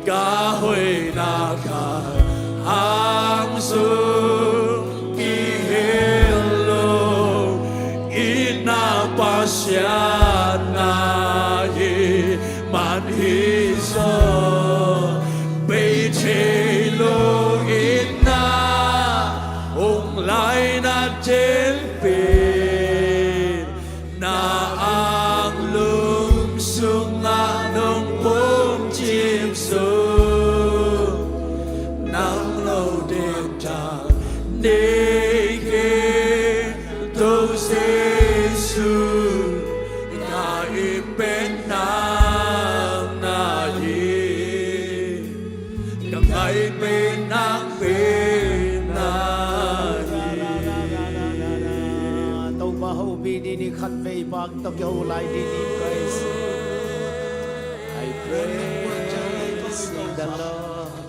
ka hoihna khat hang zong kihel lo. Itna Pasian na hi man hi zaw, bei thei lo itna hong laina ten pen na anglum sungah nong pumcip zong, nang lo dek tak nei kei, To Jesu, ka it pen nang na hi, ka ngai pen nang pen na hi. Topa hopih ding ni, khatvei pak tawh kiho lai ding ni, praise. I praise the Lord.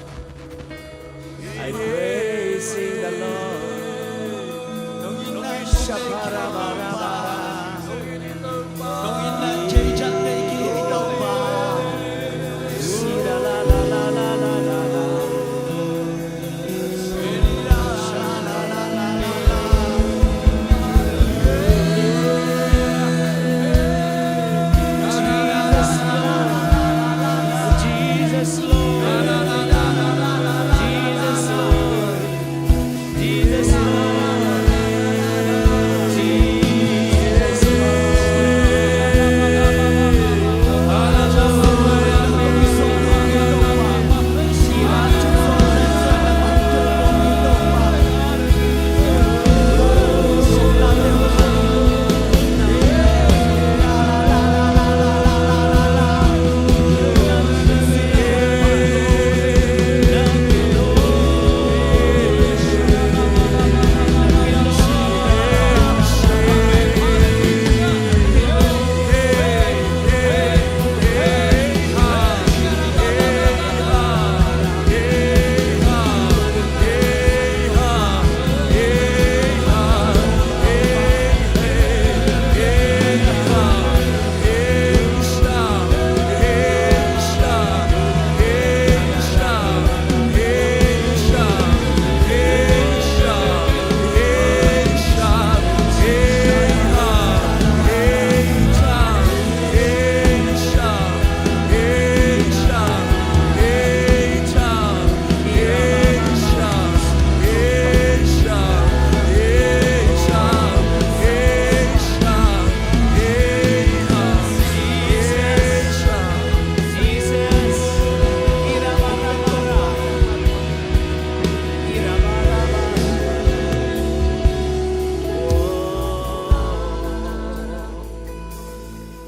I praise the Lord.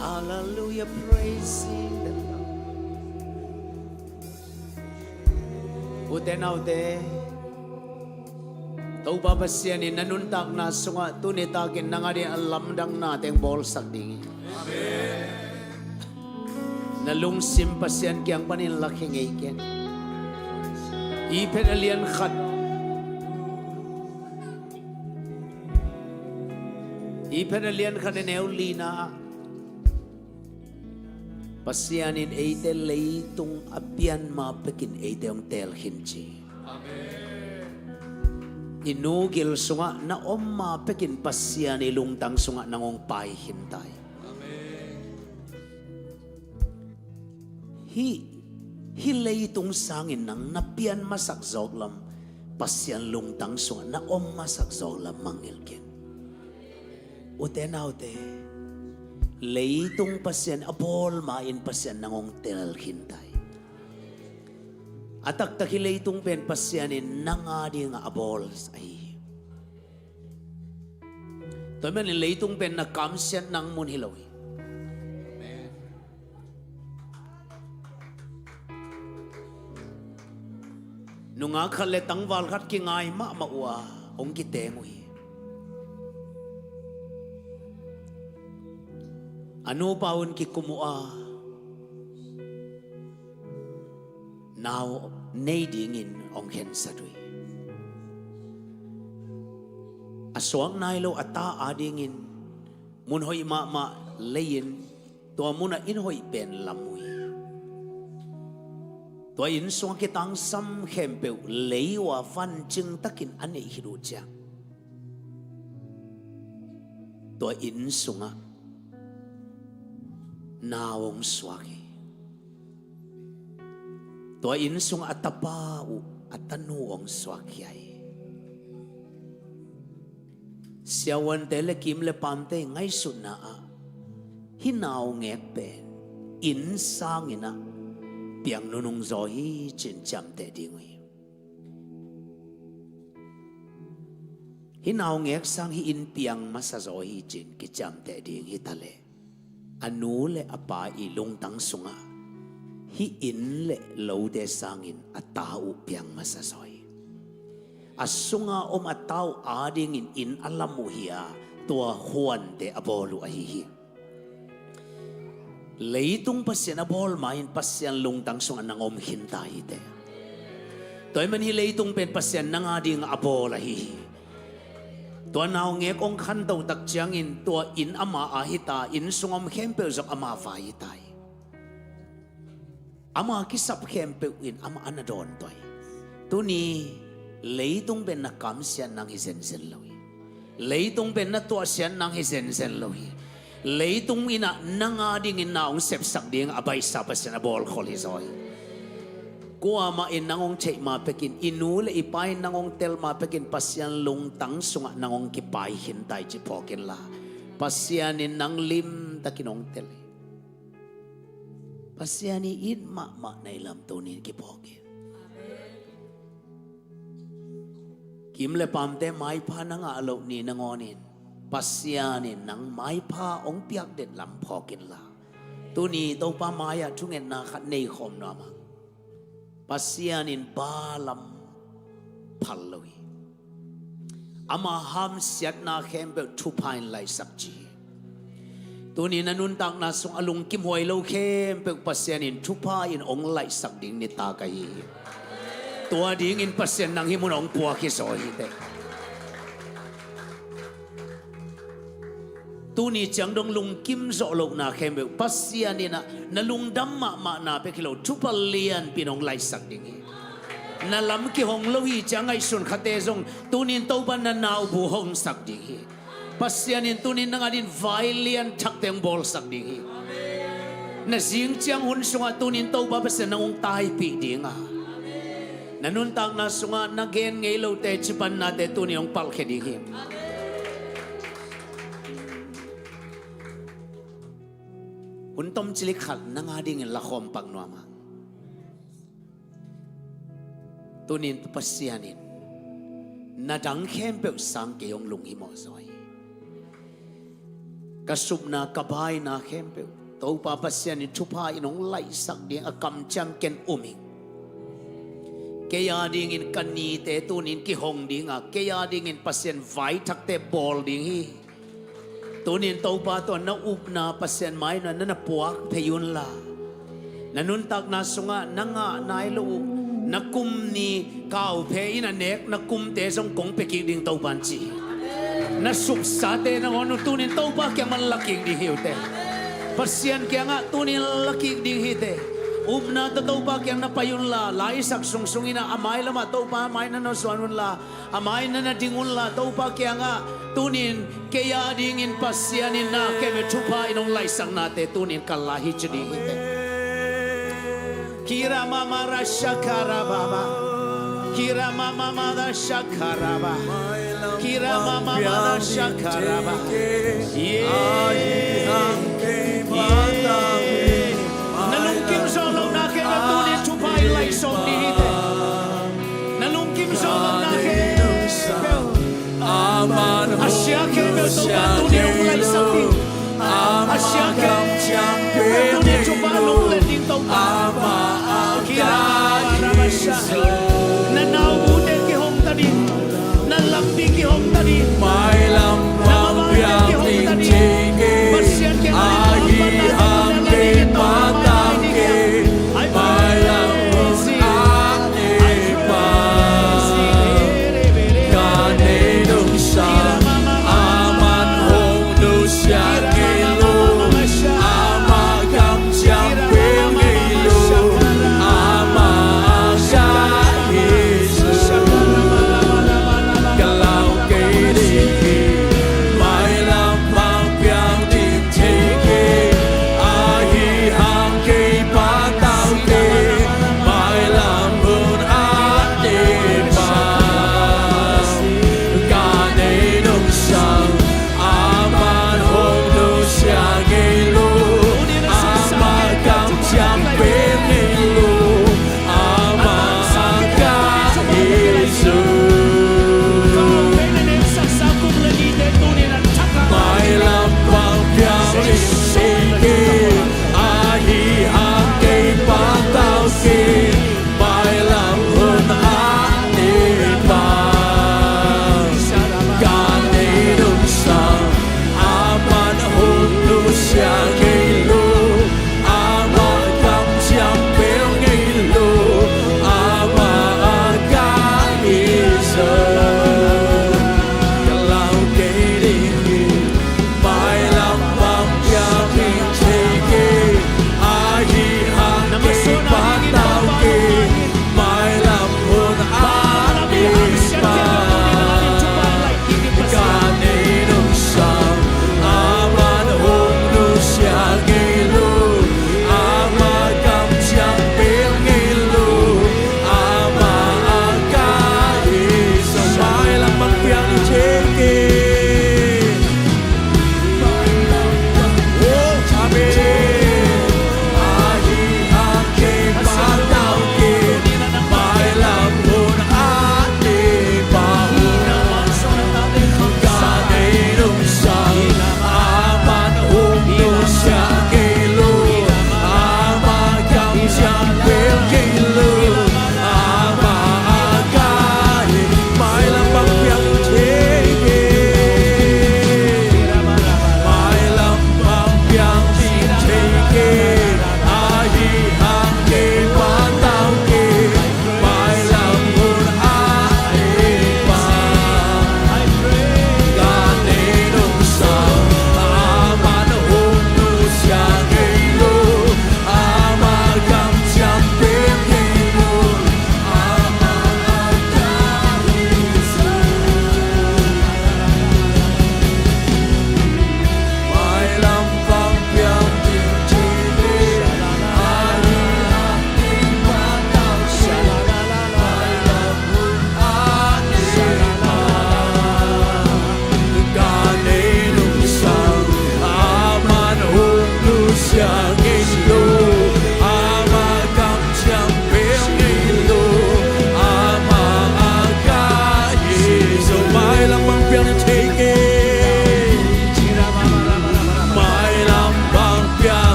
Hallelujah, praising the Lord. Ute naute, Topa Pasian in na nuntakna sungah tuni takin nang a ding a lamdang na teng bawlsak ding hi. Na lungsim Pasian kiang panin lakhia ngei ken. Efesa a lian khat, Efesa a lian khat a neu lina ah, Pasian in eite leitung a pian ma pekin eite hong teel khin ci. I nu gil sungah na om ma pekin Pasian i lungtang sungah nang hong pai khin ta hi. Hih, hih leitung sangin nang na pian masak zawk lam, Pasian lungtang sungah na om masak zawk lam mangngilh ken. Ute naute, leitung Pasian a bawl ma-in Pasian nang hong teel khin ta hi. A taktak hih leitung pen Pasian in nang a dingah a bawl ahi hi. Tua ahih manin leitung pen na kamsiat nang mun hi lo hi. Nungak khat le tangval khat kingai mahmah uh a hong kiteng uh hi. A nupa un kikum uh a, nau nei dingin hong khensat uh hi. suak nai lo a ta adingin mun hoih mahmah lei-in tua munah inn hoih pen lam uh hi. Tua inn sungah kitangsam khempeuh lei uh a vancing takin a neih khit uh ciang tua inn sungah nau hong suak hi. Tua inn sungah a tapa uh a tanu hong suak hi. Siavuante le kim le pamte i ngaihsutna ah hih naungek pen inn sangin ah piang nunung zaw hi ci-in ciamteh ding uh hi. Hih naungek sang hih inn piang masa zaw hi ci-in kiciamteh ding hi taleh a nu le a pa i lungtang sungah hih inn le lote sangin a ta uh piang masa zaw hi. A sunga om a ta uh adingin inn a lam uh hi a, tua huante a bawl uh ahi hi. Leitung Pasian a bawl ma-in Pasian lungtang sungah nang om khinta hi teh. Tua ahih manin hih leitung pen Pasian nang adingah a bawl ahi hi. Tua naungek hong khanto tak ciangin tua inn ama a hita, inn sung om khempeuh zong ama vai hita hi. Ama kisap khempeuh in amah a na dawntuah hi. Tuni leitung pen na kamsiat nang hi zenzen lo hi. Leitung pen na tuahsiat nang hi zenzen lo hi. Leitung in ah nang adingin na hong sepsak ding a baihsa Pasian a bawlkhol hi zaw hi. Kuamah in nang hong theih ma pekin, i nu le i pa in nang hong tel ma pekin Pasian lungtang sungah nang hong kipai khinta hi ci phawk inla, Pasian in nang limtakin hong tel hi. Pasian i it mahmah na hi lam tunin kiphawk hi. Kim le pamte maipha na ngah loh ni nangawnin Pasian in nang maipha hong piak den lam phawk inla, tuni Topa mai-ah thungetna khat nei khawm nuam hang. Pasian in ba lam phal lo hi. Ama hamsiatna khempeuh thupha in laihsak ci hi. Tuni na nuntakna sung a lungkimhuai lo khempeuh Pasian in thupha in hong laihsak ding nitak ahi hi. Tua dingin Pasian nang hih mun hong puak hi zaw hi teh. Tuni ciang dong lungkim zawh lohna khempeuh Pasian in ah na lungdam mahmahna bek hi lo, thupha lianpi in hong laihsak ding hi. Na lam kihong lo hi ci-a ngaihsun khate zong tunin Topa na naubu hongsak ding hi. Pasian in tunin nang adingin vai lian thakte hong bawlsak ding hi. Na zing ciang hun sungah tunin Topa Pasian nang hong taipih ding a, na nuntakna sungah na gen ngei lote cipannate tunin hong palkhia ding hi. Hun tom cilik khat nang adingin lakhawm pak nuam hang. Tunin Pasian in na dang khempeuh sang kei hong lunghimawh zaw hi. Ka supna ka baina khempeuh Topa Pasian in thupha in hong laihsak ding a kamciam ken um ing. Kei adingin ka nite tunin kihong ding a, kei adingin Pasian vaithakte bawl ding hi. Tunin Topa tawh na upna Pasian mai-ah na na puak phei unla, na nuntakna sungah na ngah nai lo uh na kum ni kauphe in a nek na kumte zong kong pia kik ding Topa in ci hi. Na supsate nangawn uh tunin Topa kiang mah lakik ding hi uh teh. Pasian kiangah tunin lakik ding hi teh. Upna tawh Topa kiang na pai unla, laisak sungsung in ah a mai lamah Topa mai na na zuan unla, a mai na na ding unla, Topa kiangah tunin kei adingin Pasian in na khempeuh thupha in hong laihsaknate tunin kal lai hi ci ding hi teh. Kira mama rasha karababa. Kira mama mada shakaraba. Kira mama mada shakaraba. Yeah. Yeah. Na lungkim zawh lohna khempeuh tunin thupha in laih sawm ding hi teh. Na lungkim zawh lohna khempeuh, a sia khempeuh Topa tunin hong laihsak ding. A sia khempeuh tunin thupha in hong let ding Topa. Kira mama rasha. Na naubute kihong ta ding. Na lampi kihong ta ding. Na mabante kihong ta ding. Pasian kiang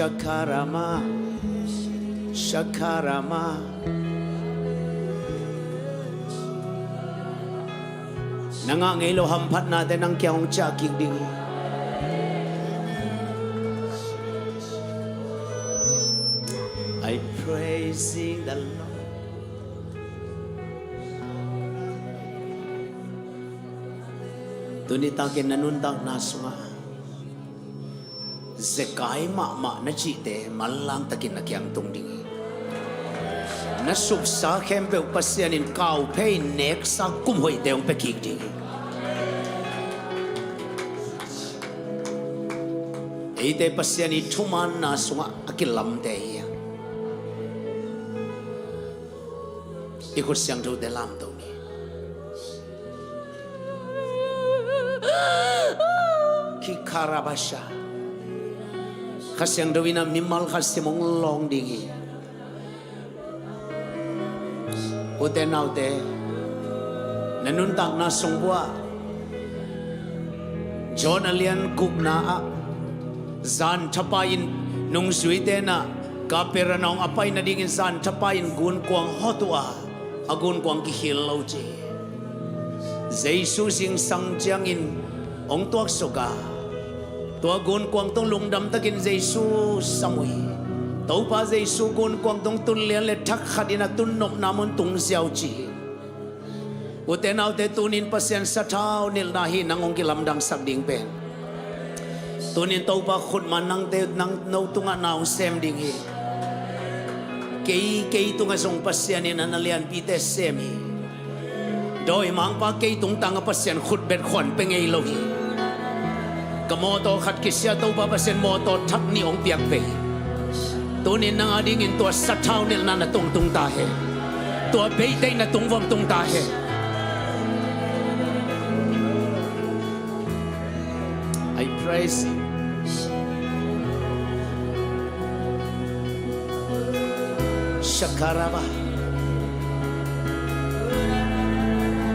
Shakarama, Shakarama. Na ngah ngei lo hamphatnate nang kiang hong ciah kik ding hi. I praising the Lord. Tuni takin na nuntakna sungah zekai mahmah na cihte manlang takin na kiang tung ding hi. Na supsa khempeuh Pasian in kauphei neksa kum hoihte hong pia kik ding hi. Eite Pasian i thumaanna sungah a kilamte hi a, i khut siangthote lamto ni. Kikarabasha. Kha Siangtho in a mimal khat sim hong lawng ding hi. Ute naute, na nuntakna sung buah John a lian gukna ah zan thapai in nungzuite na Kapernaum a pai nadingin zan thapai in gunkuang hot uh a, a gunkuang kikhil lo ci. Jesu zingsang ciangin hong tuaksuk a, tua gunkuang tung lungdam takin Jesu sam uh hi. Topa Jesu gunkuang tung tun lian le thak khat in a tun nopna mun tung ziau ci hi. Ute naute, tunin Pasian sathau nilhna hi. Nang hong kilamdangsak ding pen tunin Topa khutma nangte nang no tungah na hong sem ding hi. Kei, kei tungah zong Pasian in a na lianpite sem hi. Dawimangpa kei tungtangah Pasian khutbet khuan pia ngei lo hi. Ka mawtaw khat kisia, Topa Pasian mawtaw thak nih hong piak ve hi. Tunin nang a dingin tua sathau nilhna na tungtung ta hen. Tua beiteih na tungvom tung ta hen. I praise you. Shakaraba.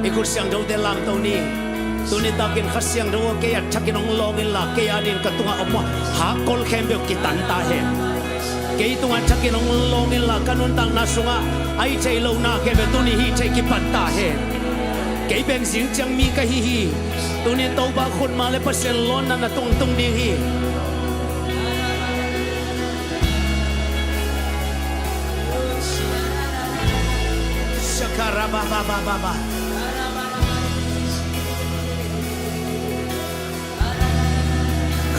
I khut siangthote lamto ni. Tuni takin Kha Siangtho aw, kei a thakin hong lawng inla, kei a dingin ka tungah om uh a hakkol khempeuh kitan ta hen. Kei tungah thakin hong lawng inla, ka nuntakna sungah a hih theih lohna khempeuh tuni hih theih kipat ta hen. Kei pen zing ciang mi ka hi hi. Tunin Topa khutma le Pasian lawnna na tungtung ding hi. Shakarababababa.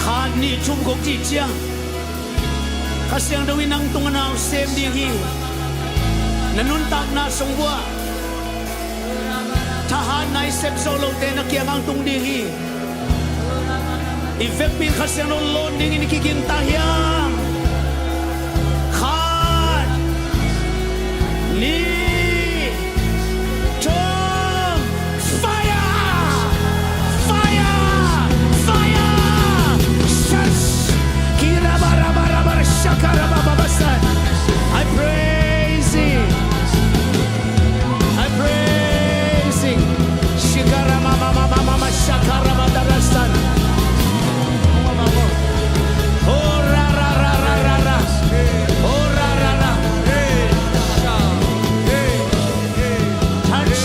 Khat nih thum guk cih ciang Kha Siangtho in nang tungah na hong sem ding hi. Na nuntakna sung buah thahatna i sep zo lote na kiangah hong tung ding hi. I vekpi in Kha Siangtho lawn dingin i kiging ta hiam? Khat, nih, thum. Fire! Fire! Fire! Shush! Kirabarabarabara shakarabababasan. I praise Him. I praise Him. Shikaramamamamama shakarabadarasan. Oh, ra, ra, ra. Oh, ra, ra, ra. Touch. Touch.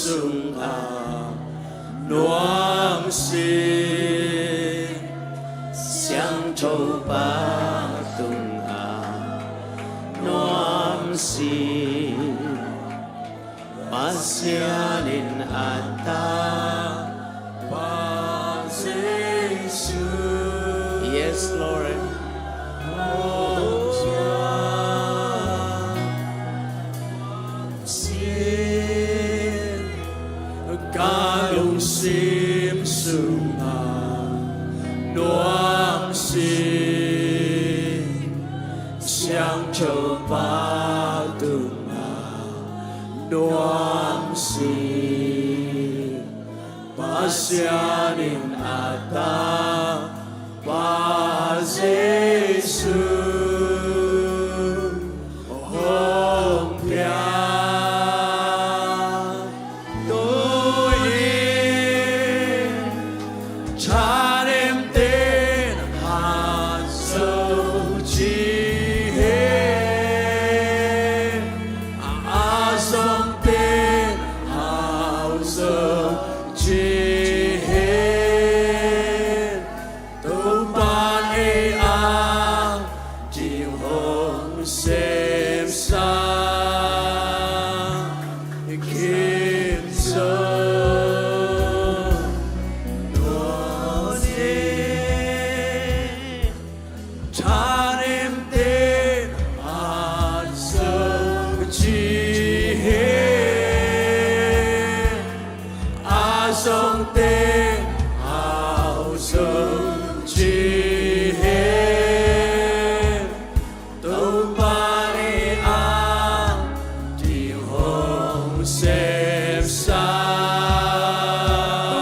sungah nuamsi, Siangthopa tungah nuamsi, Pasian in a tapa Jesu. Yes, Lord. Sin ka lungsim sungah nuamsi, Siangthopa tungah nuamsi, Pasian in a tapa Jesu hong pia. Tuni thanemten hat zo ci hen, a zongten hau zo ci hen. Topa ei a ding hong semsa, King Jesu. Tuni thanemten hat zo ci hen, a zongten hau zo ci hen. Topa ei a ding hong semsa.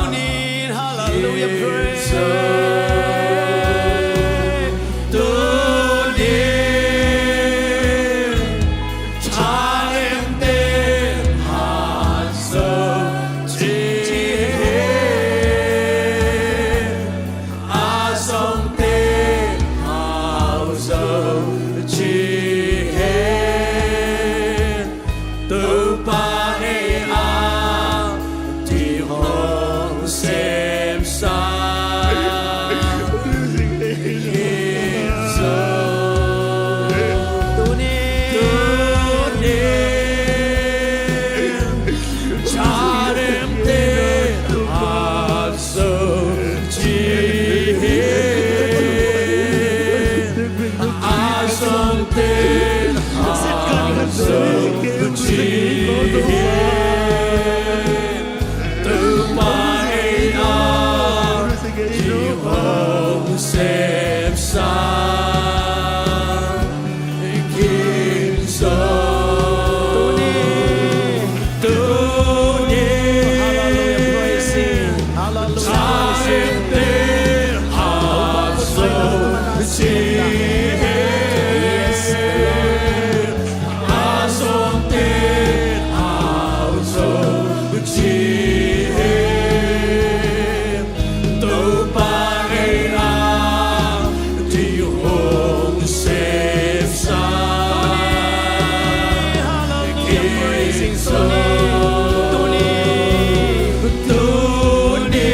Tuni in, hallelujah, praise. Tuni thanemten hat zo ci hen, a zongten hau zo ci hen. Topa ei a ding hong semsa. Tuni, tuni, thanemten hat zo ci hen, a zongten hau zo ci hen. Topa ei a ding hong semsa, King Jesu. Tuni, tuni, hallelujah, praise Him. Hallelujah, praise Him. Thanemten hat zo ci hen, a zongten hau zo ci hen. Topa ei a ding hong semsa, King Jesu. Tuni, tuni,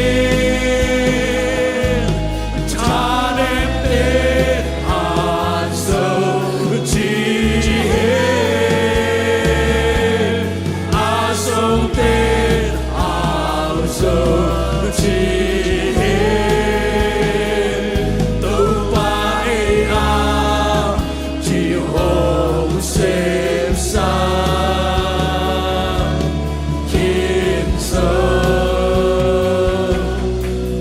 thanemten hat zo ci hen, a zongten hau zo ci hen. Topa ei a ding hong semsa, King Jesu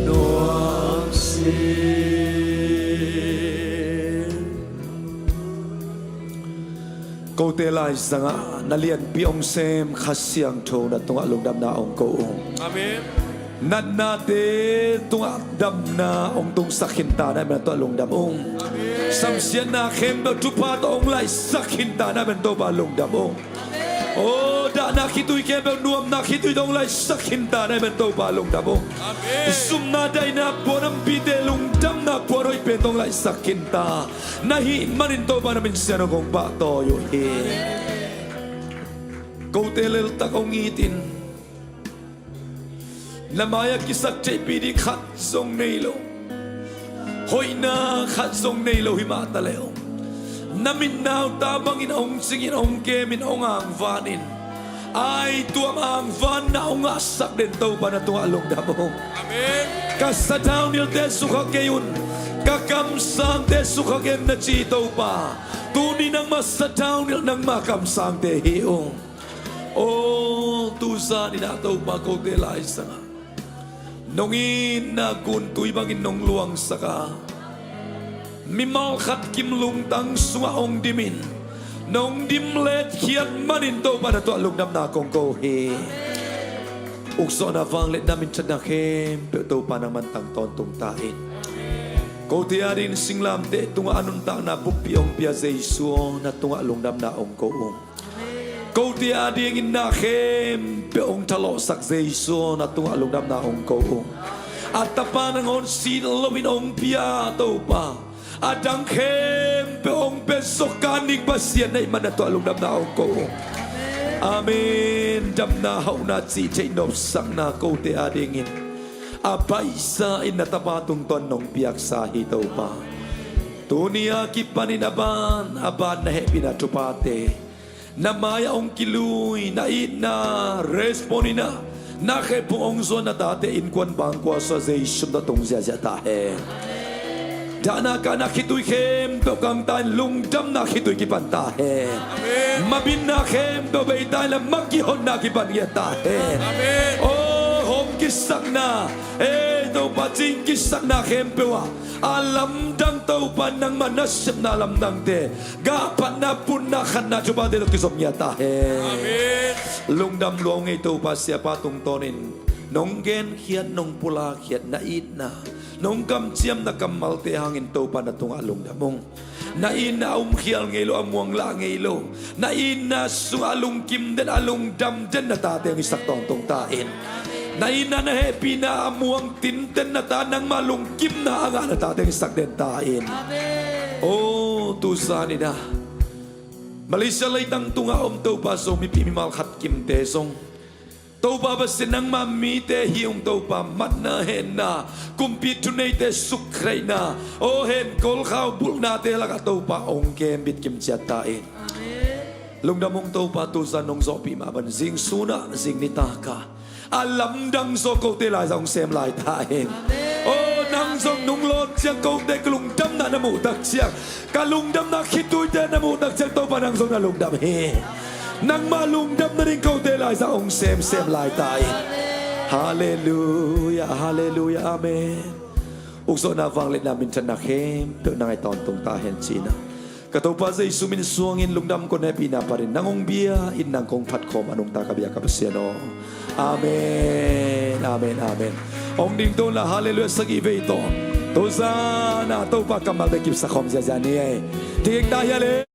nuamsi. Kote laizangah na lianpi hong sem Kha Siangtho na tungah lungdamna hong ko ung. Amen. Natnate tungah damna hong tungsak khinta na hih manin na tungah lungdam ung. Amen. Samsiatna khempeuh thupha tawh hong laisak khinta na hih manin Topa lungdam ung. Amen. O, dahna khitui khempeuh nuamna khitui tawh hong laisak khinta na hih manin Topa lungdam ung. Amen. Zumna daihna puan ampite lungdamna puan hoih pen tawh hong laisak khinta na hih manin Topa na min siangtho kong pahtawi uh hi. Kote leltak hong itin, Na mai-ah kisaktheihpih ding khat zong nei lo. Hoihna khat zong nei lo hi mah taleh, na mitnauta bangin hong cingin, hong kemin, hong angvanin, aituam angvanna hong ngahsak den Topa na tungah lungdam ung. Amen. Ka sadau nilhte sukha kei un, ka kamsangte sukha kei un na ci Topa. Tuni nangmah sadau nilh, nangmah kamsangte hi ung. Aw, tuzan in ah Topa, kote laisangah nong itna guntui bangin nong luangsak a, mimal khat kim lungtang sungah hong dimin, nong dim letkhiat manin Topa na tungah lungdamna kong ko hi. Ukzawhna, vangliatna, minthanna khempeuh Topa nangman tang tawntung ta in. Kote adingin singlamteh tungah a nuntakna buppi hong pia Jesu aw, na tungah lungdamna hong ko ung. Kote adingin na khempeuh hong thalawhsak Jesu aw, na tungah lungdamna hong ko ung. A tapa nangawn sit loin hong pia Topa, a dang khempeuh hong pia zawka ning Pasian na hih man na tungah lungdamna hong ko ung. Amen. Damna, hauhna, cih theih nopsakna kote adingin a baihsa in na tapa tungtawn nong piaksa hi Topa. Tuni a kipanin a ban a ban na hehpihna thuphate na mai-ah hong kilui, na itna respond in ah na khephung hong zuan na tate innkuan bangkua sungah Jesu min tawh tung ziahziah ta hen. Dahna kahna khitui khempeuh kang ta in, lungdamna khitui kipan ta hen. Amen. Mabitna khempeuh bei ta in, la makihonna kipan ngiat ta hen. Amen. Aw, hawm kisakna, ei Topa, cing kisakna khempeuh ah a lamdang Topa, nangmah nasepna lamdangte, gahphatna, putna, khatna thuphate tawh kizom ngiat ta hen. Amen. Lungdam lua ung ei Topa, siapa tungtawnin nong genkhiat, nong pulakkhiat, na itna, nong kamciamna kammalte hangin Topa na tungah lungdam ung. Na itna a umkhial ngei lo, a muanglah ngei lo, na itna sungah a lungkim den, a lungdam den na tate hong hisak tawntung ta in. Na itna, na hehpihna a muang tinten na ta, nangmah lungkimna a ngah na tate hong hisak den ta in. Amen. Aw, tuzan in ah Malaysia leitang tungah om Topa, Zomipih mimal khat kimte zong Topa Pasian, nangmah mite hi ung Topa, matna, henna, kumpi thuneite suktheihna, aw, hen kolkhau bulhnate lakah Topa hong kembit kimciat ta in. Amen. Lungdam ung Topa, tuzan nong zawhpih mah bang zing sun ah, zing nitak ah a lamdang zaw kote laizah hong sem lai ta in. Amen. Aw, nang zong nung lawn ciang kote ka lungdamna na muh tak ciang, ka lungdamna khituite na muh tak ciang Topa nang zong na lungdam hi. Nangmah lungdam nading kote laizah hong semsem lai ta in. Halleluia, halleluia, amen. Ukzawhna, vangliatna, minthanna khempeuh nang a tawntung ta hen ci-in ah ka Topa Jesu min suangin lungdam kong hehpihna panin nang hong bia in, nang kong phat khawm a nungta ka biak ka Pasian aw. Amen, amen, amen. Hong ding to un la, halleluia sagih vei tawh. Tuzan ah Topa kammalte kipsak khawm ziahziah ni ei. Ding ta hia le.